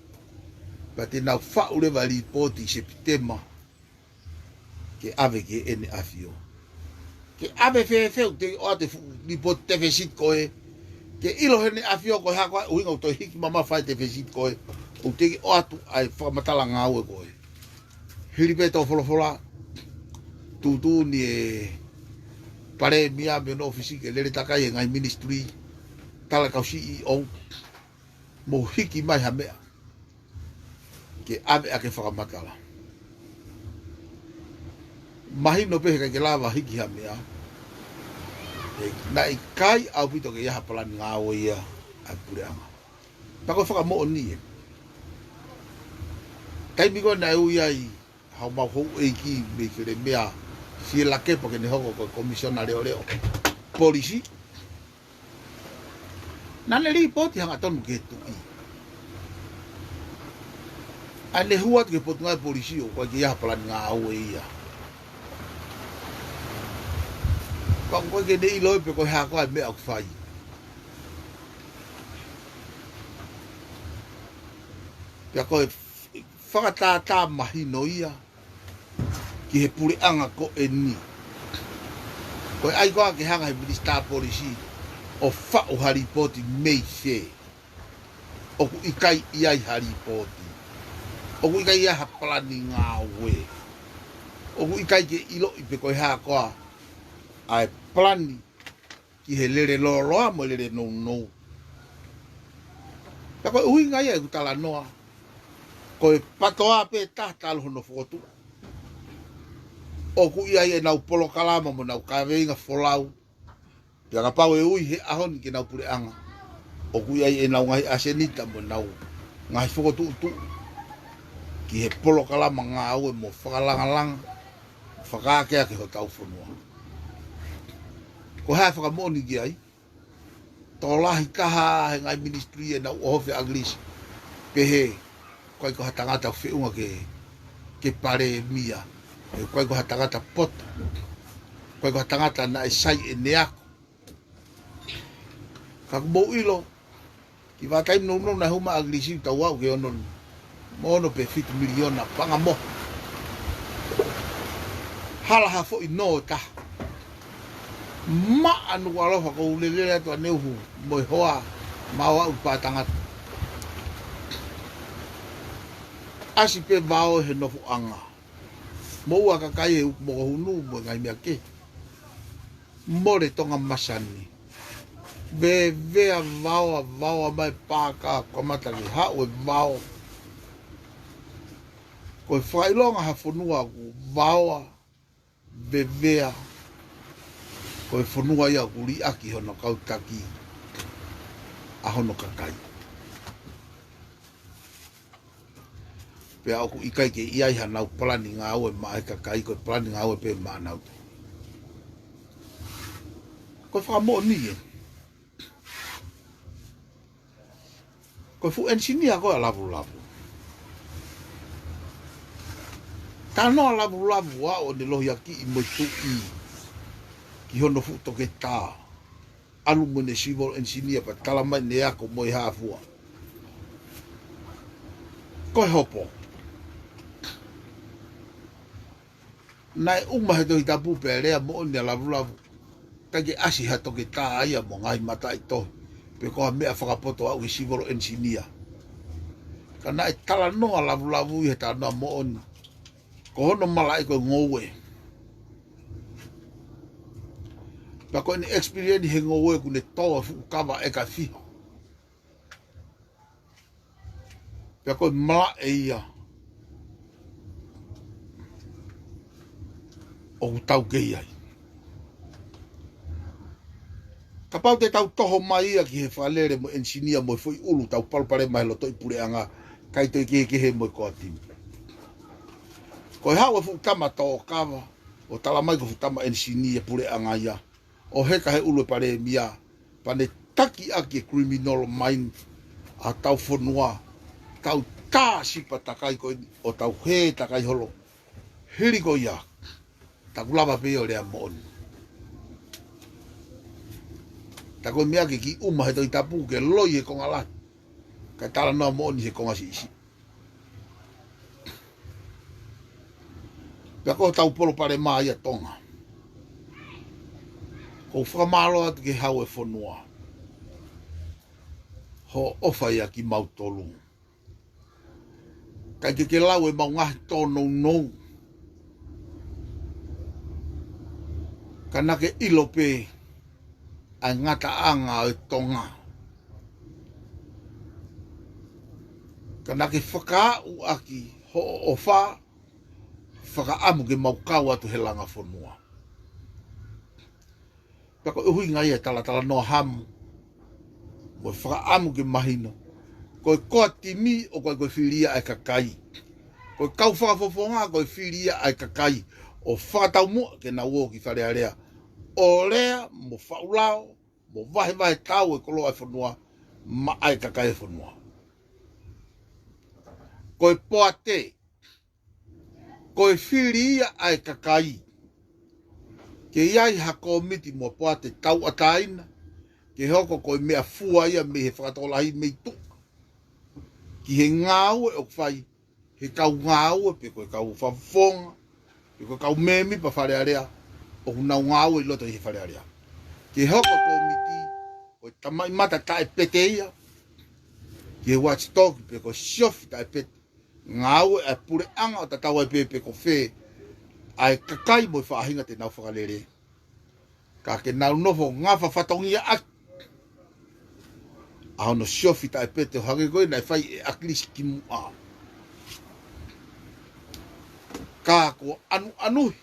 pea te nau faʻu leva e lipooti ʻi Sepitema ke ʻave ki ʻEne ʻAfio. Ke ʻave fēfē? ʻOku teʻeki ʻoatu e fuʻu lipooti tefesiti ko ē ke ʻilo ʻe Heʻene ʻAfio ko e hā koā e ʻuhinga ʻoku toe hiki mamafa ai e tefesiti ko ē, ʻoku teʻeki ʻoatu ʻa e fakamatala ngāue ko ē. Hili pē tō folofola, tuʻutuʻuni e Palēmia mo hono ʻōfisi ke lele takai e ngaahi ministry, tala e kau CEO, mou hiki mai ha meʻa ke ʻave ʻaki e fakamatala. Mahino pē he ʻikai ke lava hiki ha meʻa, he naʻe ʻikai ʻaupito ke ʻi ai ha palani ngāue ia ʻa e puleʻanga. Pea ko e fakamoʻoni ē, taimi ko ē naʻe ui ai haʻamau houʻeiki mei Felemea, Sielakepa, ke ne hoko ko e Komisiona Leʻoleʻo Polisi, naʻa ne lipooti hangatonu ki he Tuʻi. ʻA ʻene hū atu ki he Potungāue Polisi ʻoku ʻikai ke ʻi ai ha palani ngāue ia. Ka ʻoku ʻikai ke ne ʻilo ia pe ko e hā koā e meʻa ʻoku fai. Pea ko e fakatātā mahino ia ki he puleʻanga ko eni. Ko e ʻai koā ke hanga he minisitā polisi ʻo faʻu ha lipooti mei fē? ʻOku ʻikai ʻi ai ha lipooti. ʻOku ʻikai ʻi ai ha palani ngāue. ʻOku ʻikai ke ʻiloʻi pe ko e hā koā ʻa e palani ki he lele lōloa mo e lele nounou. Ka ko e ʻuhinga ia ʻeku talanoa, ko e PATOA pē taha talu hono fokotuʻu, ʻoku ʻi ai ʻenau polokalama mo ʻenau kaveinga folau. Pea kapau ʻe ui he ʻaho ni ke nau puleʻanga, ʻoku ʻi ai ʻenau ngaahi ʻasenita mo ʻenau ngaahi fokotuʻutuʻu ki he polokalama ngāue mo fakalangalanga, fakaakeake hotau fonua. Ko e hā e fakamoʻoni ki ai? Tokolahi taha he ngaahi ministry ʻenau ʻohofi ʻa ʻAgilisi, pehē ʻoku ʻikai ko ha tangata feʻunga ke, ke palēmia, ʻoku ʻikai ko ha tangata poto, ʻoku ʻikai ko ha tangata naʻe sai ʻene ako. Ka ʻoku mou ʻilo, ki he vahaʻa taimi nounou naʻe hū mai ʻa ʻAgilisi ʻoku tau aʻu ki he ono, mo ono pe fitu miliona paʻanga moho. Hala ha foʻi nō ʻe taha. Maʻa Nukuʻalofa, ʻoku ou lelei atu ʻaneuhu mo e hoa maʻu ʻa e pā tangata. ʻAsi pē vao he nofoʻanga. Moʻua kakai he uku mokohunu mo e ngaahi meʻa kehe. Mole Tonga masani. Vevea vaoa, vaoa mai pāka kamata ke haʻu e vao. Ko e fakaʻilonga ha fonua ʻoku vaoa, vevea, ko e fonua ia ʻoku liʻaki hono kau taki ʻa hono kakai. Pea ʻoku ʻikai ke ʻi ai hanau palani ngāue maʻa e kakai, ko e palani ngāue pē maʻanau. Ko e fakamoʻoni ē. Ko e fuʻu ʻenisinia ko ē ʻa Lavulavu. Talanoa Lavulavu ʻo aʻu ʻene lohiakiʻi mo e tuʻi ki hono fuʻu toketā. ʻAlu mo ʻene civil engineer pea tala mai ʻene ako mo e hā fua. Ko e hopo. Naʻe ʻuma he Tohi Tapu pea lea moʻoni ʻa Lavulavu, ʻikai ke ʻasi ha toketā ia mo e ngaahi mataʻitohi pe ko ha meʻa fakapoto aʻu ki he civil engineer. Ka naʻe talanoa Lavulavu ʻi he talanoa moʻoni, ko hono malaʻe ko e ngoue. Pea ko ʻene experience he ngoue kuo ne tō e fuʻu kava ʻe ka fiha. Pea ko e malaʻe ia ʻoku tau kei ai. Kapau te tau toho mai ia ki he fakalele mo e ʻenisinia mo e foʻi ʻulu, tau palopalema he lotoʻi puleʻanga, kae toe kehekehe mo e koatimi. Ko e haʻu e fuʻu tama tō kava, ʻo tala mai ko e fuʻu tama ʻenisinia puleʻanga ia, ʻo heka he ʻulu e palēmia, pea ne taki ʻaki e criminal mind ʻa hotau fonua, tau tā sipa takai ko eni, ʻo tau hē takai holo. Hili ko ia, ta kuo lava pē ʻo lea moʻoni. Ta ko e meʻa ke kiʻi ʻuma he Tohi Tapu ke loi he konga lahi, kae talanoa moʻoni he konga siʻisiʻi. Pea ko hotau palopalema ia Tonga. ʻOku ou fakamālō atu ki he Hau ʻo e fonua hoʻo ʻofa ia kimautolu. ʻIkai ke ke lau ʻemau ngaahi tōnounou, ka naʻa ke ʻilo pē ʻa e ngataʻanga ʻo e Tonga. Ka naʻa ke fakaaʻu ʻaki hoʻo ʻofa, fakaʻamu ke mau kau atu he langa fonua. Pea ko e ʻuhinga ia e talatalanoa hamu, mo e fakaʻamu ke mahino, ko e koatimi ʻoku ʻikai ko e fili ia ʻa e kakai. Ko e kau fakafofonga ko e fili ia ʻa e kakai, ʻo fakataumuʻa ke nau ō ki Fale Alea, ʻo lea mo faʻu lao mo vahevahe tau e koloa e fonua maʻa e kakai e fonua. Ko e poate, ko e fili ia ʻa e kakai ke ʻi ai ha kōmiti mo e poate tauʻatāina, ke hoko ko e meʻafua ia mei he fakatokolahi mei tuʻa ki he ngāue ʻoku fai he kau ngāue pe ko e kau fakafofonga pe ko e kau mēmipa Fale Alea, ʻoku nau ngāue ʻi loto ʻi he Fale Alea. Ke hoko e kōmiti ko e tamaʻimata taʻepete ia ki he watchdog pe ko e siofi taʻepete. Ngāue ʻa e puleʻanga ʻo tatau ai pē pe ko fē ʻa e kakai mo e faʻahinga te nau fakalele. Ka ke nau nofo ngafa fatongia ʻaki ʻa hono siofi taʻepete ʻo hangē ko ia naʻe fai ʻe ʻAkilisi kimuʻa. Ka kuo ʻanuʻanuhi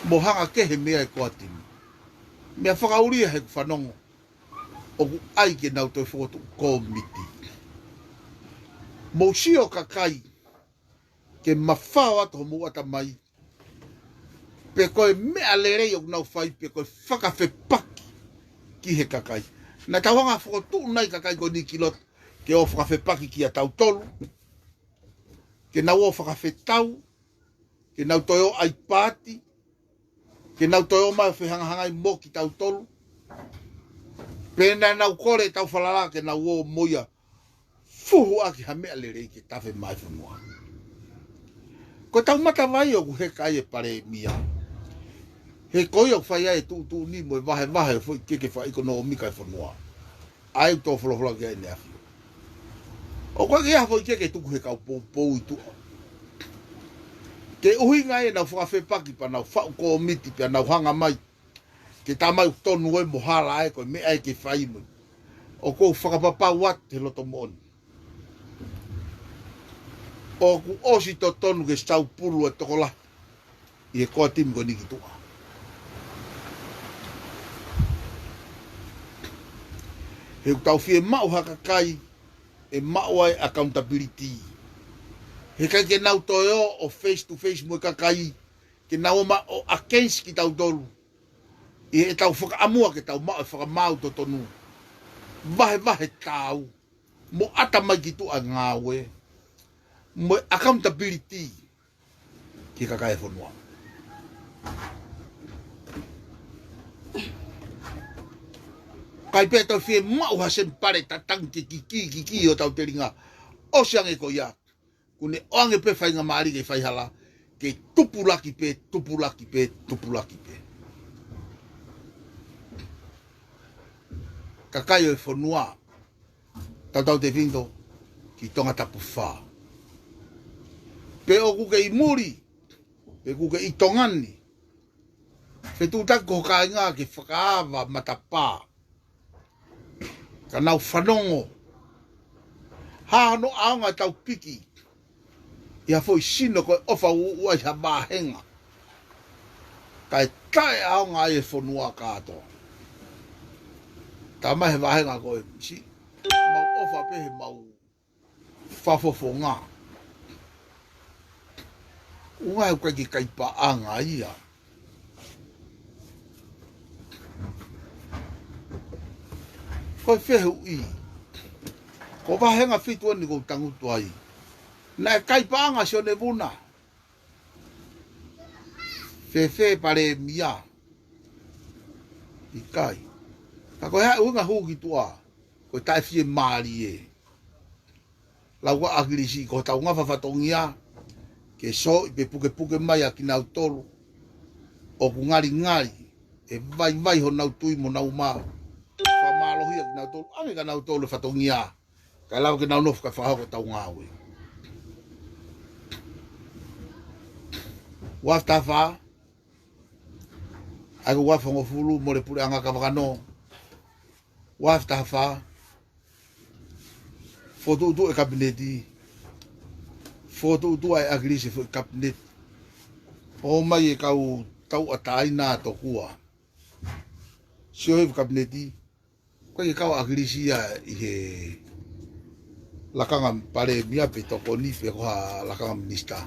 mo hanga kehe mei ai e core team. Meʻa fakaʻulia heʻeku fanongo ʻoku ʻai ke nau toe fokotuʻu kōmiti. Mou sio kakai ke mafao atu homou ʻatamai pe ko e meʻa lelei ʻoku nau fai pe ko e fakafepaki ki he kakai. Naʻa tau hanga fokotuʻu nai kakai ko eni ki loto ke ō fakafepaki kia tautolu, ke nau ō fakafetau, ke nau toe ō ʻai paati, ke nau toe ō mai ʻo fehangahangai mo kitautolu. Pe naʻa nau kole ʻetau falala ke nau ō mo ia fuhu ʻaki ha meʻa lelei ke tafe mai e fonua. Ko ʻetau matavai ʻoku heka ai e palēmia. He ko ia ʻoku fai ai e tuʻutuʻuni mo e vahevahe foʻi keke fakaʻekonōmika e fonua. ʻA ia ʻoku tau folofola ki ai ʻaneafi. ʻOku ʻikai ke ʻi ai ha foʻi keke tuku he kau poupou ʻi tuʻa. Ke ʻuhinga ʻenau fakafepaki pea nau faʻu kōmiti pea nau hanga mai ke tā mai ʻoku tonu ē mo hala ē, ko e meʻa ē ke fai mo ia. ʻOku ou fakapapau atu he loto moʻoni ʻoku ʻosi totonu ke saupulu e tokolahi ʻi he core team ko eni ki tuʻa. He ʻoku tau fiemaʻu ha kakai ʻe maʻu ai accountability. He ʻikai ke nau toe ō ʻo face to face mo e kakai, ke nau ō mai ʻo against kitautolu ʻi heʻetau fakaʻamua ke tau maʻu e fakamaau totonu, vahevahe taau, mo ʻatamai ki tuʻa e ngāue, mo e accountability ki he kakai e fonua. ʻIkai pē tau fiemaʻu ha semi pale tatangi ke kikī, kikī hotau telinga. ʻOsi ange ko ia. Kuo ne ʻoange pē faingamālie ke fai hala, ke tupulaki pē, tupulaki pē, tupulaki pē. Kakai ʻo e fonua, tautautefito ki Tongatapu fā. Pe ʻoku ke ʻi muli, pe ʻoku ke ʻi Tonga ni, fetuʻutaki ko ho kāinga ke fakaava matapā ka nau fanongo. Hā hono ʻaonga ʻetau piki ʻi ha foʻi sino ko e ʻofa ʻuʻua ʻi ha vāhenga, kae taʻeʻaonga ai e fonua kātoa. Tā mai he vāhenga ko e misi, mau ʻofa pē he mau fafofonga. ʻUhinga he ʻoku ʻikai ke kai paʻanga ia. Ko e fehuʻi, ko e vāhenga fitu eni ʻoku ou tangutu ai. Naʻe kai paʻanga Sione Vuna? Fēfē palēmia? ʻIkai. Ka ko e hā e ʻuhinga hū ki tuʻa? Ko e taʻefiemālie. Lau ʻa ʻAkilisi, ko hotau ngafa fatongia ke sio pe pukepuke mai ʻa kinautolu ʻoku ngalingali ʻe vaivai honau tui mo honau mā. Fakamālohia kinautolu, ʻange kia nautolu e fatongia kae lava ke nau nofo kae fakahoko ʻetau ngāue. Uafu taha fā, ʻa ia ko e uafu hongofulu, mole puleʻanga ka vakanō. Uafu taha fā, fokotuʻutuʻu e kapineti, fokotuʻutuʻu ʻa ʻAkilisi e foʻi kapineti. ʻOmai e kau tauʻatāina tokua. Sio he kapineti, ʻoku ʻikai ke kau ʻa ʻAkilisi ia ʻi he lakanga palēmia pe tokoni pe ko ha lakanga minisitā.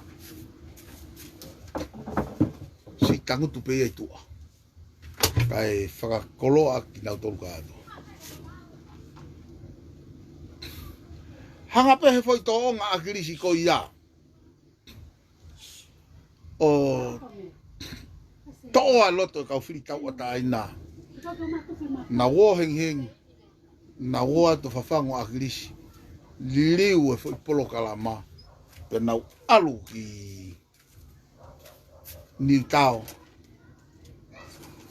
Siʻi tangutu pē ia ʻi tuʻa kae fakakoloa kinautolu kātoa. Hanga pē he foʻi tōʻonga ʻAkilisi ko ia ʻo toʻo ʻa e loto e kau fili tauʻatāina. Nau ō hengihengi, nau ō atu fafangu ʻa ʻAkilisi, liliu e foʻi polokalama, pea nau ʻalu ki Niutao,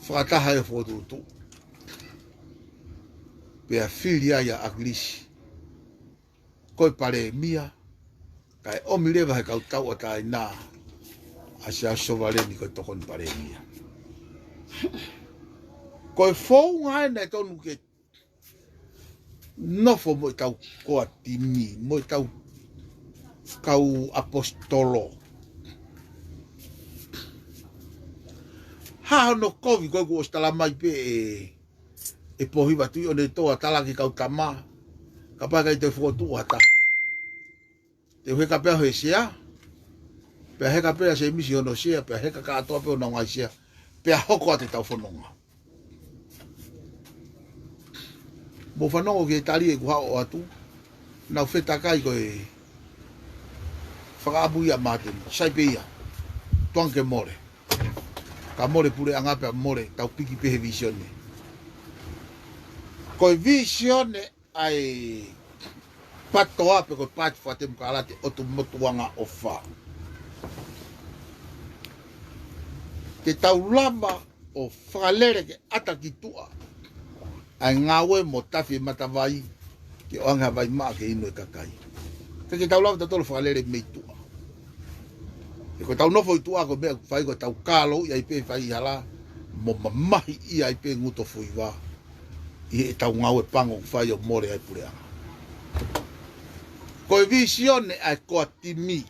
fakataha e fokotuʻutuʻu. Pea fili ai ʻa ʻAkilisi ko e palēmia, kae ʻomi leva he kau tauʻatāina ʻa Siaosi Sovaleni ko e tokoni palēmia. Ko e founga ē naʻe tonu ke nofo mo ʻetau koa timi, mo ʻetau kau ʻaposetolo. Hā hono kovi ko ē kuo ʻosi tala mai pē ʻe, ʻe Pōhiva Tuʻiʻonetoa, tala ki he kau tama, kapau ʻe ʻikai toe fokotuʻu ha taha, te u heka pē au he sea, pea heka pē ʻa Sēmisi hono sea, pea heka kātoa pē honau ngaahi sea, pea hoko atu ʻetau fononga. Mou fanongo ki he tali ʻeku haʻo atu, naʻa ku fetakai ko e fakaʻamu ia ʻa Māteni, sai pē ia, tuʻunga ke mole. Ka mole puleʻanga pea mole, tau piki pē he vīsone. Ko e vīsone ʻa e PATOA pe ko e Paati Fakatemokalati ʻo e Motuʻanga ʻOfa. Ke tau lava ʻo fakalele ke ʻata ki tuʻa ʻa e ngāue mo tafi e matavai ke ʻoange ha vai maʻa ke inu e kakai. Ke, ke tau lava tautolu ʻo fakalele mei tuʻa. He ko ʻetau nofo ʻi tuʻa ko e meʻa ʻoku fai ko ʻetau kālou ʻi ai pē fai hala mo mamahi ʻi ai pē ngutu ʻo fuiva ʻi heʻetau ngāue pango ʻoku fai ʻo mole ai puleʻanga. Ko e vīsone ʻa e koa timi.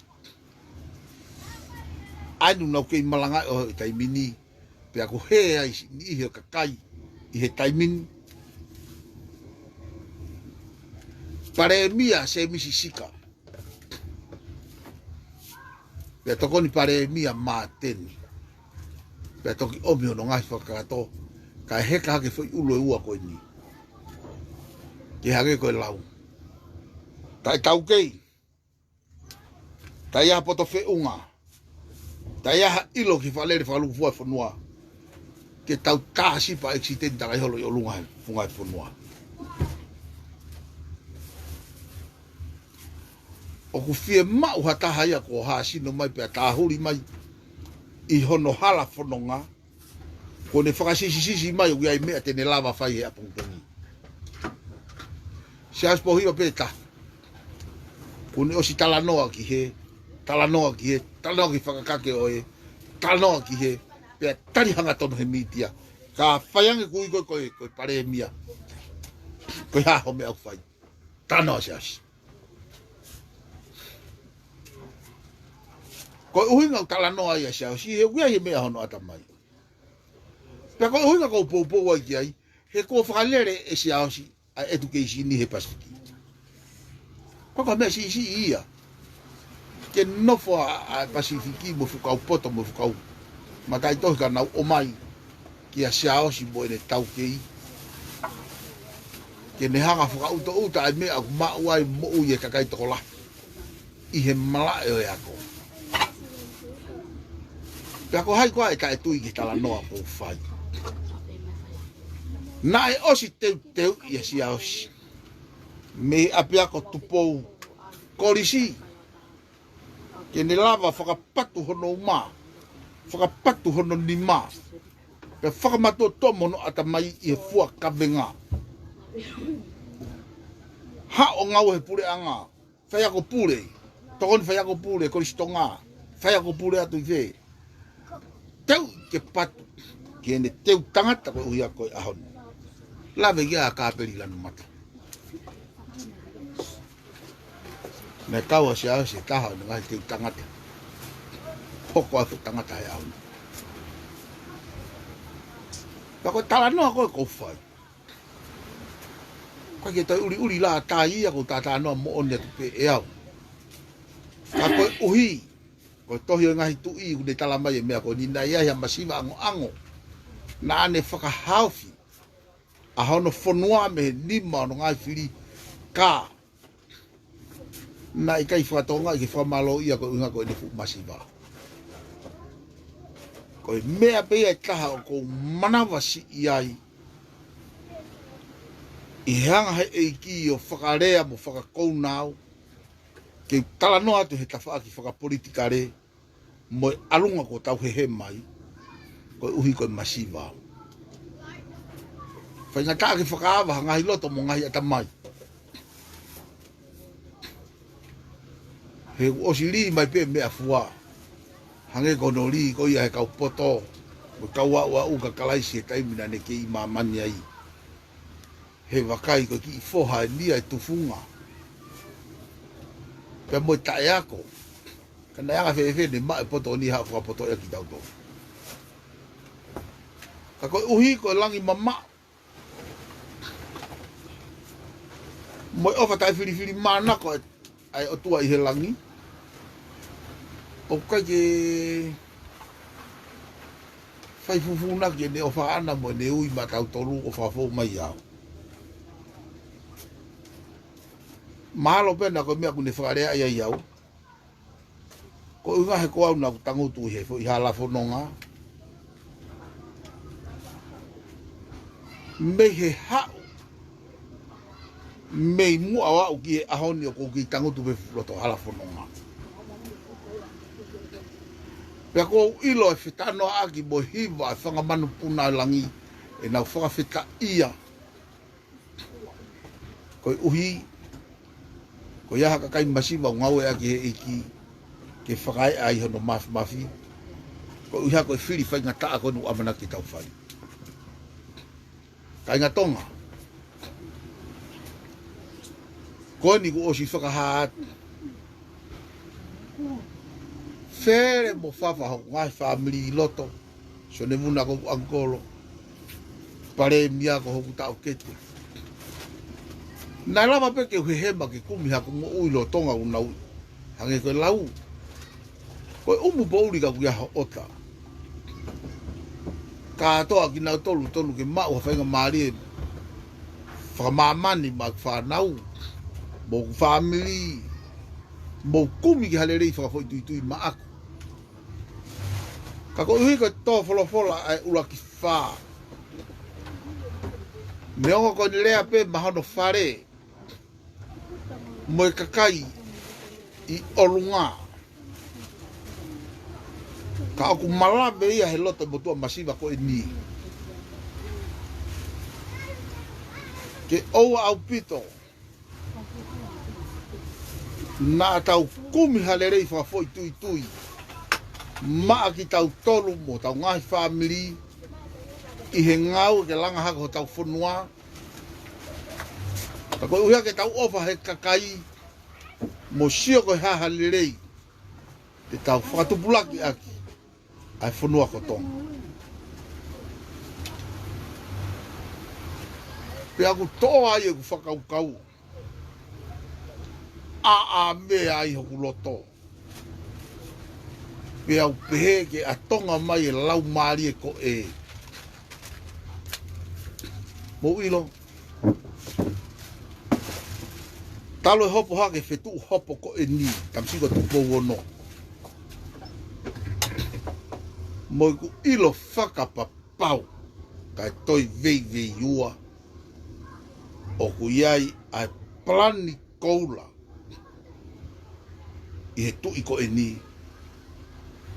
ʻA eni naʻa ku kei malangaʻi ʻo e taimi ni, pea ko e hē ai siʻi niʻihi ʻo e kakai ʻi he taimi ni. Palēmia Sēmisi Sika. Pea tokoni palēmia Māteni. Pea toki ʻomi hono ngaahi fakakakato, kae heka hake foʻi ʻulu ʻe ua ko eni. Ke hangē ko e lau. Taʻe taukei. Taʻe ʻi ai ha poto feʻunga. Taʻe ʻi ai ha ʻilo ki he fakalele fakalūkufua e fonua. Ke tau tā sipa ʻekisiteni takai holo ʻi ʻolunga he funga e fonua. ʻOku fiemaʻu ha taha ia kuo hāsino mai pea tāhuli mai ʻi hono hala fononga. Kuo ne fakasisisisi mai ʻoku ʻi ai e meʻa te ne lava fai he ʻapongipongi. Siaosi Pōhiva pē taha. Kuo ne ʻosi talanoa ki hē, talanoa ki hē, talanoa ki he fakakake ʻo ē, talanoa ki hē, pea tali hangatonu he mītia. Ka fai ange ʻoku ui koe ko e, ko e palēmia. Ko e hā hoʻo meʻa ʻoku fai? Talanoa Siaosi. Ko e ʻuhinga ʻoku talanoa ai ʻa Siaosi, he ʻoku ʻi ai e meʻa hono ʻatamai. Pea ko e ʻuhinga ʻoku ou poupou ai ki ai, he kuo fakalele ʻe Siaosi ʻa e ʻetukeisini he Pasifiki. Ko e meʻa siʻisiʻi ia. Ke nofo ʻa, ʻa e Pasifiki mo e fuʻu kau poto mo e fuʻu kau mataʻitohi ka nau ō mai kia Siaosi mo ʻene taukei. Ke ne hanga fakaʻutaʻuta ʻa e meʻa ʻoku maʻu ai moʻui e kakai tokolahi ʻi he malaʻe ʻo e ako. Pea ko hai koā ʻe taʻetui ki he talanoa ʻoku ou fai? Naʻe ʻosi teuteuʻi ʻa Siaosi mei ʻapiako Tupou Kolisi ke ne lava fakapatu hono uma, fakapatu hono nima, pea fakamatuʻotuʻa mo hono ʻatamai ʻi he fua kavenga. Haʻu ʻo ngāue he puleʻanga, faiako pule, tokoni faiako pule, Kolisi Tonga, faiako pule atu ʻi fē. Teu ke patu ki heʻene teu tangata koeʻuhi ko e ʻaho ni. Lave ki ai ʻa Kāpeli Lanumata. Naʻe kau ʻa Siaosi he taha ʻo e ngaahi teu tangata. Hoko ʻa e tangata he ʻaho ni. Pea ko e talanoa ko ē ʻoku ou fai, ʻoku ʻikai ke toe ʻuliʻuli lā tai ia, ʻoku ou talanoa moʻoni atu pē ʻe au. Ka koeʻuhi ko e tohi ʻo e Ngaahi Tuʻi ʻoku ne tala mai e meʻa ko eni, naʻe ʻi ai ha masiva ʻangoʻango naʻa ne fakahaofi ʻa hono fonua mei he nima ʻo hono ngaahi fili, ka naʻe ʻikai fakatokangaʻi ke fakamālōʻia koeʻuhi ko ʻene fuʻu masiva. Ko e meʻa pē ia ʻe taha ʻoku ou manavasiʻi ai, ʻi he anga he ʻEiki ʻo fakalea mo fakakouna au ke u talanoa atu he tafaʻaki fakapolitikale mo e ʻalunga kuo tau hehema ai, koeʻuhi ko e masiva. Faingataʻa ke fakaava ha ngaahi loto mo e ngaahi ʻatamai. He kuo ʻosi lī mai pē meʻafua. Hangē ko hono lī ko ia he kau poto mo e kau aʻuaʻu kia Kalaisi he taimi naʻa ne kei ʻi māmani ai. He vakai ko e kiʻi foha eni ia ʻe tufunga pea mo e taʻeako. Ka naʻe anga fēfē ʻene maʻu e poto ni ha fakapoto ia kiate kitautolu. Ka koeʻuhi ko e langi mamaʻo mo e ʻofa taʻefilifilimānako ʻa e ʻOtua ʻi he langi, ʻoku ʻikai ke fai fufūnaki ʻene ʻofa ʻaʻana mo ʻene ui maʻatautolu ʻo fakafou mai au. Mahalo pē naʻa ko e meʻa ʻoku ne fakalea ai au. Ko e ʻuhinga he ko au naʻa ku tangutu ʻi he foʻi hala fononga mei he haʻu mei muʻa ʻo aʻu ki he ʻaho ni ʻoku ou kei tangutu pē loto hala fononga. Pea ʻoku ou ʻilo e fetalanoaʻaki mo e hiva ʻa e fanga manupuna ʻo e langi ʻenau fakafetaʻia. Koeʻuhi ko ia ha kakai masiva ʻoku ngāueʻaki ʻe he ʻEiki ke fakaeʻa ai hono mafimafi. Koeʻuhi ko e fili faingataʻa ko eni ʻoku ʻamanaki ke tau fai. Kāinga Tonga, ko eni kuo ʻosi fakahā atu. Fele mo fafa hoku ngaahi fāmili ʻi loto. Sione Vuna ko hoku ʻangikolo. Palēmia ko hoku taʻokete. Naʻe lava pē ke u hehema ke kumi haku moʻui lolotonga ʻeku nau ui. Hangē ko e lau, ko e ʻumu poʻuli ka ʻoku ʻi ai ho ʻota. Kātoa kinautolu tonu ke maʻu ha faingamālie fakamāmani maʻaku fānau, mo hoku fāmili, mo kumi ki ha lelei fakafoʻituitui maʻaku. Ka koeʻuhi ko e tō folofola ʻa e ʻuluaki fā, neongo ko eni lea pē maʻa hono fale mo e kakai ʻi ʻolunga, ka ʻoku malave ia he loto motuʻa masiva ko eni. Ke ʻoua ʻaupito naʻa tau kumi ha lelei fakafoʻituitui maʻa kitautolu mo hotau ngaahi fāmili ʻi he ngāue ke langa hake hotau fonua. Ka koeʻuhi ke tau ʻofa he kakai mo sio ko e hā ha lelei te tau fakatupulaki ʻaki ʻa e fonua ko Tonga. Pea ʻoku toʻo ai ʻeku fakakaukau, ʻaʻa meʻa ai hoku loto. Pea u pehē ke ʻatonga mai e laumālie ko ē. Mou ʻilo, talu e hopo hake fetuʻu hopo ko eni, tamasiʻi ko Tupou Ono, mo ʻeku ʻilo fakapapau kae toe veiveiua ʻoku ʻi ai ʻa e palani koula ʻi he tuʻi ko eni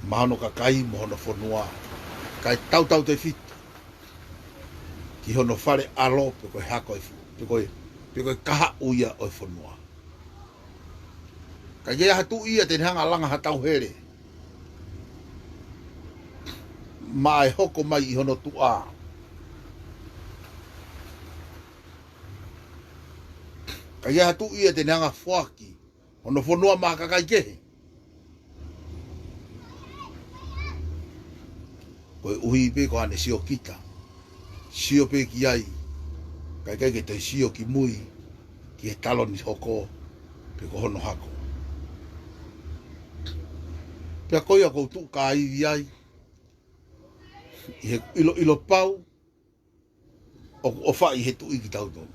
maʻa hono kakai mo hono fonua, kae tautautefito ki hono fale ʻalo pe ko e hako e fu-, pe ko e, pe ko e kahaʻu ia ʻo e fonua. ʻIkai ke ʻi ai ha tuʻi ia te ne hanga ʻo langa ha tauhele maʻa e hoko mai ʻi hono tuʻa. ʻIkai ke ʻi ai ha tuʻi ia te ne hanga ʻo foaki hono fonua maʻa ha kakai kehe. Koeʻuhi pē ko haʻane sio kita, sio pē ki ai, kae ʻikai ke toe sio ki mui ki he taloni hoko pe ko hono hako. Pea ko ia ʻoku ou tuʻu kāivi ai ʻi he ʻiloʻilo pau ʻoku ʻofaʻi he tuʻi kitautolu.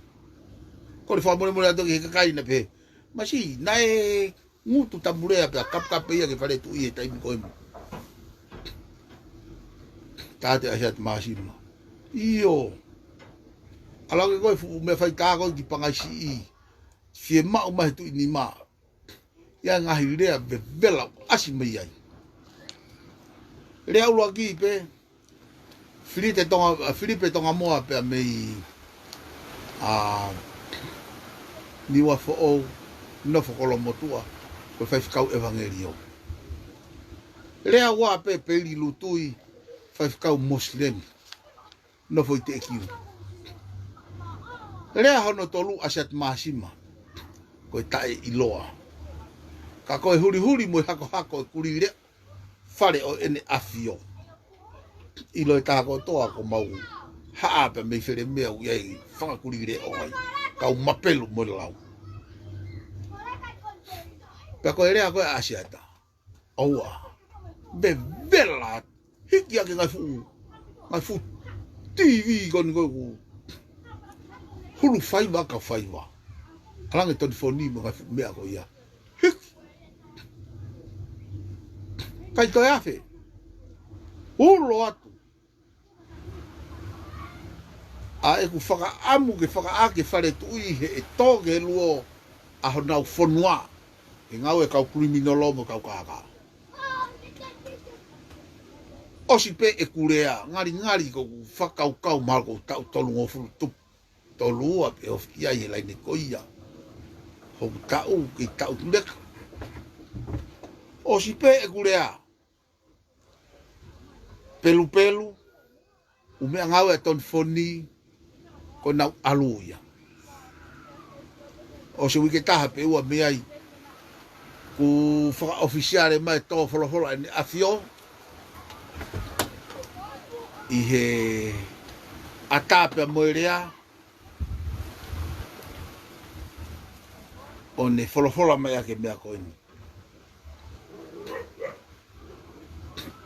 Ko e fakamolemole atu ki he kakai naʻe pehē, masiʻi, naʻe ngutu Tamulea pea kapekape ia ki he fale tuʻi he taimi ko ē mo Tāte ʻAhiate Māsima. ʻIo. ʻAlu hake ko e fuʻu meʻa faitā ko ē ki Pangaisiʻi, fiemaʻu mai he tuʻi nima ia ngaahi lea vevela ʻasi mai ai. Lea ʻuluaki pē, Filipe Tonga, ʻa, Filipe Tongamoa pea mei ʻa Niuafoʻou, nofo Kolomotuʻa, ko e faifekau ʻevangeliō. Lea ua pē Peli Lutui, faifekau Mosilemi, nofo ʻi Teʻekiu. Lea hono tolu ʻa Siate Māsima, ko e taʻeʻiloa. Ka ko e hulihuli mo e hakohako e kulī leʻo, fale ʻo ʻEne ʻAfio. ʻIlo e taha kotoa ko mau haʻa pē mei Felemea ʻoku ʻi ai fanga kulī leʻo ai, kau mapelu mo e lau. Pea ko e lea ko ē ʻa Siate, ʻoua, vevela, hiki ake ngaahi fuʻu, ngaahi fuʻu T V ko eni ko ē ʻoku hulu faiva ka faiva. ʻAlu ange Toni Foni mo e ngaahi fuʻu meʻa ko ia. Hiki. ʻIkai toe afe. Ulo atu. ʻA ʻeku fakaʻamu ke fakaʻā ke fale tuʻi he ʻe tō ke luo ʻa honau fonua he ngāue ʻa e kau kiliminolo mo e kau kākā. ʻOsi pē ʻeku lea, ngalingali ko ʻeku fakakaukau mahalo ko e taʻu tolungofulu tupu, tolu ua pē ofi ki ai he laine ko ia. Hoku taʻu kei taʻu tuleka. ʻOsi pē ʻeku lea. Pelupelu, ʻū meʻangāue ʻa Toni Foni, ko ʻenau ʻalu ia. ʻOsi uike taha pe ua mei ai, kuo fakaʻofisiale mai e tō folofola ʻEne ʻAfio ʻi he ʻatā pea mo e lea, ʻo ne folofola mai ʻaki e meʻa ko eni.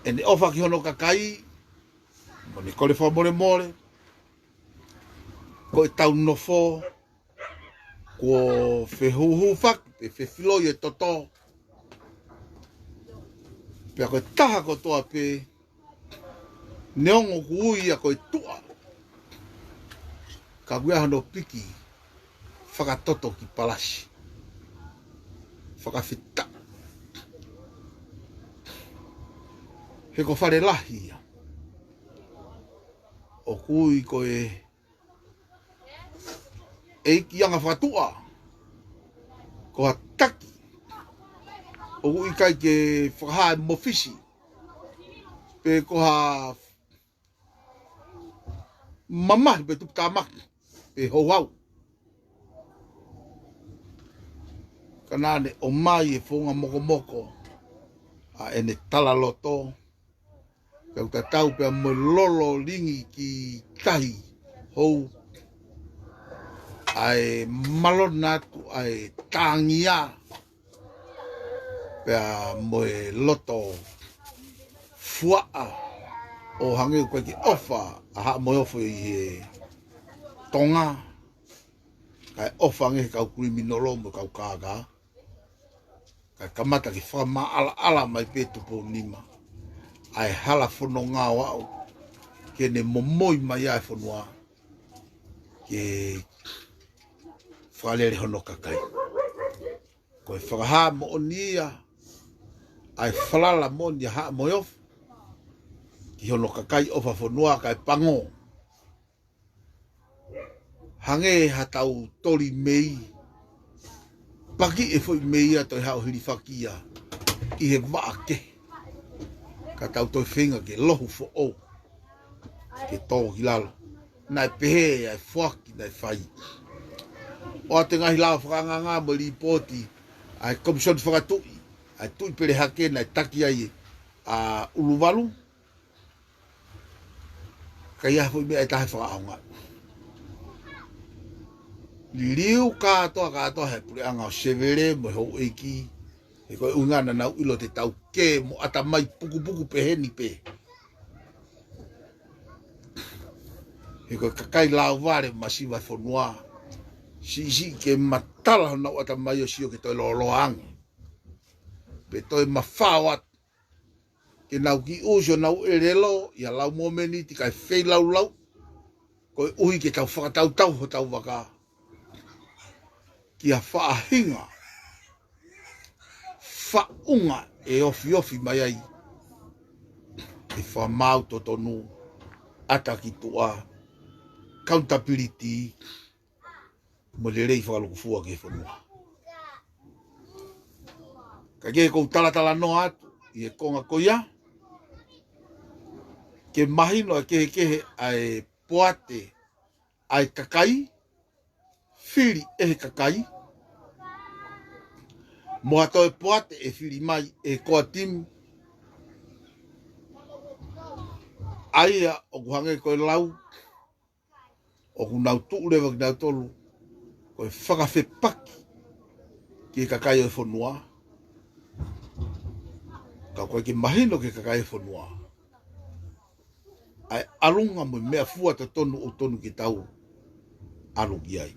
ʻEne ʻofa ki hono kakai, mo ne kole fakamolemole, ko ʻetau nofo, kuo fehuhufaki, pe fefiloi e toto. Pea ko e taha kotoa pē, neongo ʻoku ui ia ko e tuʻa, ka ʻoku ʻi ai hono piki fakatoto ki palasi. Fakafetaʻi. He ko fale lahi ia. ʻOku ui ko e ʻeiki anga fakatuʻa. Ko ha taki. ʻOku ʻikai ke fakahā e mōfisi. Pe ko ha mamahi pe tuputāmaki pe houhau. Ka naʻa ne ʻomai e founga mokomoko ʻa ʻene talaloto, pea ʻoku tatau pea mo e lolo lingi ki tahi hou, ʻa e malona atu ʻa e tāngia, pea mo e loto fuaʻa ʻo hangē ʻoku ʻikai ke ʻofa ʻa Haʻa Moheofo ʻi he Tonga, kae ʻofa ange he kau kiliminolo mo e kau kākā, kae kamata ke fakamaʻalaʻala mai pē Tupou Nima ʻa e hala fononga ʻo aʻu ke ne momoi mai ʻa e fonua ke fakalele hono kakai. Ko e fakahā moʻoni ia ʻa e falala moʻoni ʻa Haʻa Moheofo ki hono kakai ʻofa fonua kae pango. Hangē ha tau toli mei, paki e foʻi mei ia toe haʻu hilifaki ia ʻi he vaʻa kehe. Ka tau toe feinga ke lohu foʻou, ke tō ki lalo. Naʻe pehē ʻa e foaki naʻe fai. ʻOatu e ngaahi lao fakaangaanga mo e lipooti ʻa e Komisoni Fakatuʻi, ʻa e Tuʻi Pelehake naʻe taki ai ʻa ʻUluvalu. Ka ʻi ai ha foʻi meʻa ʻe taha ʻe fakaʻaongaʻi. Liliu kātoa kātoa he puleʻanga ʻo Sevele mo e houʻeiki, he ko e ʻuhinga naʻa nau ʻilo te tau kē mo ʻatamai pukupuku peheni pē. He ko e kakai lauvale masiva e fonua, siʻisiʻi ke matala honau ʻatamai ʻo sio ke toe lōloa ange. Pe toe mafao atu ke nau kiʻi ʻusi honau ʻelelo ʻi ha lau momeniti kae feilaulau, koeʻuhi ke tau fakatautau hotau vaka ki ha faʻahinga faʻunga ʻe ofiofi mai ai e fakamaau totonu, ʻata ki tuʻa, accountability, mo e lelei fakalūkufua ki he fonua. Ka ke ʻoku ou talatalanoa atu ʻi he konga ko ia, ke mahino ʻa e kehekehe ʻa e poate ʻa e kakai, fili ʻe he kakai, mo ha toe poate ʻe fili mai ʻe he core team, ʻa ia ʻoku hangē ko e lau, ʻoku nau tuʻu leva kinautolu ko e fakafepaki ki he kakai ʻo e fonua, ka ʻoku ʻikai ke mahino ki he kakai ʻo e fonua ʻa e ʻalunga mo e meʻafua totonu ʻoku totonu ke tau ʻalu ki ai.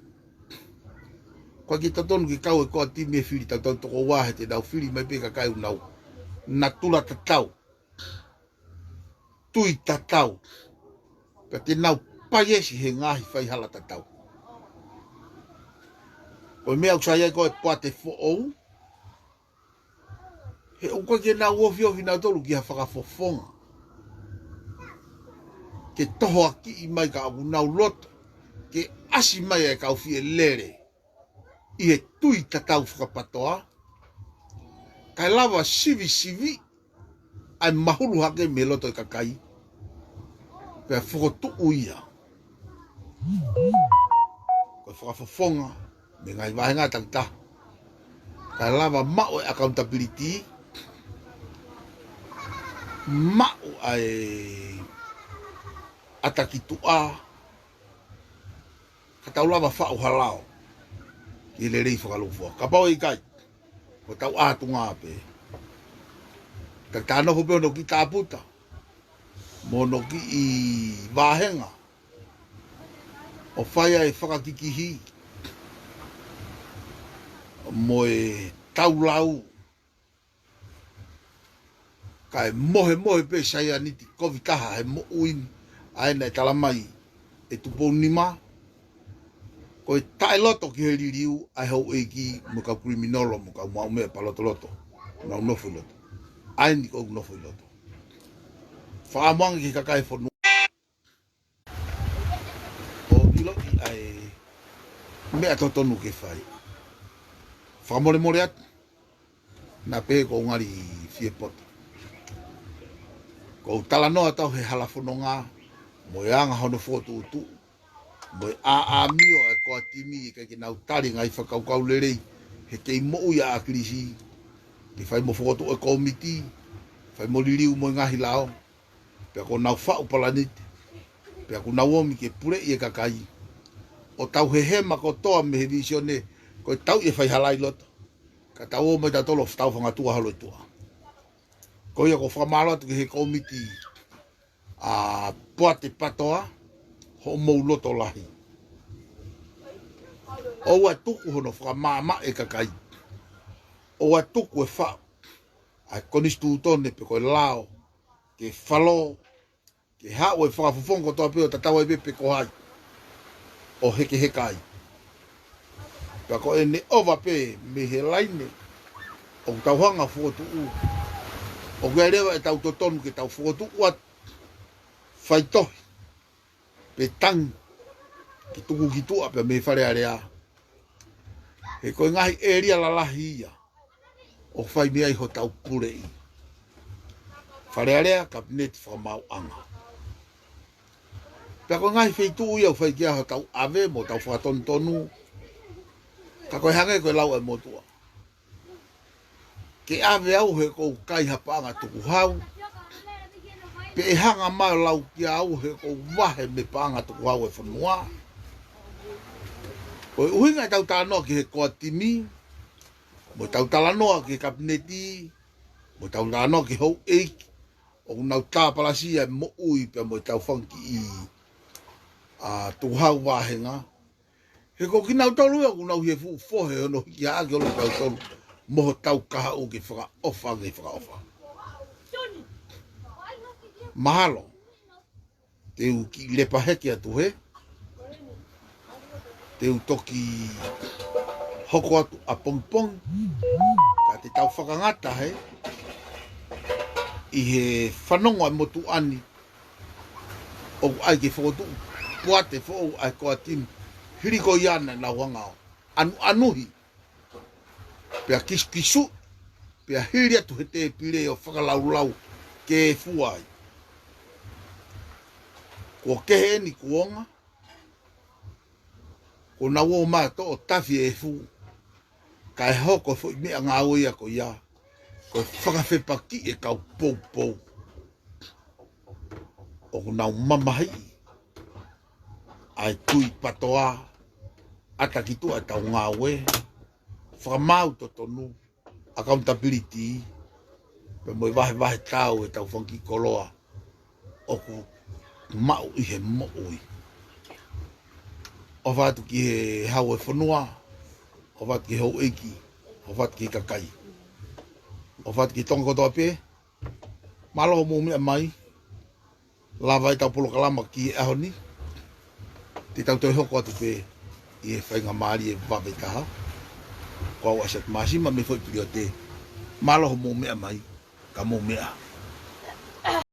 ʻOku ʻikai ke totonu ke kau e core team ʻi he fili tautau toko ua, he te nau fili mai pē kakai ʻoku nau natula tatau, tui tatau, pea te nau paiesi he ngaahi faihala tatau. Ko e meʻa ʻoku sai ai ko e poate foʻou, he ʻoku ʻikai ke nau ofiofi nautolu ki ha fakafofonga ke tohoakiʻi mai, ka ʻoku nau loto ke ʻasi mai e kau fie lele ʻi he tui tatau fakapatoa, kae lava sivisiviʻi ʻa e mahulu hake mei loto e kakai, pea fokotuʻu ia ko e fakafofonga mei he ngaahi vāhenga takitaha, kae lava maʻu e accountability, maʻu ʻa e ʻata ki tuʻa, ka tau lava faʻu ha lao ki he lelei fakalūkufua. Kapau ʻe ʻikai, ko hotau ʻātunga pē. Ka tau nofo pē ʻo nau kiʻi tāputa mo nau kiʻi vāhenga ʻo fai ai e fakakikihi mo e taulau, kae mohemohe pē saianiti kovi taha he moʻui ni, ʻa ē naʻe talamai ʻe Tupou Nima, ko e taʻeloto ki he liliu ʻa e houʻeiki mo e kau kiliminolo mo e kau maʻu meʻa palotoloto, nau nofo ʻi loto. ʻA eni ʻoku nofo ʻi loto. Fakaʻamu ange ki he kakai e fonua ʻo ʻiloʻi ʻa e meʻa totonu ke fai. Fakamolemole atu, naʻa pehē ʻoku ou ngali fie poto. ʻOku ou talanoa atu he hala fononga mo e anga hono fokotuʻutuʻu, mo e ʻāʻāmio ʻa e core team, ʻikai ke nau tali e ngaahi fakakaukau lelei, he kei moʻui ʻa ʻAkilisi, ke fai mo fokotuʻu e kōmiti, fai mo liliu mo e ngaahi lao, pea kuo nau faʻu palanite, pea kuo nau ōmi ke puleʻi e kakai, ʻo tau hehema kotoa mei he vīsone, ko e tau ʻi he faihala ʻi loto, ka tau ō mai tautolu ʻo tau fangatua holo ʻi tuʻa. Ko ia ʻoku ou fakamālō atu ki he kōmiti ʻa Poate Patoa, hoʻomou loto lahi. ʻOua ʻe tuku hono fakamaʻamaʻa e kakai. ʻOua ʻe tuku e faʻu ʻa e konisitūtone pe ko e lao ke falō, ke haʻu e fakafofonga kotoa pē ʻo tatau ai pē pe ko hai ʻo hekeheka ai. Pea ko ʻene ʻova pē mei he laine ʻoku tau hanga ʻo fokotuʻu, ʻoku ʻi ai leva ʻetau totonu ke tau fokotuʻu atu faitohi pe tangi ke tuku ki tuʻa pea mei Fale Alea. He ko e ngaahi ʻēlia lalahi ia ʻoku fai mei ai hotau puleʻi. Fale Alea, Kapineti, Fakamaauʻanga. Pea ko e ngaahi feituʻu ia ʻoku fai ki ai hotau ʻave mo hotau fakatonutonu. Ka ko e hangē ko e lau ʻa e motuʻa, ke ʻave au he ʻoku ou kai ha paʻanga tukuhau, pe ʻe hanga mai ʻo lau kia au he ʻoku ou vahe mei he paʻanga tukuhau e fonua. Ko e ʻuhinga ʻetau talanoa ki he core team, mo ʻetau talanoa ki he Kapineti, mo ʻetau talanoa ki he houʻeiki ʻoku nau tāpalasia e moʻui pea mo ʻetau fanga kiʻi, ʻa, tukuhau vāhenga. He ko kinautolu ia ʻoku nau hie fuʻu fohe hono hiki hake holo kitautolu mo hotau kahaʻu ke fakaʻofa ange fakaʻofa. Mahalo te u kiʻi lepa heke atu hē, te u toki hoko atu ʻapongipongi, ka te tau fakangata hē ʻi he fanongo ʻa e motuʻa ni ʻoku ʻai ke fokotuʻu poate foʻou ʻa e core team. Hili ko ia naʻa nau hanga ʻo ʻanuʻanuhi, pea kisukisu, pea hili atu he tēpile ʻo fakalaulau ke fua ai. Kuo kehe eni kuonga, kuo nau ō mai ʻo toʻo tafi e efu, kae hoko e foʻi meʻangāue ia ko ia ko e fakafepakiʻi e kau poupou. ʻOku nau mamahiʻi ʻa e tui patoa, ʻata ki tuʻa ʻetau ngāue, fakamaau totonu, accountability, pea mo e vahevahe tau ʻetau fanga kiʻi koloa ʻoku maʻu ʻi he moʻui. ʻOfa atu ki he hau e fonua, ʻofa atu ki he houʻeiki, ʻofa atu ki he kakai, ʻofa atu ki Tonga kotoa pē. Mālō hoʻomou meʻa mai. Lava ʻetau polokalama ki he ʻaho ni. Te tau toe hoko atu pē ʻi he faingamālie vave taha. Ko au ʻAisake Māsima mei Foʻi Piliote. Mālō hoʻomou meʻa mai. Ka mou meʻa.